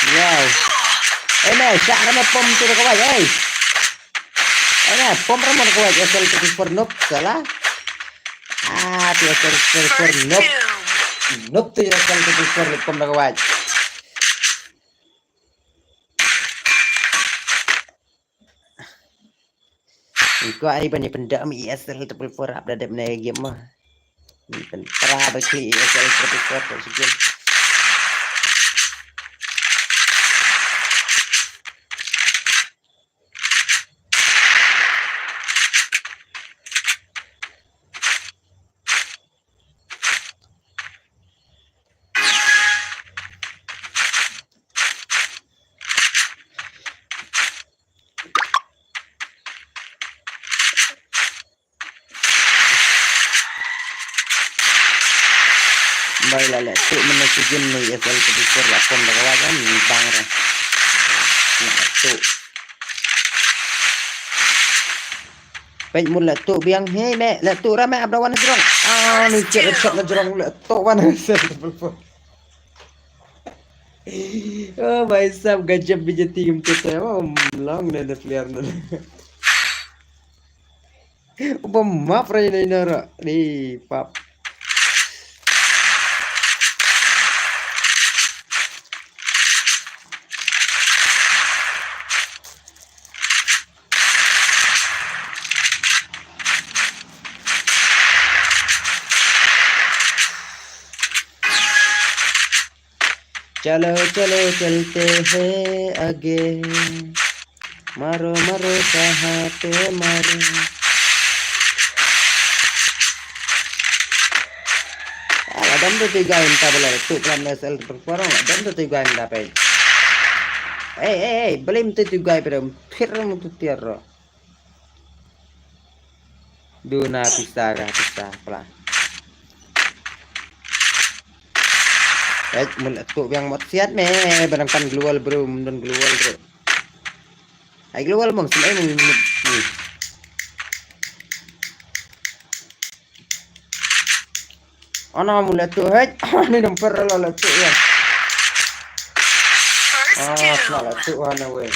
Wow. Ene, shah rama pom tu da kawai, oi. Ene, pom rama da kawai, S L triple four noob, salah. Ah, tu S L triple four noob. Noob tu S L triple four pom da kawai. Ko ai ban ïa pyndam E S L triple four hap da dep ne game ma. Pynpra ba ki E S L triple four ka shi game. Bai la leh tuh mynne si game ne E S L ka dusur la pom da ka wajah ni bang ra. Leh tuh. Peit mut leh tuh biang hei me leh tuh ra me ap da wan na jrong. Ah ni chet leh shot na jrong leh tuh wan na E S L triple four. Oh, bhai sahab, gajab bejati kum tu te. Oh, long ne de player ne. Uba map rai ne nara. Ni pap. चलो चलो चलते हैं आगे, मारो मारो कहाँ पे मारो. Ala dam tu tiga inta bela tu plan S L perform dam tu tiga inta pe. Eh eh eh, belim tu tiga pe dam. Thir mu tu tiar ro. Duna pisa ka pisa pla. Eh, mun tu biang mot siat me, barang pan global bro, mun don global bro. Ai global mong sum ai mong ni. Ana mu leh tuh hei. Ni dong per la leh tuh ya. Ah, kena leh tuh ana wei.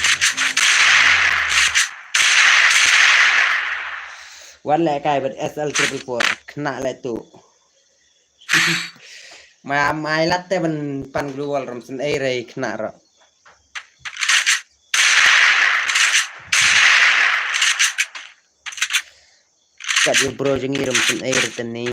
Wan leh kai bad S L triple four kena leh tuh. Ma mai lat te ban pan global ram sen ai rei kena ro. Ka ju bro jong ngi rum syn air tani.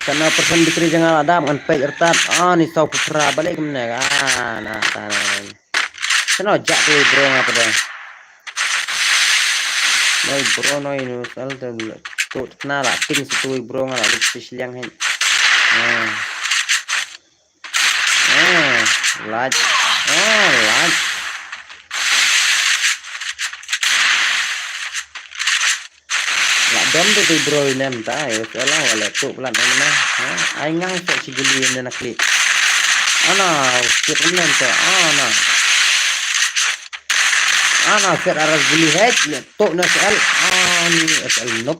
Kana persen bitri jong nga la dap ngan peit rtat. Ah, ni saw pupra balik kemne. Ah, na ta na. Seno jak tu bro nga pada. Noi bro noi nu sal tu tu kena la ting satu bro nga la lut tu siliang hen. Ah. Ah, lat. Ah, lat. La dom tu tu bro inem ta, yo sela wala tu pelan mana. Ha, ai ngang tu si guli inem nak klik. Ana, klik inem tu. Ana. Ana, set aras guli hek, tu na S L. Ani S L nuk.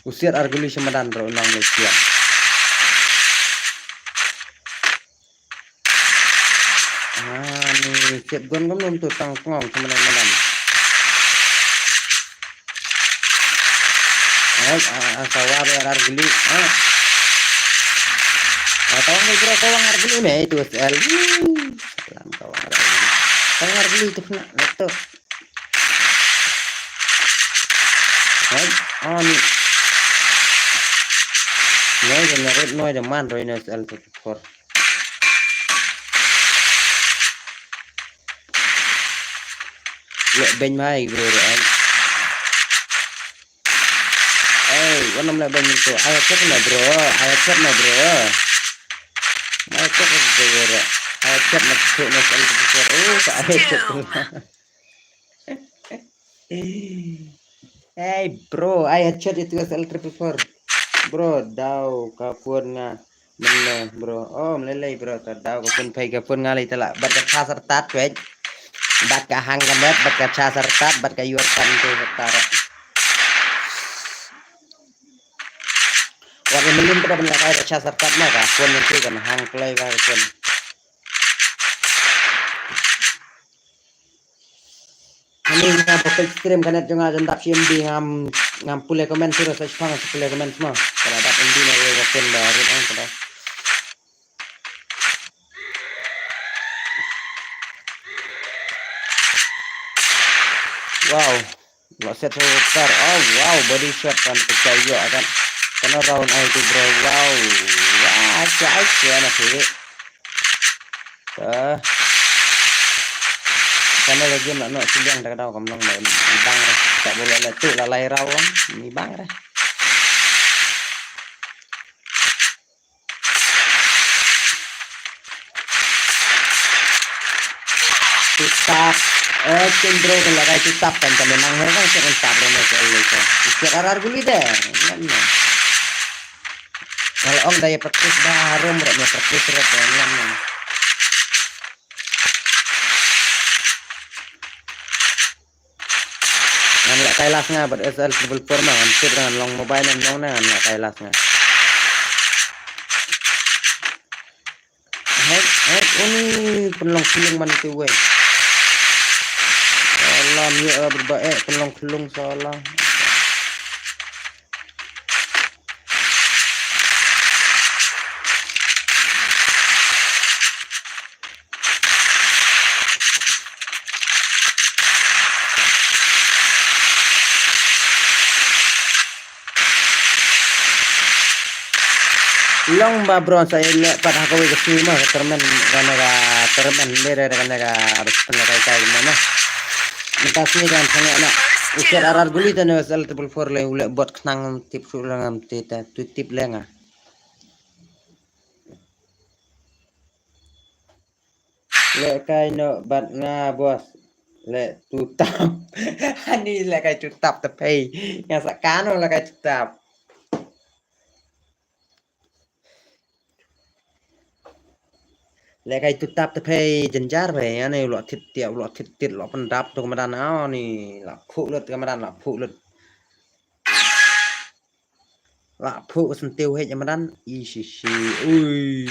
Usiat ar guli sha madan ro nang ne siat. Ah, ni siat gon gom nom tu tang ngong sha madan madan. Ai, ah, ah, sawa be ar guli. Ah. Ah, tawang ni bro, tawang ar guli me itu S L. Ih, salam tawang ar guli. Tawang ar guli tu kena laptop. Hai, ani. Noi de narit noi de man roi noi S L tu kor. Lek ben mai bro ai. Ei, wanam lek ben tu. Ai chat na bro, ai chat na bro. Ai chat na bro. Ai chat na bro. Oh, ai chat. Hey bro, ai headshot itu S L triple four. Bro, daw ka phone nga. Mene bro. Oh, melelei bro, ta daw ka phone phai ka phone nga lei tala. Bat ka charger tat wek. Bat ka hang ka net, bat ka charger tat, bat ka yuar pan tu tat. Wat melim pada benda kai ka charger tat ma ka phone nanti kan hang play ba ka phone. Ni nga ba peit stream ka net jong nga jan dap shi M B ngam, ngam pule comment shuh sa shipang sa pule comment mo. Ka la dap M B na ïa ka phone ba rut ang ka dap. Wow. Lo set ro tar. Oh wow, body shot kan pecah ïa kan. Kana round ai tu bro. Wow. Wah, acha acha na sih. Ka. Kana lagi nak nak siliang dah kau kamlang dah. Ni bang dah. Tak boleh lah tu lalai round. Ni bang dah. Tutap. Eh, cendro kan la kai tutap kan kami nang her kan siap tutap rono ke Allah ke. Siap arar guli deh. Ngan ngan. Kalau ong daya praktis baru mereka praktis rek ngan ngan. Ngan leh kai las nga bad S L triple four ma ngan tip ngan long mobile ngan long na ngan leh kai las nga. Hek hek uni pynlong khulung man tu wei. Salam ya berba eh pynlong khulung salam. Long ba bron sa ïa leh pat ha kawei ka sngi ma ka tournament kane ka tournament lere kane ka bas pynlong kai kai ma ma. Mynta sngi kan sangeh na. Usiat arar guli tane S L triple four le u leh bot khnang tip shu lang am tita tu tip le nga. Leh kai noh bad nga boss. Leh tutap. Ani leh kai tutap te pei. Nga sa kano leh kai tutap. Leh kai tutap te pei jenjar pei. Ani lo tit tiap lo tit tit lo pendap tu kamadan ani lo phuh lut kamadan lo phuh lut. La phuh ka sentiew hej amadan. Ishi shi. Ui.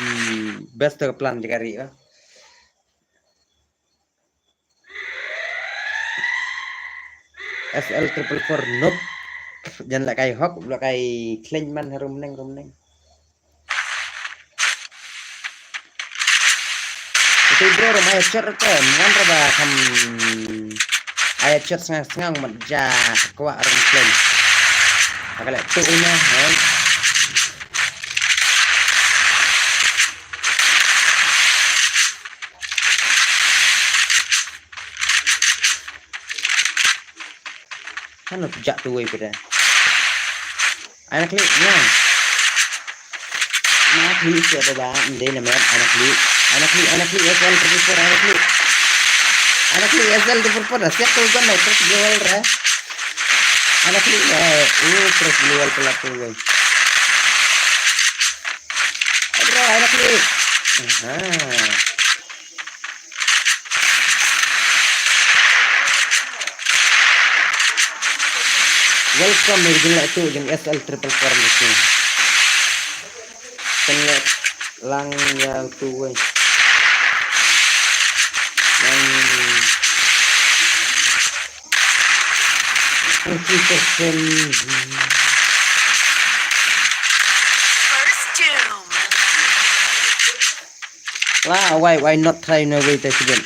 Best ka plan jaka ri ka. S L triple four noob. Jan la kai hok la kai khleng man harum neng rum neng. Itu bro rum ai chot te ngan ra ba kham ai chot sngang sngang mat ja kwah rum khleng. Akale tu ina hai. Hano tu jak tu wei pede. Ai na klik nya. Ai na klik siapa ba ndai na met ai na klik. Ai na klik ai na klik S L triple four ai na klik. Ai na klik S L triple four dah siap tu kan mai terus global re. Ai na klik eh uh terus global pula tu wei. Ai bro ai na klik. Aha. Welcome ïa jingïaid tu jong S L triple four ni. Kan ïa lang ïa tu wei. Lang. Twenty percent. First doom. Lah, why, why not try na wei ta sibin?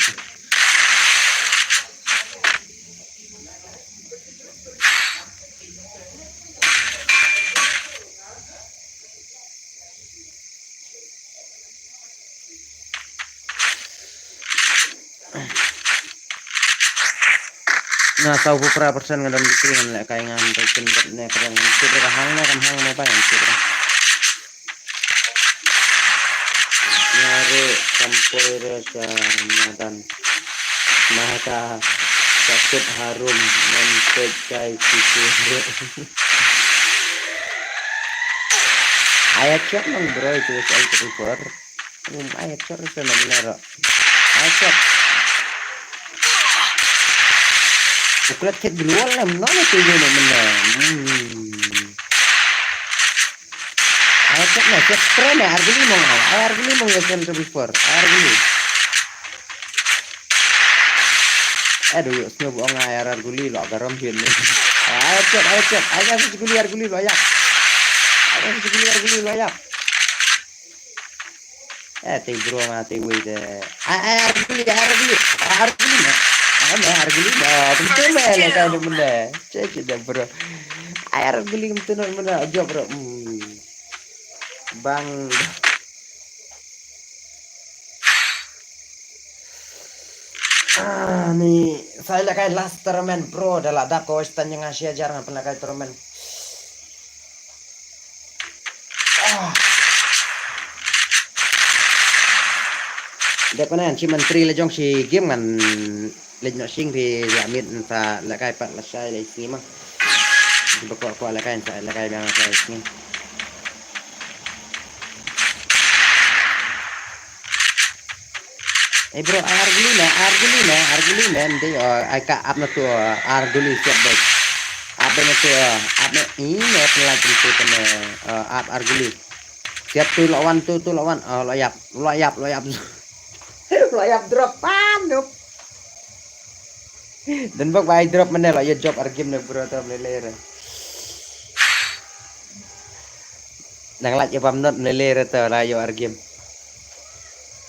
Nga saw phew phra percent nga don bikri ngan leh kai ngan ta kin bet ne kren ngan tip re ka hang ne kam hang mo bai ngan tip re. Nga re kam poi re sa madan. Mata sakut harum ngan peit kai situ re. Aya chok nang bro itu S L triple four. Um, aya chok itu nang nero. Aya chok. Uklat kit global lah mana tu je nang mana. Hmm. Aya chok na chok spray na arguli mong. Arguli mong ya S L triple four. Arguli. Eh, du ïoh sngewbha ong ai ar ar guli lo ka rom hin. Ai chet, ai chet, ai ka sngewbha guli ar guli lo ïap. Ai ka sngewbha guli ar guli lo ïap. Eh, te bro nga te wei te. Ai, ai, ar guli, ar guli. Ar guli na. Ai, na ar guli na. Kumtu me le ka ni mene. Chet, chet da bro. Ai, ar guli kumtu na mene. Jop bro. Hmm. Bang. Ah, ni sa ïalehkai last tournament bro, da la dap ka Western jong nga shi hajar ngan pynlehkai tournament. Ah. Dep kane shi mentri la jong shi game ngan leit noh sing phi la miet sa lehkai pat lashai la sngi ma. Ba kwah kwah lehkai sa lehkai biang lashai sngi. Eh bro, ar guli ne, ar guli ne, ar guli ne, ndi, oh, ai ka ap na tu, oh, ar guli siap dei. Ap na tu, oh, ap na, i ne, pelai tu tu ne, oh, ap ar guli. Siap tu lo wan tu, tu lo wan, oh, lo ïap, lo ïap, lo ïap. Lo ïap drop, panup. Dan bok bai drop mene lo ïa jop ar game ne bro, tu mele re. Nang lait ïa bam not mele re tu la ïa ar game.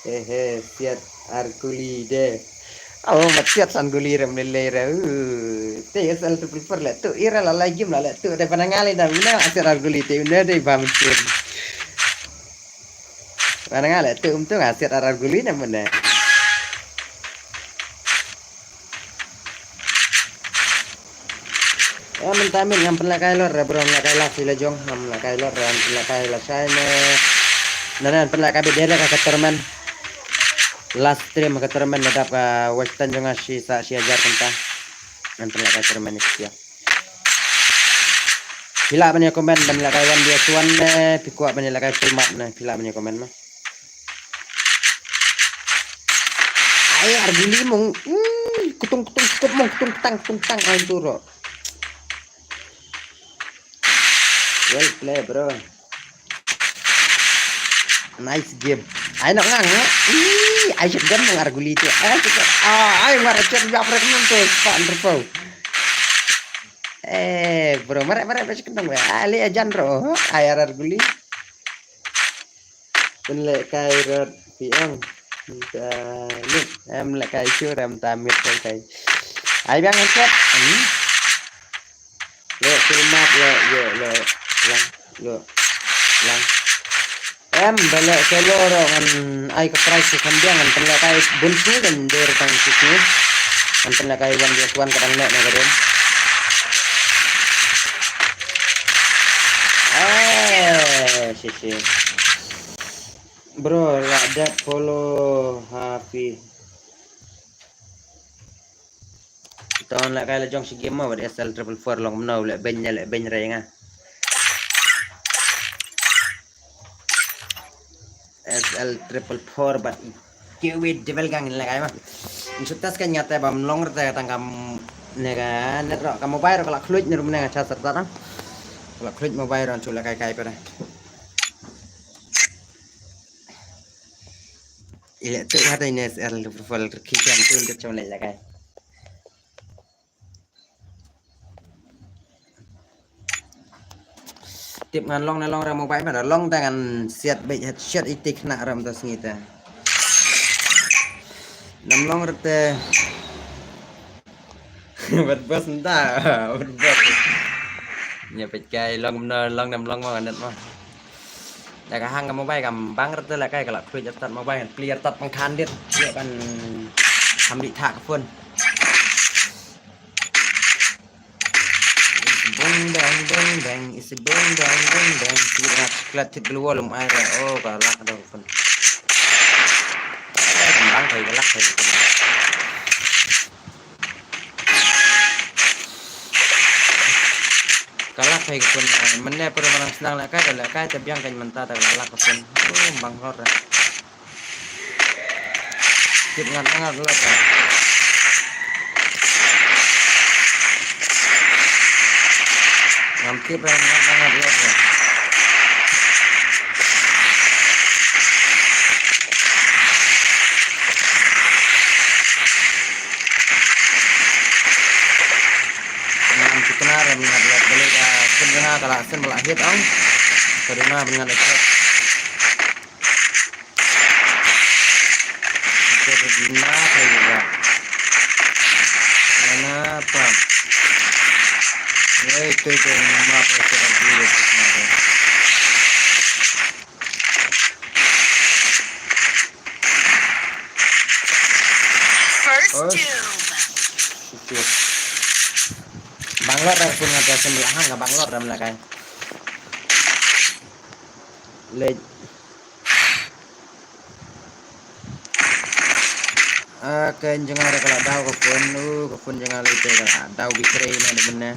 He he, siat ar guli de. Oh, mat siat san guli re mele re. Uh, te S L triple four le tu ira la lai game la le tu de panangali da una siat ar guli te una de bam siat. Panangali tu um tu nga siat ar ar guli na mene. Eh, mynta min ngam pynlehkai lot re bro, ngam lehkai last ila jong, ngam lehkai lot re, ngam pynlehkai lashai ne. Nane ngam pynlehkai bit direct ha ka tournament. Last stream ha ka tournament na dap ka Western jong nga shi sa shi hajar kynta. Ngam pynlehkai tournament ni sia. Phi lah ban ïa comment ban lehkai one versus one ne, phi kwah ban ïa lehkai full map ne, phi lah ban ïa comment ma. Ai, ar guli mong. Hmm, kutung, kutung, kutung, mong, kutung, tang, kutung, tang, ai, tu, ro. Well play, bro. Nice game. Ai, nok ngang, eh? Ih, ai, shotgun mong ar guli tu. Ai, shotgun. Ah, ai, war chat yak rek nang tu, pan terpau. Eh, bro, marek, marek, marek, kendang, weh. Ah, le ajan, ro. Ai, ar, ar guli. Pynlehkai rot phi ong. Em lehkai shu rem ta miet kai kai. Ai biang chat. Hmm. Lo, selamat, lo, yo, lo, lang, lo, lang. Em, bale solo ro ngan ai ka prize ka kham biang ngan pynlehkai bun sni kan der tang sni. Ngan pynlehkai one versus one ka dang leh na ka den. Eh, shi shi. Bro, la dep follow ha phi. Ton lehkai la jong shi game ma bad S L triple four long mano leh beny leh beny re nga. S L triple four bad Kiwi Devil Gang lehkai ma. Insutas ka nyata bam long rta tang kam ne ka net ro ka mobile ro ka la khluit ne rum ne nga cha serta tang. Ka la khluit mobile ro chu lehkai kai pera. Ile tu hata ines er lu profile ki kiam tu untuk cuma lelak kai. Tip ngan long na long ra mobile ma da long da ngan siat beit headshot itik na ram ta sngita. Nam long rete. Wat bos nta, wat bos. Nya pet kai long na long nam long ma net ma. Da ka hang ka mobile kam bang rete la kai ka la khuid start mobile kan player start pang khan dit. Dia kan ham di thak phone. Bong bang bong bang is bong bang bong bang. Tidak klat tit belua lum ai ra. Oh ka lak dong phone. Bang kai ka lak kai. Ka lak kai ka phone, mynne pura marang sdang lehkai, lehkai te biang kan mynta ta ka lak ka phone. Oh, bang hor. Tip ngat ngat lak. Ngam tip ngat ngat lak. Ka la sien ba la hit ong. Ka duna ban ngan accept. Ka duna ka ïa. Mana pa. Ei, tu tu ma pa tu tu tu. First doom. Bangalore dah pun ngata sembel hang ka Bangalore dah melakai. Lej. Ah, ka jngar ka la daw ka phone, uh, ka phone jngar lej te ka la daw battery na de mena.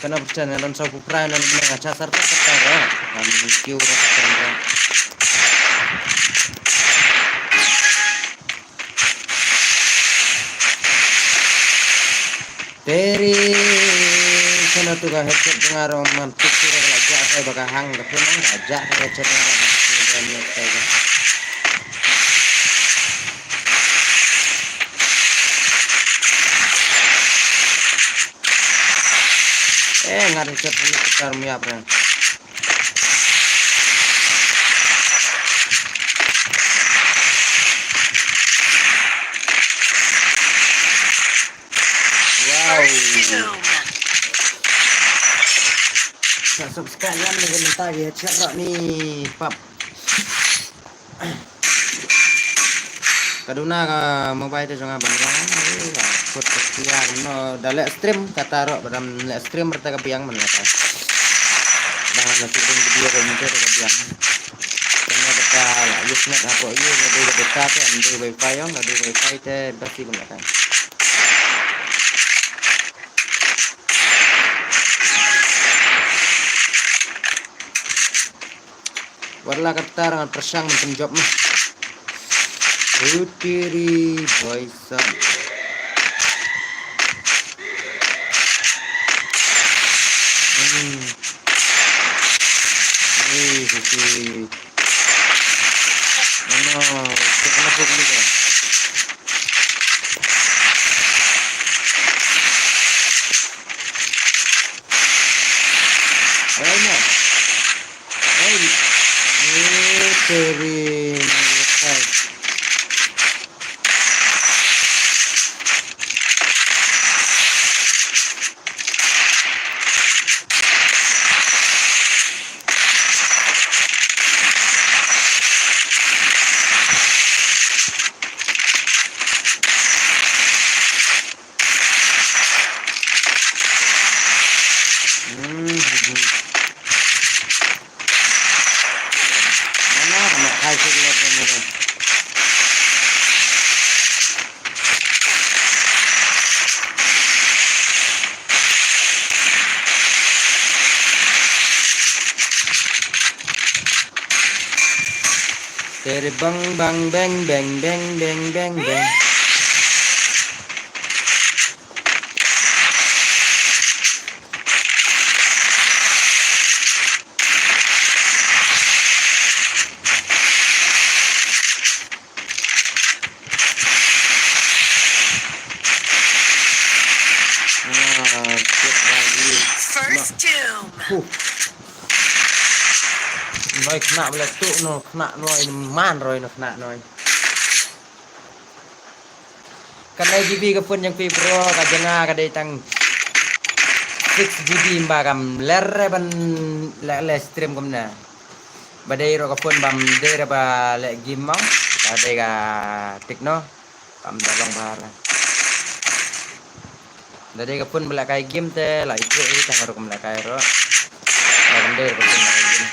Kana pyrshah na don sa pupra na don nga cha sarta kata ra. Kan kiu ra kata ra. Teri sana tu ka headset dengar man tu tu ka la ja kai baka hang ka phone hang ka ja kai headset dengar. Eh, ngar chat ni putar mia pre. Wow. Sa subscribe yan ni mentari ya chat ni pap. Ka duna ka mobile te jong nga ban long, eh, ka kut ka sia kumno da leh stream kata ro ba dam leh stream rta ka biang man leh ka. Ba na shooting video ka mute ka biang. Kane ka la use net hapoh ïa ka dei ka data te am dei wifi ong, ka dei wifi te basi ban leh ka. Wat la katta ngan pyrshang ban pynjop ma. Utiri boy son. Hmm. Hey, hey, hey. Ano, check na po dito. Ayun na. Ay, eh, Terry, ay. Tere bang bang beng beng beng beng beng. Ah, shit, lagi. First doom. Huh. Noi kena bela tu no, kena noi man roi no, kena noi. Kane G B ka phone jong phi bro, ka jong nga ka dei tang six G B, ba kam ler re ban leh, leh stream kumne. Ba dei ruh ka phone bam dei re ba leh game mo. Ka dei ka Tecno. Kam da long bha re. Da dei ka phone ba leh kai game te la ito i tang ruh kam leh kai ruh. Ba kam dei re ka phone leh kai game.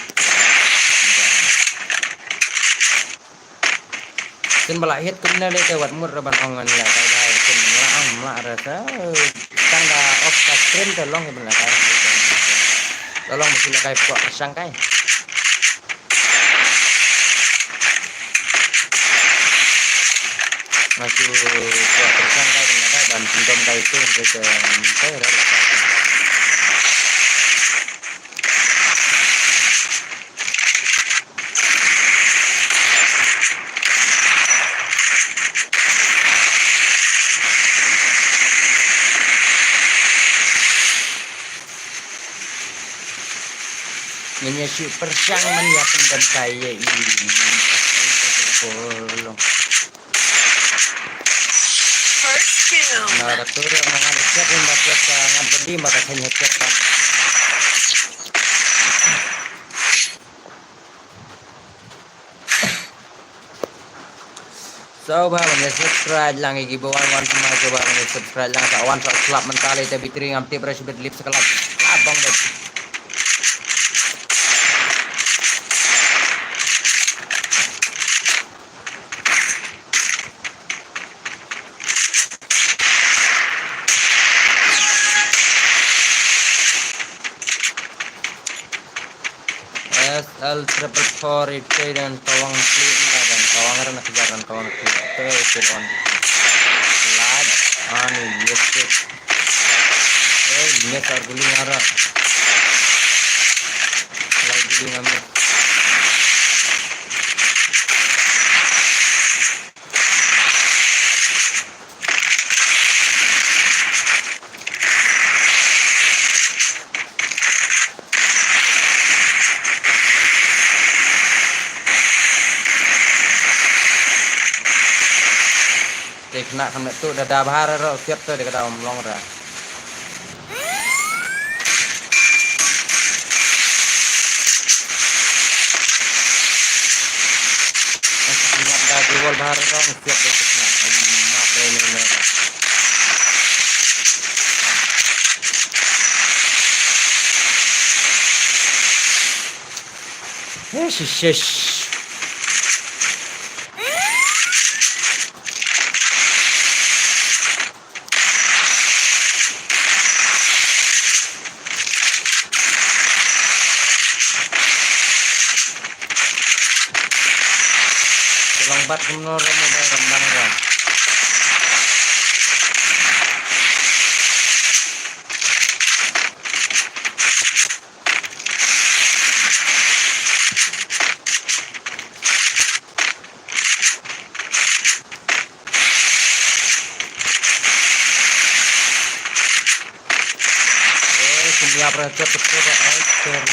Kin ba la hit kumne le te wat mut re ban ong ngan leh kai kai kin mla ong mla re sa. Tang da off ka stream te long ban leh kai. Da long ba leh kai pok sang kai. Nga shu pok sang kai ban leh kai ban sindom kai tu te te te re. Ngin ïa shu pyrshang ban ïa pynbantai ïa i. First kill. Na ka tur nga da chat in ba chat ka ngat badi ba ka thaiñ ha chat ka. So ba ban ïa subscribe lang ïa ki ba wan wan sma, so ba ban ïa subscribe lang sa wan sa slap mynta lei te bitri ngam tip rush bit lip sa ka lap. Lap bang bit. S L triple four eight dan tawang klik dan tawang ran nak jaran tawang klik. Terus on. Lad ani yes. Eh, yes ar guling ara. Lad guling amir. Te khynnah kham leh tuh da da bha ra ro siap to de ka da um long ra. Mat da di wal bahar rong siap da khynnah. Mat da ni ni. Yes, yes, yes. Ka long bat kumno ra mobile ram bang ra. Eh, kum ïap ra chet chet ra, eh, ter.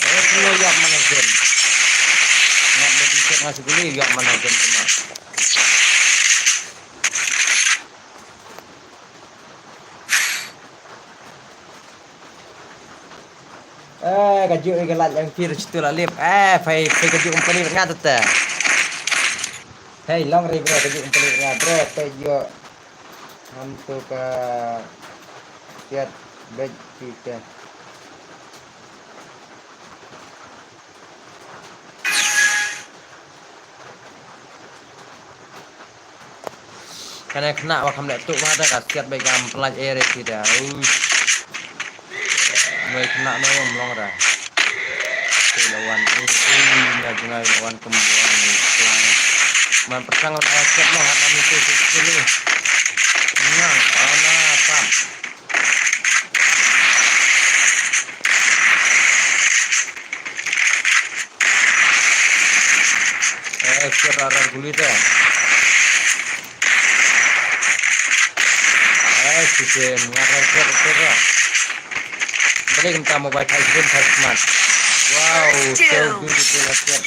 Eh, kum ïap mana jen. Ngap da di chet nga suguli ïap mana jen kena. Eh, ka juk ka lait yang pir situ la lip. Eh, phai, phai ka juk company nga tete. Hei, long ri bro, ka juk company nga bro, te juk. Ham tu ka siat bej kita. Kane khynnah ba kham leh tuh ba da ka siat ba kam pynlait ere ti da. Ui. Noi khynnah noi ym long da. Ti la wan, ui, ui, na jngai la wan kum wan ni klang. Man pyrshang wan ai siat long hat ami tu tu ni. Nyang, ana pam. Eh, siap rar rar guli te. Eh, si se ngar rar siap siap rar. Balik entah mobile phai sipin phai smart. Wow, so beautiful, siap.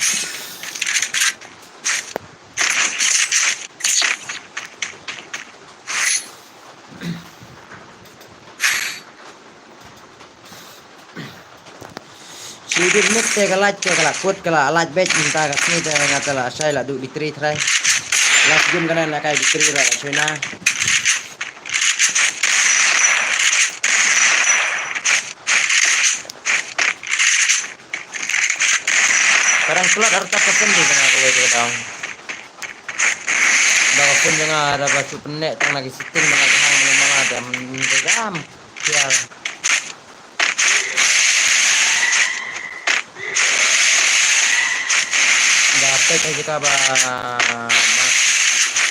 Shi dip mit te ka lait te ka la kut ka la lait beit mynta ka sngi te nga te la shai la duh bitri trai. Last game ka na na kai bitri ra la shoi na. Ka dang slot arta persen te jong nga kawei te ka dang. Da ka phone jong nga da ba shu pyneh tang na ki setting ba nga ka hang mane mala da mynta gam. Sial. Da pek ai jaka ba ma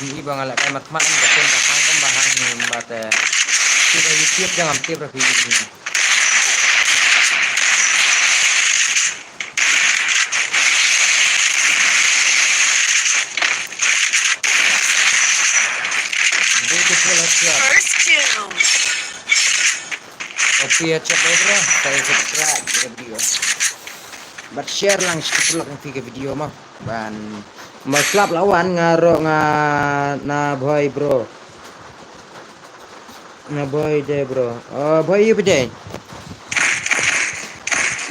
ni ba nga la kai mat mat ka phone ka hang kam ba hang ni ba te. Ki ba YouTube jong ngam tip ra ki ni. Beautiful headshot. First kill. Copy headshot bro, sa subscribe ka video. Bad share lang sha ki paralok jong phi ka video mo. Ban mo slap la wan nga ro nga na boy bro. Na boy de bro. Oh boy ïa phi dei.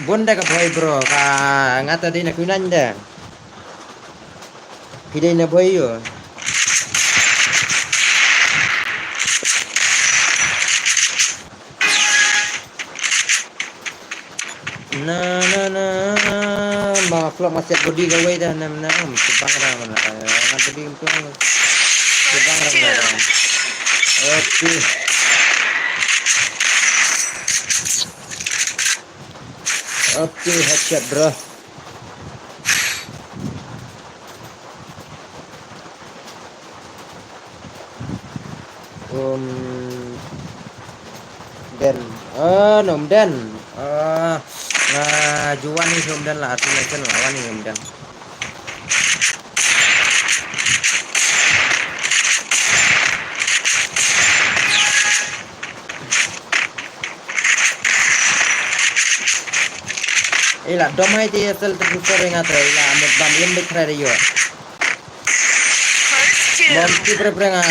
Bun da ka boy bro ka nga ta dei na Kynaiñ de. Phi dei na boy ïa. Na na na. Ma flop ma siat body kawei dah na na. Sibang dah mana. Na body kawei. Sibang dah mana. Okay. Okay, headshot bro. Um, Den. Ah, nom Den. Ah, nga juan ni nom Den lah, arti macam lah wan ni nom Den. Ila dom hai ti asal tu super ringa tra ila amut bam lim bit tra yo. Bom ti pre pre nga.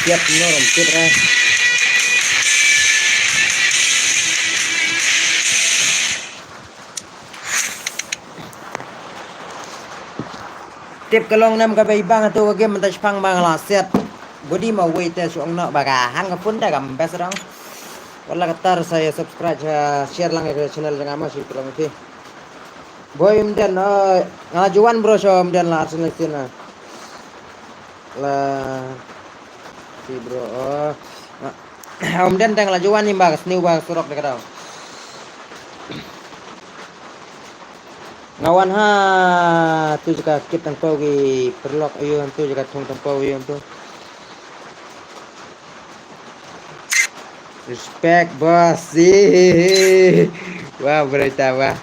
Tiap norom ti pre. Tip ka long nem ka bei bang tu ka game mynta shipang bang la set. Body ma wei te shu ong no ba ka hang ka phone da ka best rong. Wala ka tar sa ya subscribe, share lang ya channel jong ama shi prong ti. Boy Mden, nga la juan bro sho Mden la Arsenal sien na. La si bro. Oh. Om Den tang la juan ni ba ka sniw ba ka surok de ka dau. Nga wan ha tu jaka kit tang pau ki perlok ayu tu jaka thong tang pau ayu tu. Respect boss. Wah berita wah.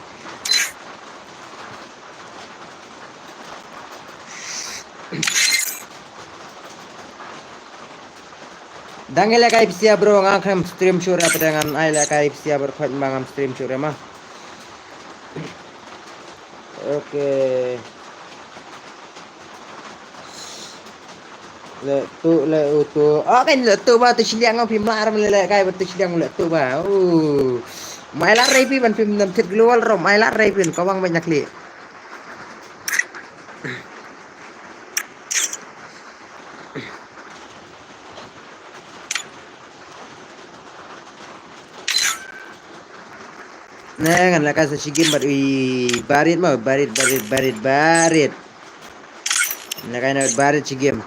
Dang ai lehkai pisa bro, nga khlem stream shuh re, pdeng ngan ai lehkai pisa bro, khot ma ngam stream shuh re ma. Okay. Le tu le utu. Okay, le tu ba tu shiliang ngam phim lar le lehkai ba tu shiliang le tu ba. Uh. Mai lar re phi ban phim nam thit global ro, mai lar re phi ka wang ban nyakli. Ne ngan lehkai sa shi game bad ui Barit ma, Barit, Barit, Barit, Barit. Lehkai na Barit shi game.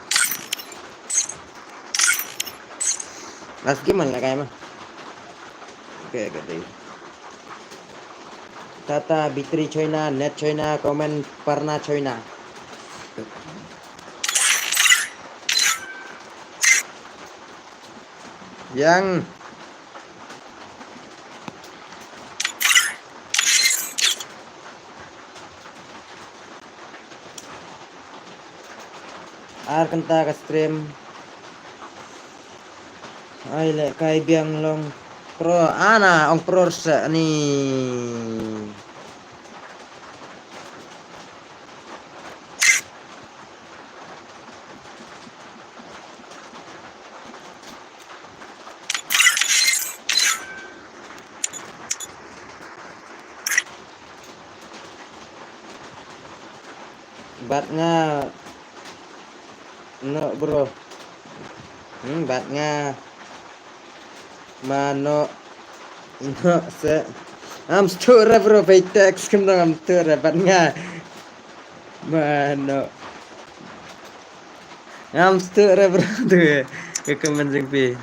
Last game ngan lehkai ma. Okay, okay, dei. Tata, B three China, Net China, comment Parna China. Yang ar kynta ka stream. Ai lehkai biang long pro ana ong pro sa ni. Bat nga no bro. Hmm, bat nga. Mano. No se. Am stur bro, pay text kem dong am stur bat nga. Mano. Am stur bro tu. Ke kemen jeng pi.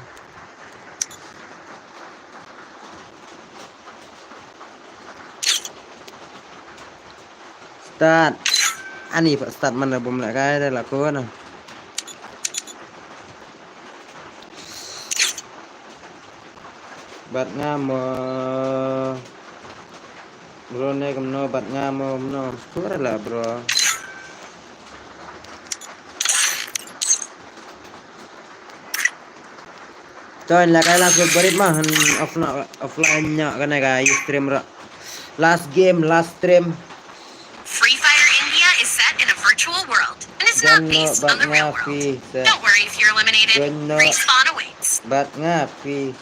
Start. Ani pa start man bom la kai da la ko na. Bat nga mo. Bro ne kumno bat nga mo kumno. Stur la bro. To, ngi la kai last word barit ma, han offline, offline noh kane ka ïa stream ruh. Last game, last stream. Free Fire India is set in a virtual world and is not based on the real world. Don't worry if you're eliminated. Respawn awaits. Bad nga phi.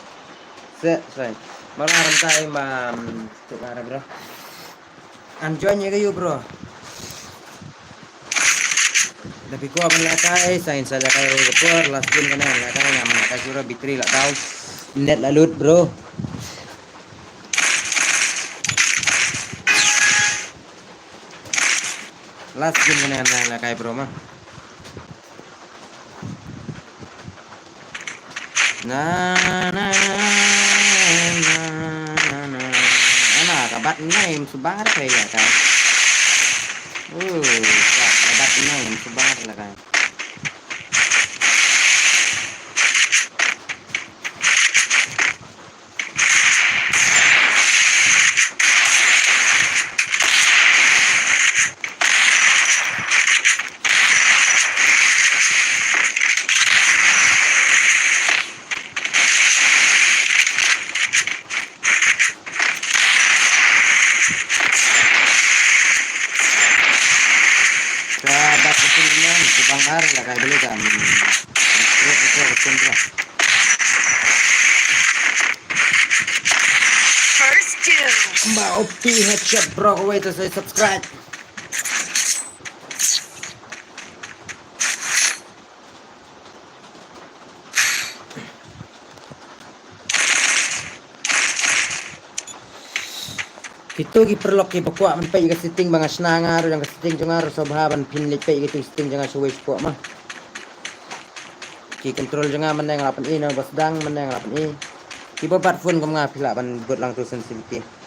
Se, sorry. Mala ram tai ma, mm, tu ka ra, bro. Enjoy ïa ka ïu, bro. Da phi kwah ban lehkai, sa ngin sa lehkai ka por, last game kane lehkai, ngam lehkai shuh, battery la down. Net la lut, bro. Last game kane lehkai, bro, ma. Na, na, na, na, na. Ana ka bat nai, em, subang ar ka ïa ka. Uh, ka, ka bat nai, em, subang ar la ka. Ka bat ka sin nang, ka bang ar la ka beli ka, mm, straight itu ka sin ra. First kill. Mba O P headshot, bro, wait to say subscribe. Kito ki paralok kiba kwah ban peit ïa ka setting ba nga shna, nga ruh ïa ka setting jong nga ruh sngewbha ban phin leit peit ïa ka setting jong nga shawei shapoh ma. Ki control jong nga mynne nga la pyni, na ba sdang mynne nga la pyni. Kiba bat phone kum nga phi lah ban bud lang tu sensitivity.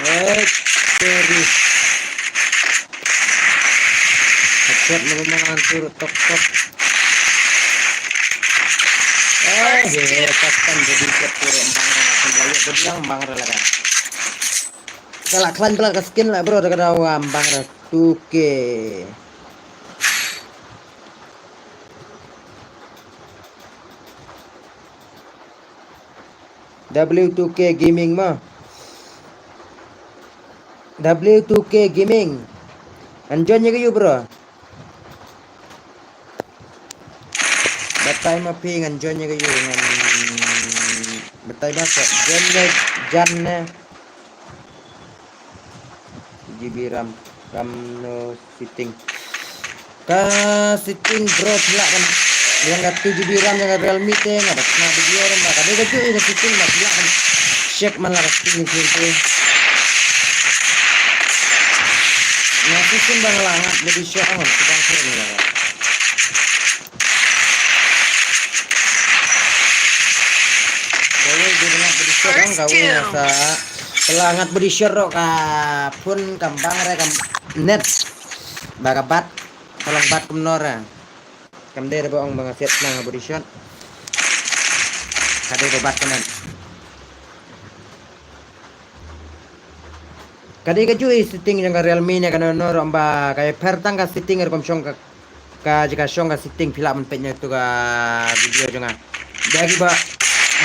Eh, sorry. Headshot mo mo ngan turu tok tok. Eh, he, pas kan jadi ket turu embang ra, sembla ïa bediang embang ra la kan. Ka la khlaiñ bla ka skin la bro, da ka daw embang ra two K. W two K Gaming ma. W two K Gaming. Ngan join ïa ka ïu bro. Batai ma phi ngan join ïa ka ïu ngan batai ba sa join ne jan ne. G B RAM, RAM no setting. Ka setting bro phi lah ban, ïa ka two G B RAM ïa ka Realme te nga ba shna video ram ba ka dei ka ju ïa ka setting ba phi lah ban check man la ka setting ni te. Nga setting ba nga la ngat body shot ang, sedang sini lah. Kawei dei ba ngat body shot ang, kawei nga sa. Ka la ngat body shot ruh ka phone kam bang re kam net. Ba ka bat, ka long bat kumno re. Kam dei re ba ong ba nga siat nang body shot. Ka dei ba bat ka net. Ka dei ka ju i setting jong ka Realme ne ka no no ruh ba ka i pher tang ka setting rukom shong ka ka jaka shong ka setting phi lah ban peit na tu ka video jong nga. Dagi ba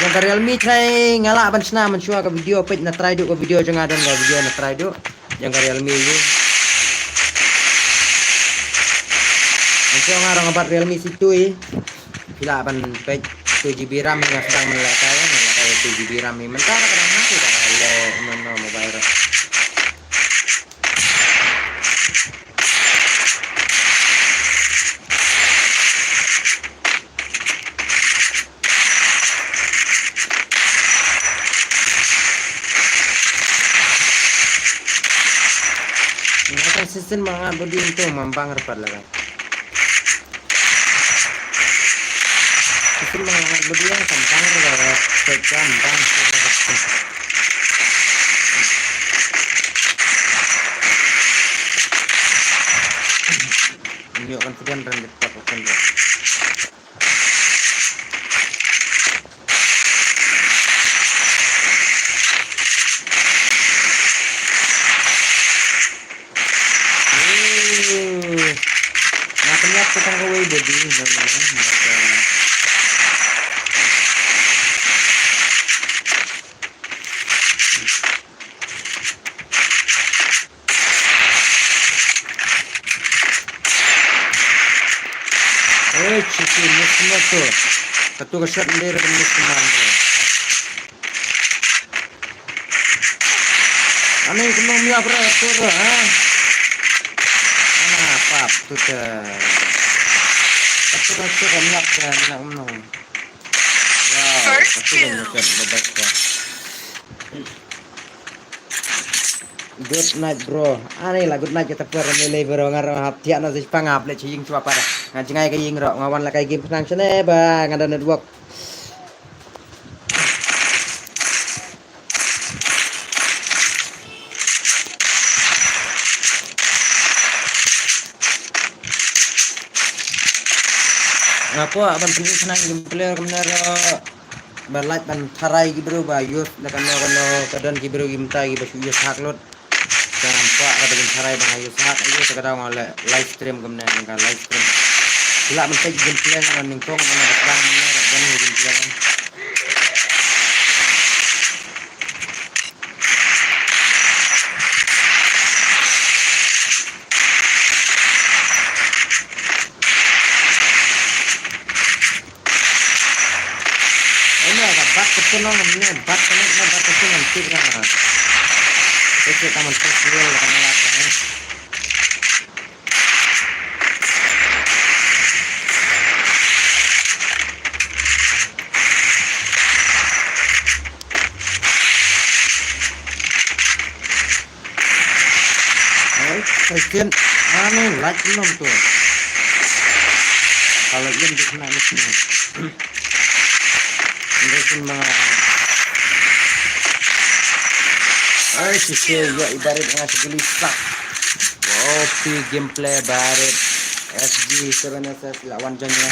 jong ka Realme trai nga lah ban shna mynshuwa ka video, peit na trai duh ka video jong nga, don ka video na trai duh jong ka Realme ïa. Mynshuwa nga rong bat Realme situ i. Phi lah ban peit two G B RAM nga sdang man la ka ïa, man la ka ïa two G B RAM i. Mynta ka dang hang tu ka le no no mobile ruh. Nga ka season ma nga body into mambang repat lagai. Season ma nga body yang kambang repat, kambang repat. Kdon ran dep tap open ro. Nga pynïap ka tang kawei body na na na. Oi, chichi, miss na tu. Katu ka shot ndai ra miss na man. Ani kumno miak ra tur ha. Ana pap tu te. Katu ka shot miak te na umno. Wow, first katu ka kill. Miak te best pa. Good night, bro. Ani la good night kita per mele bro ngar hap tiak na sipang hap le ching chua para. Nga jingai ka ying ro nga wan la kai game pnang sene ba nga da network. Nga kwah ban pynlong shnang game player kumne ro. Ba like ban tharai ki bru ba use da kano kano ka don ki bru ki mynta ki ba shu use hak lut. Ka ngam kwah ka da ban tharai ba nga use hak use ka daw nga leh live stream kumne ka live stream. Ki lah ban peit game player nga nyngkong kumne ba sdang kumne ba don game player. Ene ka bat ka punong ne bat ka ne bat ka punong tik na. Ese ka man tos dua la ka na la ka. Ai, ai, kien. Ani, like nom tu. Kalau ien di sana ni sini. Ini sini mana? Ai, sisi ya ibarat nga seguli sak. Wow, pi gameplay barit. S G seven S S lawan janya.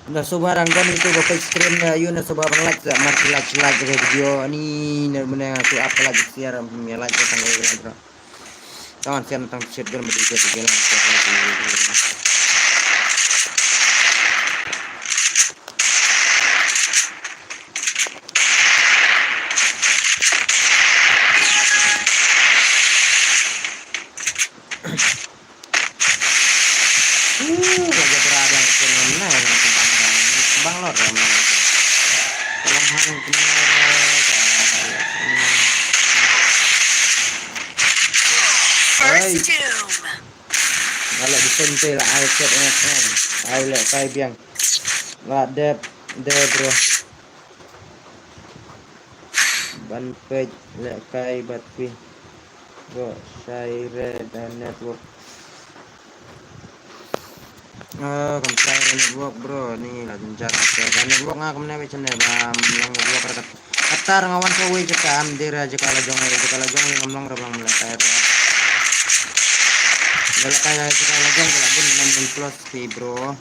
Na suba rang don itu ba page stream na yu na suba ban like sa mar like like video ni na mena tu up like share am ya like tang like bro. Tang sian tang shit gun mesti jadi jalan. Uh, raja berada yang kena menang yang kembang bang lor yang menang. Tolong hang kena. First kill. Kalau di sente lah ai chat ai ai le kai biang. Lah dep de bro. Ban peit lehkai bad phi. Bro, shai re da network. Oh, kam shai re network bro, ni la jynjar ka network nga kam ne ba chane ba long network ra kat. Katar nga wan sa wei jaka am dira jaka la jong wei jaka la jong wei ngam long ra bang lehkai ra. Lehkai jaka la jong ka la bun enam plus phi bro.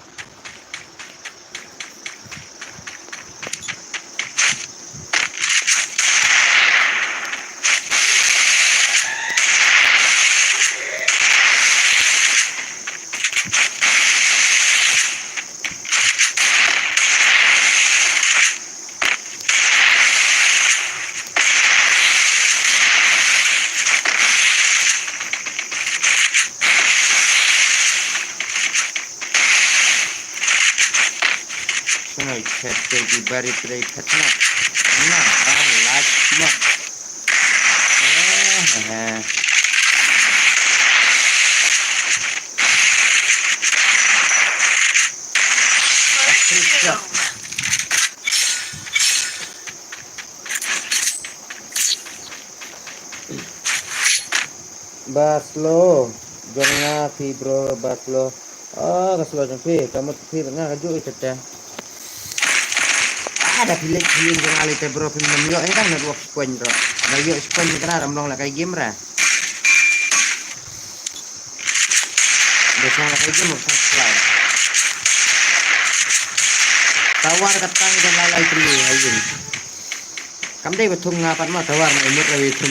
Kano i phet te ki bari trei phet na. Na, ah, lach ma. Eh, eh. Patricia. Ba slow jong nga phi bro ba slow. Oh ka slow jong phi ka mut phi nga ka ju i tete. Ah da phi lek phi jong nga lek te bro phi nam yo eh kan network point bro. Ba yo point kana ram long la kai game ra. Ka song la ka jin ka song fly. Tawar ka tang ka la lai kli ha yin. Kam dei ba thung nga pat ma tawar na imut rawi thung.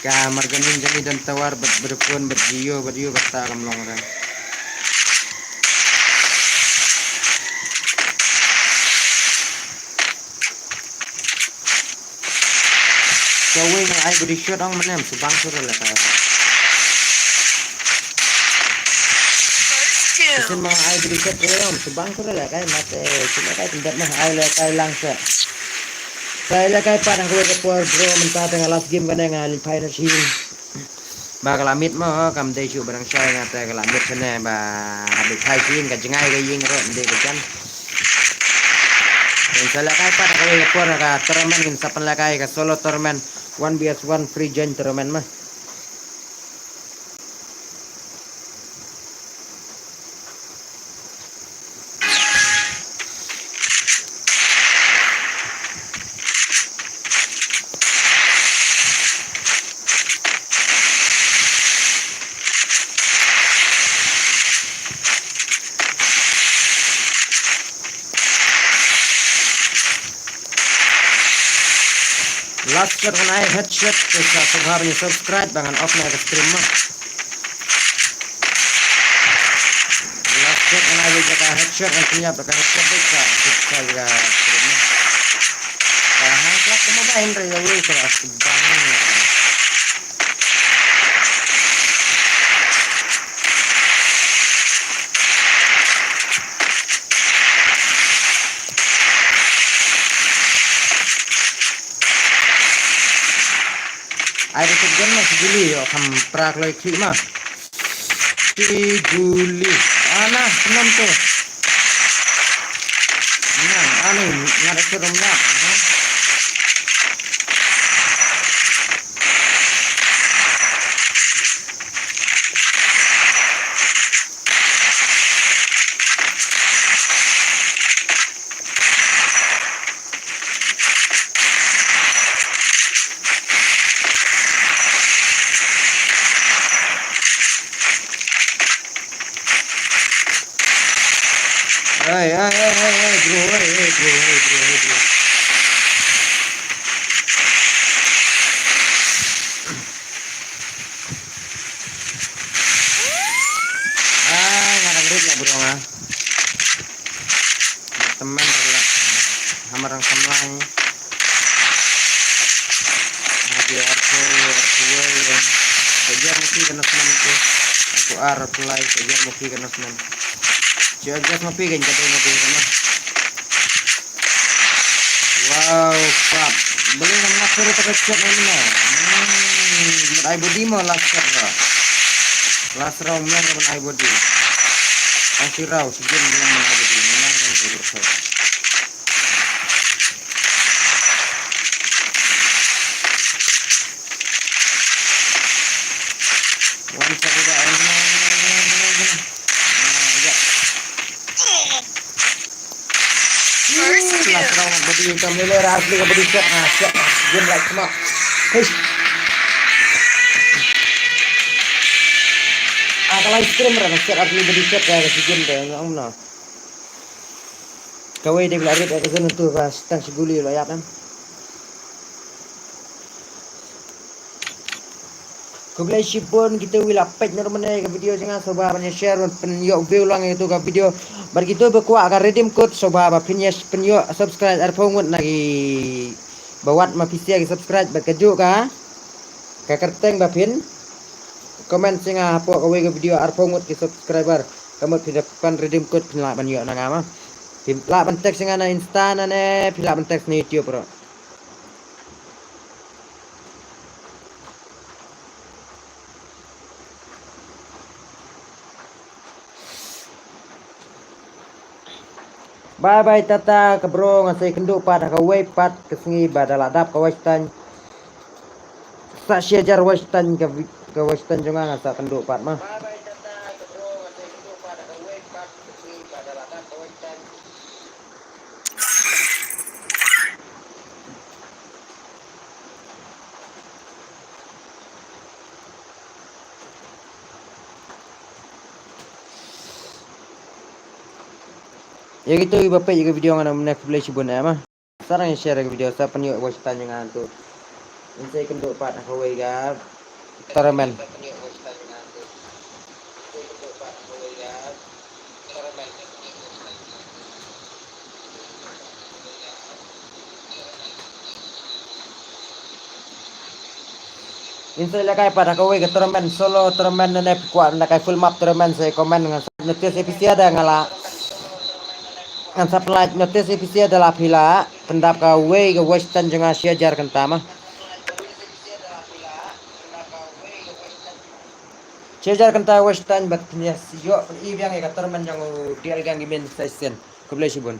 Ka marganin jani dan tawar bat berpun bat jio bat yu bat ta kam long ra. Kawei nga ai body shot ong mane, ym shu bang shuh re lehkai. First kill. Sien ma nga ai body shot re ong, ym shu bang shuh re lehkai, mate, sien lehkai, tyndet ma, ai lehkai lang shuh. Ai lehkai pat ha kawei ka por bro, mynta te nga last game kane nga leit phai na shin. Ba ka la miet mo, kam dei shuh ba dang shai nga te ka la miet shane ba hap dei phai sha ïing ka jngai ka ïing ruh ym dei ka jan. Ngin sa lehkai pat ha kawei ka por ha ka tournament ngin sa pynlehkai ka solo tournament one V S one free join tournament ma. Last shot ngan ai headshot, te sa sngewbha ban subscribe ba ngan off na ka stream ma. Last shot ngan ai jaka headshot, ngan pynïap jaka headshot, te sa subscribe ka stream ma. Ka hang klak ka mobile re ya wei ka bang. Ai da kut gun ma sijili yo kham prak loi khi ma. Sijili. Ana, senam tu. Nang, ani, ngat aku rum ngat. Hey, hey, hey, hey, hey, bro, hey, hey, bro, hey, bro, hey, bro. Ai, nga dang rit ïa bro nga. Teman rela. Hamar ang samlai. Haji arko, arko wei. Kejar mesti kena semen tu. Aku ar apply, kejar mesti kena semen. Cio gas mapi kan kadai mesti kena. Wow, pap. Beli nang nak suruh pakai chat ni na. Hmm, mat ai body mo last shot lah. Last round mo kan ai body. Ang si raw, si jin mo ai body. Menang kan body shot. One shot dah. Ah, ya. First kill. Last round body kam lele ras ni body shot. Ah, shot. Game like semua. Hei. Ah, kalau stream dah shot asli body shot ya, si game dah. Yang mana? Kawei dei la rit ka zone tu ka stang shi guli la ïap em. Khublei shibun kita wi la peit noh mynne ka video jong nga, sngewbha ban share ban pynïoh view lang ïa tu ka video. Bad kita ba kwah ka redeem code sngewbha ba phin ïa pynïoh subscribe arphew ngut na ki ba wad ma phi sia ki subscribe bad kajuh ka ka kyrteng ba phin comment sha nga hapoh kawei ka video arphew ngut ki subscriber. Ka mut phi da pan redeem code phi lah ban ïoh na nga ma. Phi lah ban text sha nga na Insta na ne phi lah ban text na YouTube ruh. Bye bye tata ka bro, nga sa ïakynduh pat ha kawei pat ka sngi ba da la dap ka Western. Sa shi hajar Western ka vi-, ka Western jong nga, nga sa kynduh pat ma. Ïa kito kiba peit ïa ka video ngan ong mynne khublei shibun eh ma. Sa nang share ïa ka video sa pynïoh Western jong nga tu. Ngin sa ïakynduh pat ha kawei ka tournament. Ngin sa lehkai pat ha kawei ka tournament, solo tournament ne phi kwah lehkai full map tournament sa comment ngan sa notice A P C da nga la. Ngan sa pynlait notice A P C da la phi la pyndap kawei ka Western jong nga shi hajar kynta ma. Shi hajar kynta Western bad pynïasoh pyn-i biang ïa ka tournament jong u D L Gang Gaming sa shisien. Khublei shibun.